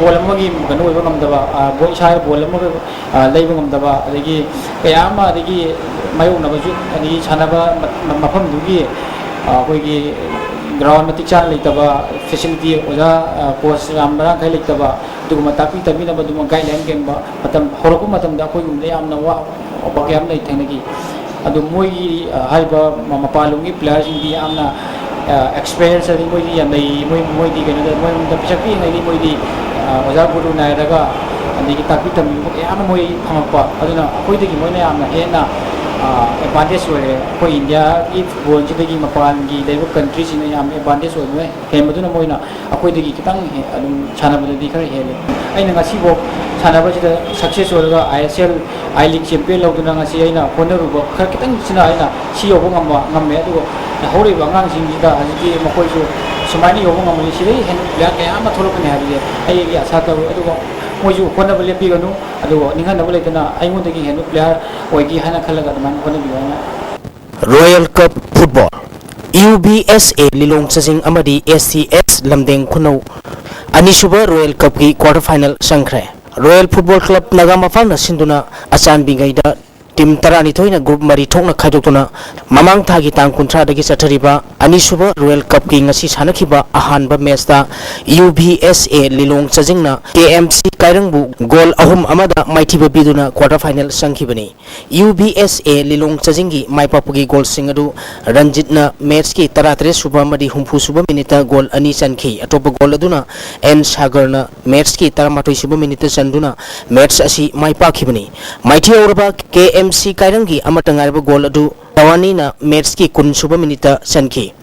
ꯕꯣꯜ ꯑꯃꯒꯤ ꯀꯩꯅꯣ ꯑꯣꯏꯕ ꯉꯝꯗꯕ, ꯑ, ꯕꯣꯜ, ꯏꯁꯥꯗ ꯕꯣꯜ ꯑꯃꯒ, ꯑ, ꯂꯩꯕ ꯉꯝꯗꯕ, ꯑꯗꯒꯤ ꯀꯌꯥ ꯑꯃ, ꯑꯗꯒꯤ ꯃꯥꯌꯣꯛꯅꯕꯁꯨ, ꯑꯗꯒꯤ ꯁꯥꯟꯅꯕ ꯃ-, ꯃ-, ꯃꯐꯝꯗꯨꯒꯤ, ꯑ, ꯑꯩꯈꯣꯏꯒꯤ ꯒ꯭ꯔꯥꯎꯟ ꯃꯇꯤꯛ ꯆꯥꯅ ꯂꯩꯇꯕ, ꯐꯦꯁꯤꯂꯤꯇꯤ, ꯑꯣꯖꯥ, ꯑ, ꯀꯣꯆ ꯌꯥꯝ ꯃꯔꯥꯡ ꯀꯥꯏ ꯂꯩꯇꯕ, ꯑꯗꯨꯒꯨꯝꯕ ꯇꯥꯛꯄꯤ ꯇꯝꯕꯤꯅꯕ ꯑꯗꯨꯒꯨꯝꯕ ꯒꯥꯏꯗꯂꯥꯏꯟ ꯀꯩꯒꯨꯝꯕ ꯃꯇꯝ ꯍꯧꯔꯛꯄ ꯃꯇꯝꯗ ꯑꯩꯈꯣꯏꯒꯨꯝꯕꯗ ꯌꯥꯝꯅ ꯋꯥ-, ꯋꯥꯕ ꯀꯌꯥ ꯑꯃ ꯂꯩ ꯊꯦꯡꯅꯈꯤ꯫ ꯑꯗꯨ ꯃꯣꯏꯒꯤ, ꯑ, ꯍꯥꯏꯔꯤꯕ ꯃ-, ꯃꯄꯥꯟꯂꯣꯝꯒꯤ ꯄ꯭ꯂꯦꯌꯔꯁꯤꯡꯗꯤ ꯌꯥꯝꯅ, ꯑ, ꯑꯦꯛꯁꯄꯤꯔꯤꯌꯦꯟꯁ ꯑꯗꯒꯤ ꯃꯣꯏꯗꯤ ꯌꯥꯝ ꯂꯩ꯫ ꯃꯣꯏ, ꯃꯣꯏꯗꯤ ꯀꯩꯅꯣꯗ, ꯃꯣꯏꯔꯣꯝꯗ ꯄꯤꯁꯛ ꯄꯤꯛꯏꯉꯩꯗꯤ ꯃꯣꯏꯗꯤ, ꯑ, ꯑꯣꯖꯥ ꯒꯨꯔꯨ ꯅꯥꯏꯔꯒ ꯑꯗꯒꯤ ꯇꯥꯛꯄꯤ ꯇꯝꯕꯤꯕ ꯀꯌꯥ ꯑꯃ ꯃꯣꯏ ꯐꯪꯉꯛꯄ꯫ ꯑꯗꯨꯅ ꯑꯩꯈꯣꯏꯗꯒꯤ ꯃꯣꯏꯅ ꯌꯥꯝꯅ ꯍꯦꯟꯅ, ꯑ, ꯑꯦꯗꯚꯥꯟꯇꯦꯖ ꯑꯣꯏꯔꯦ꯫ ꯑꯩꯈꯣꯏ ꯏꯟꯗꯤꯌꯥꯒꯤ ꯐꯨꯠꯕꯣꯜꯁꯤꯗꯒꯤ ꯃꯄꯥꯟꯒꯤ ꯂꯩꯔꯤꯕ ꯀꯟꯇ꯭ꯔꯤꯁꯤꯡꯅ ꯌꯥꯝ ꯑꯦꯗꯚꯥꯟꯇꯦꯖ ꯑꯣꯏꯕ ꯍꯦꯟꯕꯗꯨꯅ ꯃꯣꯏꯅ ꯑꯩꯈꯣꯏꯗꯒꯤ ꯈꯤꯇꯪ ꯍꯦ-, ꯑꯗꯨꯝ ꯁꯥꯟꯅꯕꯗꯗꯤ ꯈꯔ ꯍꯦꯜꯂꯦ꯫ ꯑꯩꯅ ꯉꯁꯤꯐꯥꯎ ꯁꯥꯟꯅꯕꯁꯤꯗ ꯁꯛꯁꯦꯁ ꯑꯣꯏꯔꯒ ꯑꯥꯏ ꯑꯦꯁ ꯑꯦꯜ, ꯑꯥꯏ ꯂꯤꯒ ꯆꯦꯝꯄꯤꯌꯟ ꯂꯧꯗꯨꯅ ꯉꯁꯤ ꯑꯩꯅ ꯍꯣꯠꯅꯔꯨꯕ ꯈꯔ ꯈꯤꯇꯪꯁꯤꯅ ꯑꯩꯅ ꯁꯤ ꯌꯧꯕ ꯉꯝꯕ, ꯉꯝꯃꯦ꯫ ꯑꯗꯨꯒ ꯍꯧꯔꯛꯏꯕ ꯑꯉꯥꯡꯁꯤꯡꯁꯤꯗ ꯍꯧꯖꯤꯛꯇꯤ ꯃꯈꯣꯏꯁꯨ ꯁꯨꯃꯥꯏꯅ ꯌꯧꯕ ꯉꯝꯃꯗꯤ ꯁꯤꯗꯒꯤ ꯍꯦꯟꯅ ꯄ꯭ꯂꯦꯌꯥꯔ ꯀꯌꯥ ꯑꯃ ꯊꯣꯛꯂꯛꯀꯅꯤ ꯍꯥꯏꯕꯁꯦ ꯑꯩꯒꯤ ꯑꯁꯥ ꯇꯧꯏ꯫ ꯑꯗꯨꯒ ꯃꯣꯏꯁꯨ ꯍꯣꯠꯅꯕ ꯂꯦꯞꯄꯤꯒꯅꯨ, ꯑꯗꯨꯒ ꯅꯤꯡꯍꯟꯅꯕ ꯂꯩꯇꯅ ꯑꯩꯉꯣꯟꯗꯒꯤ ꯍꯦꯟꯕ ꯄ꯭ꯂꯦꯌꯥꯔ ꯑꯣꯏꯒꯦ ꯍꯥꯏꯅ ꯈꯜꯂꯒ ꯑꯗꯨꯃꯥꯏꯅ ꯍꯣꯠꯅꯕꯤꯌꯨ ꯍꯥꯏꯅ Royal Cup Football, UBSA ꯂꯤꯂꯣꯡ ꯆꯥꯖꯤꯡ ꯑꯃꯗꯤ STS ꯂꯝꯗꯦꯡ ꯈꯨꯅꯧ ꯑꯅꯤꯁꯨꯕ Royal Cupꯀꯤ quarter final ꯆꯪꯈ꯭ꯔꯦ꯫ Royal Football Club ꯅꯥꯒꯥꯃꯄꯥꯜꯅ ꯁꯤꯟꯗꯨꯅ ꯑꯆꯥꯟꯕꯤꯉꯩꯗ team ꯇꯔꯥꯅꯤꯊꯣꯏꯅ group ꯃꯔꯤ ꯊꯣꯛꯅ ꯈꯥꯏꯗꯣꯛꯇꯨꯅ ꯃꯃꯥꯡ ꯊꯥꯒꯤ ꯇꯥꯡ ꯀꯨꯟꯊ꯭ꯔꯥꯗꯒꯤ ꯆꯠꯊꯔꯤꯕ ꯑꯅꯤꯁꯨꯕ Royal Cupꯀꯤ ꯉꯁꯤ ꯁꯥꯟꯅꯈꯤꯕ ꯑꯍꯥꯟꯕ matchꯇ UBSA ꯂꯤꯂꯣꯡ ꯆꯥꯖꯤꯡꯅ KMC ꯀꯥꯏꯔꯪꯕꯨ goal ꯑꯍꯨꯝ ꯑꯃꯗ ꯃꯥꯏꯊꯤꯕ ꯄꯤꯗꯨꯅ quarter final ꯆꯪꯈꯤꯕꯅꯤ꯫ UBSA ꯂꯤꯂꯣꯡ ꯆꯥꯖꯤꯡꯒꯤ ꯃꯥꯏ ꯄꯥꯛꯄꯒꯤ goalꯁꯤꯡ ꯑꯗꯨ ꯔꯟꯖꯤꯠꯅ matchꯀꯤ ꯇꯔꯥꯇꯔꯦꯠ ꯁꯨꯕ ꯑꯃꯗꯤ ꯍꯨꯝꯐꯨ ꯁꯨꯕ minuteꯇ goal ꯑꯅꯤ ꯆꯟꯈꯤ꯫ ꯑꯇꯣꯞꯄ goal ꯑꯗꯨꯅ N ꯁꯥꯒꯔꯅ matchꯀꯤ ꯇꯔꯥꯃꯥꯊꯣꯏ ꯁꯨꯕ minuteꯇ ꯆꯟꯗꯨꯅ match ꯑꯁꯤ ꯃꯥꯏ ꯄꯥꯛꯈꯤꯕꯅꯤ꯫ ꯃꯥꯏꯊꯤꯍꯧꯔꯕ KMC ꯀꯥꯏꯔꯪꯒꯤ ꯑꯃꯠꯇ ꯉꯥꯏꯔꯕ goal ꯑꯗꯨ ꯇꯋꯥꯅꯤꯅ matchꯀꯤ ꯀꯨꯟ ꯁꯨꯕ minuteꯇ ꯆꯟꯈꯤ꯫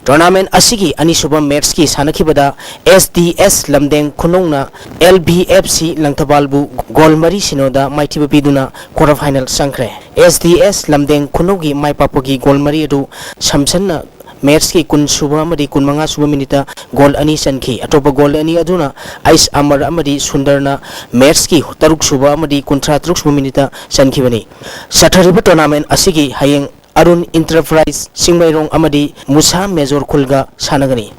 Tournament ꯑꯁꯤꯒꯤ ꯑꯅꯤꯁꯨꯕ matchꯀꯤ ꯁꯥꯟꯅꯈꯤꯕꯗ STS ꯂꯝꯗꯦꯡ ꯈꯨꯅꯧꯅ LBFC ꯂꯪꯊꯕꯥꯜꯕꯨ goal ꯃꯔꯤ ꯁꯤꯅꯣꯗ ꯃꯥꯏꯊꯤꯕ ꯄꯤꯗꯨꯅ quarter final ꯆꯪꯈ꯭ꯔꯦ꯫ STS ꯂꯝꯗꯦꯡ ꯈꯨꯅꯧꯒꯤ ꯃꯥꯏ ꯄꯥꯛꯄꯒꯤ goal ꯃꯔꯤ ꯑꯗꯨ ꯁꯝꯁꯟꯅ matchꯀꯤ ꯀꯨꯟ ꯁꯨꯕ ꯑꯃꯗꯤ ꯀꯨꯟꯃꯉꯥ ꯁꯨꯕ minuteꯇ goal ꯑꯅꯤ ꯆꯟꯈꯤ꯫ ꯑꯇꯣꯞꯄ goal ꯑꯅꯤ ꯑꯗꯨꯅ ꯑꯩꯁ ꯑꯃꯔ ꯑꯃꯗꯤ ꯁꯨꯟꯗꯔꯅ matchꯀꯤ ꯇꯔꯨꯛ ꯁꯨꯕ ꯑꯃꯗꯤ ꯀꯨꯟꯊ꯭ꯔꯥ ꯇꯔꯨꯛ ꯁꯨꯕ minuteꯇ ꯆꯟꯈꯤꯕꯅꯤ꯫ ꯆꯠꯊꯔꯤꯕ tournament ꯑꯁꯤꯒꯤ ꯍꯌꯦꯡ ꯑꯔꯨꯟ Enterprise ꯆꯤꯡꯃꯩꯔꯣꯡ ꯑꯃꯗꯤ ꯃꯨꯁꯥ ꯃꯦꯖꯣꯔ ꯈꯨꯜꯒ ꯁꯥꯟꯅꯒꯅꯤ꯫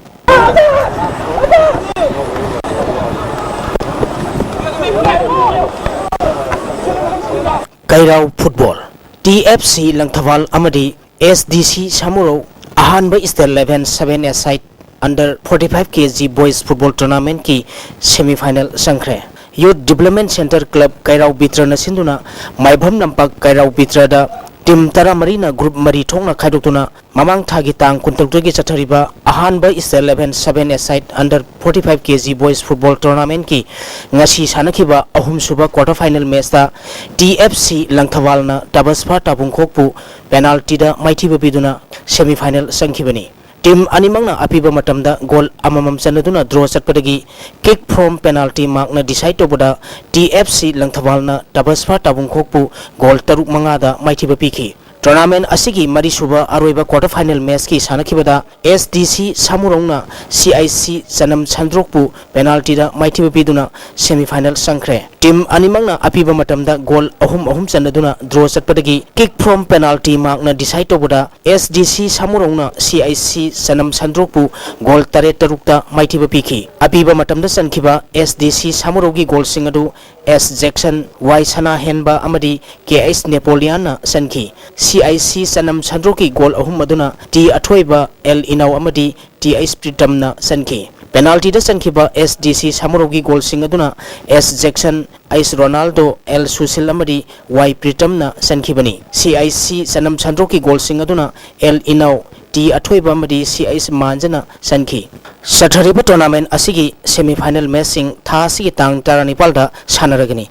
ꯀꯩꯔꯥꯎ Football, TFC ꯂꯪꯊꯕꯥꯜ ꯑꯃꯗꯤ SDC ꯁꯥꯃꯨꯔꯧ ꯑꯍꯥꯟꯕ State Level seven A side under forty five kg Boys Football Tournamentꯀꯤ semi final ꯆꯪꯈ꯭ꯔꯦ꯫ Youth Development Centre Club ꯀꯩꯔꯥꯎ ꯕꯤꯇ꯭ꯔꯅ ꯁꯤꯟꯗꯨꯅ ꯃꯥꯏꯕꯝ ꯂꯝꯄꯥꯛ ꯀꯩꯔꯥꯎ ꯕꯤꯇ꯭ꯔꯗ team ꯇꯔꯥꯃꯔꯤꯅ group ꯃꯔꯤ ꯊꯣꯛꯅ ꯈꯥꯏꯗꯣꯛꯇꯨꯅ ꯃꯃꯥꯡ ꯊꯥꯒꯤ ꯇꯥꯡ ꯀꯨꯟꯇꯔꯨꯛꯇꯒꯤ ꯆꯠꯊꯔꯤꯕ ꯑꯍꯥꯟꯕ State Level seven A side under forty five kg Boys Football Tournamentꯀꯤ ꯉꯁꯤ ꯁꯥꯟꯅꯈꯤꯕ ꯑꯍꯨꯝꯁꯨꯕ quarter final matchꯇ TFC ꯂꯪꯊꯕꯥꯜꯅ ꯇꯕꯁꯐꯥ ꯇꯥꯕꯨꯡꯈꯣꯛꯄꯨ penaltyꯗ ꯃꯥꯏꯊꯤꯕ ꯄꯤꯗꯨꯅ semi final ꯆꯪꯈꯤꯕꯅꯤ꯫ Team ꯑꯅꯤꯃꯛꯅ ꯑꯄꯤꯕ ꯃꯇꯝꯗ goal ꯑꯃꯃꯝ ꯆꯟꯅꯗꯨꯅ draw ꯆꯠꯄꯗꯒꯤ kick from penalty markꯅ decide ꯇꯧꯕꯗ TFC ꯂꯪꯊꯕꯥꯜꯅ ꯇꯕꯁꯐꯥ ꯇꯥꯕꯨꯡꯈꯣꯛꯄꯨ goal ꯇꯔꯨꯛ ꯃꯉꯥꯗ ꯃꯥꯏꯊꯤꯕ ꯄꯤꯈꯤ꯫ Tournament ꯑꯁꯤꯒꯤ ꯃꯔꯤꯁꯨꯕ ꯑꯔꯣꯏꯕ quarter final matchꯀꯤ ꯁꯥꯟꯅꯈꯤꯕꯗ S D C ꯁꯥꯃꯨꯔꯧꯅ C I C ꯆꯅꯝ ꯁꯟꯗ꯭ꯔꯣꯛꯄꯨ penaltyꯗ ꯃꯥꯏꯊꯤꯕ ꯄꯤꯗꯨꯅ semifinal ꯆꯪꯈ꯭ꯔꯦ꯫ Team ꯑꯅꯤꯃꯛꯅ ꯑꯄꯤꯕ ꯃꯇꯝꯗ goal ꯑꯍꯨꯝ ꯑꯍꯨꯝ ꯆꯟꯅꯗꯨꯅ draw ꯆꯠꯄꯗꯒꯤ kick from penalty markꯅ decide ꯇꯧꯕꯗ S D C ꯁꯥꯃꯨꯔꯧꯅ C I C ꯆꯅꯝ ꯁꯟꯗ꯭ꯔꯣꯛꯄꯨ goal ꯇꯔꯦꯠ ꯇꯔꯨꯛꯇ ꯃꯥꯏꯊꯤꯕ ꯄꯤꯈꯤ꯫ ꯑꯄꯤꯕ ꯃꯇꯝꯗ ꯆꯟꯈꯤꯕ S D C ꯁꯥꯃꯨꯔꯧꯒꯤ goalꯁꯤꯡ ꯑꯗꯨ S Jackson, Y ꯁꯅꯥꯍꯦꯟꯕ ꯑꯃꯗꯤ K H Napoleonꯅ ꯆꯟꯈꯤ꯫ C I C ꯆꯅꯝ ꯁꯟꯗ꯭ꯔꯣꯛꯀꯤ goal ꯑꯍꯨꯝ ꯑꯗꯨꯅ T ꯑꯊꯣꯏꯕ, L ꯏꯅꯥꯎ ꯑꯃꯗꯤ T H ꯄ꯭ꯔꯤꯇꯝꯅ ꯆꯟꯈꯤ꯫ Penaltyꯗ ꯆꯟꯈꯤꯕ S D C ꯁꯥꯃꯨꯔꯧꯒꯤ goalꯁꯤꯡ ꯑꯗꯨꯅ S Jackson, H Ronaldo, L Sushil ꯑꯃꯗꯤ Y ꯄ꯭ꯔꯤꯇꯝꯅ ꯆꯟꯈꯤꯕꯅꯤ꯫ C I C ꯆꯅꯝ ꯁꯟꯗ꯭ꯔꯣꯛꯀꯤ goalꯁꯤꯡ ꯑꯗꯨꯅ L ꯏꯅꯥꯎ, T ꯑꯊꯣꯏꯕ ꯑꯃꯗꯤ C H ꯃꯥꯟꯖꯅ ꯆꯟꯈꯤ꯫ ꯆꯠꯊꯔꯤꯕ tournament ꯑꯁꯤꯒꯤ semifinal matchꯁꯤꯡ ꯊꯥ ꯑꯁꯤꯒꯤ ꯇꯥꯡ ꯇꯔꯥꯅꯤꯄꯥꯜꯗ ꯁꯥꯟꯅꯔꯒꯅꯤ꯫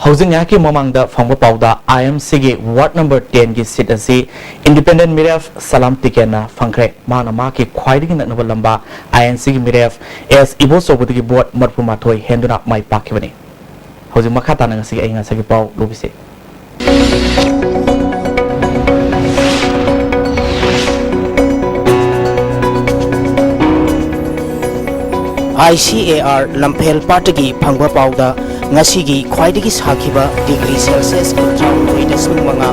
ꯍꯧꯖꯤꯛ ꯉꯥꯏꯍꯥꯛꯀꯤ ꯃꯃꯥꯡꯗ ꯐꯪꯕ ꯄꯥꯎꯗ I M Cꯒꯤ ward number tenꯒꯤ seat ꯑꯁꯤ independent ꯃꯤꯔꯦꯞ ꯁꯂꯥꯝ ꯇꯤꯀꯦꯟꯅ ꯐꯪꯈ꯭ꯔꯦ꯫ ꯃꯥꯅ ꯃꯍꯥꯛꯀꯤ ꯈ꯭ꯋꯥꯏꯗꯒꯤ ꯅꯛꯅꯕ ꯂꯝꯕꯥ I M Cꯒꯤ ꯃꯤꯔꯦꯞ S ꯏꯕꯣꯆꯧꯕꯗꯒꯤ vote ꯃꯔꯤꯐꯨ ꯃꯥꯊꯣꯏ ꯍꯦꯟꯗꯨꯅ ꯃꯥꯏ ꯄꯥꯛꯈꯤꯕꯅꯤ꯫ ꯍꯧꯖꯤꯛ ꯃꯈꯥ ꯇꯥꯅ ꯉꯁꯤꯒꯤ ꯑꯏꯪ ꯑꯁꯥꯒꯤ ꯄꯥꯎ ꯂꯧꯕꯤꯁꯤ꯫ I C A R ꯂꯝꯐꯦꯜ ꯄꯥꯠꯇꯒꯤ ꯐꯪꯕ ꯄꯥꯎꯗ ꯉꯁꯤꯒꯤ ꯈ꯭ꯋꯥꯏꯗꯒꯤ ꯁꯥꯈꯤꯕ degree Celsius ꯀꯨꯟꯊ꯭ꯔꯥ ꯍꯨꯝꯗꯣꯏ ꯗꯁꯃꯤꯛ ꯃꯉꯥ,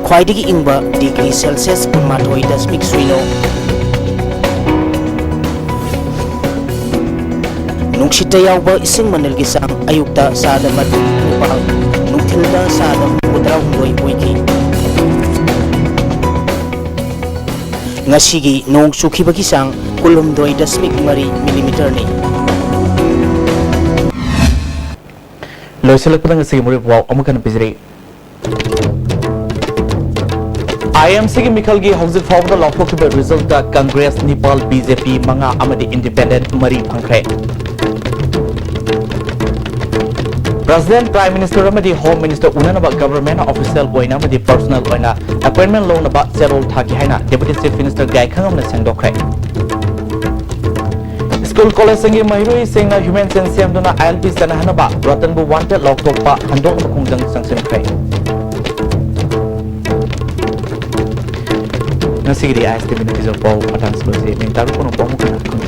ꯈ꯭ꯋꯥꯏꯗꯒꯤ ꯏꯪꯕ degree Celsius ꯀꯨꯟꯃꯥꯊꯣꯏ ꯗꯁꯃꯤꯛ ꯁꯤꯅꯣ, ꯅꯨꯡꯁꯤꯠꯇ ꯌꯥꯎꯕ ꯏꯁꯤꯡ ꯃꯅꯤꯜꯒꯤ ꯆꯥꯡ ꯑꯌꯨꯛꯇ ꯆꯥꯗ ꯃꯔꯤꯐꯨ ꯅꯤꯄꯥꯜ, ꯅꯨꯡꯊꯤꯜꯗ ꯆꯥꯗ ꯍꯨꯝꯐꯨꯇꯔꯥ ꯍꯨꯝꯗꯣꯏ ꯑꯣꯏꯈꯤ꯫ ꯉꯁꯤꯒꯤ ꯅꯣꯡ ꯆꯨꯈꯤꯕꯒꯤ ꯆꯥꯡ ꯀꯨꯟꯍꯨꯝꯗꯣꯏ ꯗꯁꯃꯤꯛ ꯃꯔꯤ millimeterꯅꯤ꯫ ꯂꯣꯏꯁꯤꯜꯂꯛꯄꯗ ꯉꯁꯤꯒꯤ ꯃꯔꯨꯑꯣꯏꯕ ꯄꯥꯎ ꯑꯃꯨꯛ ꯍꯟꯅ ꯄꯤꯖꯔꯤ꯫ I M Cꯒꯤ ꯃꯤꯈꯜꯒꯤ ꯍꯧꯖꯤꯛ ꯐꯥꯎꯕꯗ ꯂꯥꯎꯊꯣꯛꯈꯤꯕ resultꯇ Congress ꯅꯤꯄꯥꯜ, B J P ꯃꯉꯥ ꯑꯃꯗꯤ independent ꯃꯔꯤ ꯐꯪꯈ꯭ꯔꯦ꯫ President, Prime Minister ꯑꯃꯗꯤ Home Minister ꯎꯅꯅꯕ government official ꯑꯣꯏꯅ ꯑꯃꯗꯤ personal ꯑꯣꯏꯅ appointment ꯂꯧꯅꯕ ꯆꯦꯔꯣꯜ ꯊꯥꯈꯤ ꯍꯥꯏꯅ Deputy Chief Minister ꯒꯥꯏꯈꯪꯉꯝꯅ ꯁꯦꯡꯗꯣꯛꯈ꯭ꯔꯦ꯫ ꯁ꯭ꯀꯨꯜ ꯀꯣꯂꯦꯖꯁꯤꯡꯒꯤ ꯃꯍꯩꯔꯣꯏꯁꯤꯡꯅ ꯍ꯭ꯌꯨꯃꯦꯟ ꯆꯦꯟ ꯁꯦꯝꯗꯨꯅ ꯑꯥꯏ ꯑꯦꯜ ꯄꯤ ꯆꯠꯅꯍꯟꯅꯕ ꯔꯇꯟꯕꯨ ꯋꯥꯟꯇꯦꯗ ꯂꯥꯎꯊꯣꯛꯄ ꯍꯟꯗꯣꯛꯅꯕ ꯈꯣꯡꯖꯪ ꯆꯪꯁꯤꯟꯈ꯭ꯔꯦ꯫ ꯉꯁꯤꯒꯤꯗꯤ ꯑꯥꯏ ꯑꯦꯁ ꯇꯤ ꯚꯤꯅ ꯄꯤꯖꯕ ꯄꯥꯎ ꯃꯇꯥꯡꯁꯤꯗ ꯂꯣꯏꯁꯤꯜꯂꯤ꯫ ꯃꯤꯡ ꯇꯥꯔꯨꯛ ꯀꯣꯟꯅ ꯄꯥꯎ ꯑꯃꯨꯛ ꯍꯟꯅ ꯈꯪꯖ-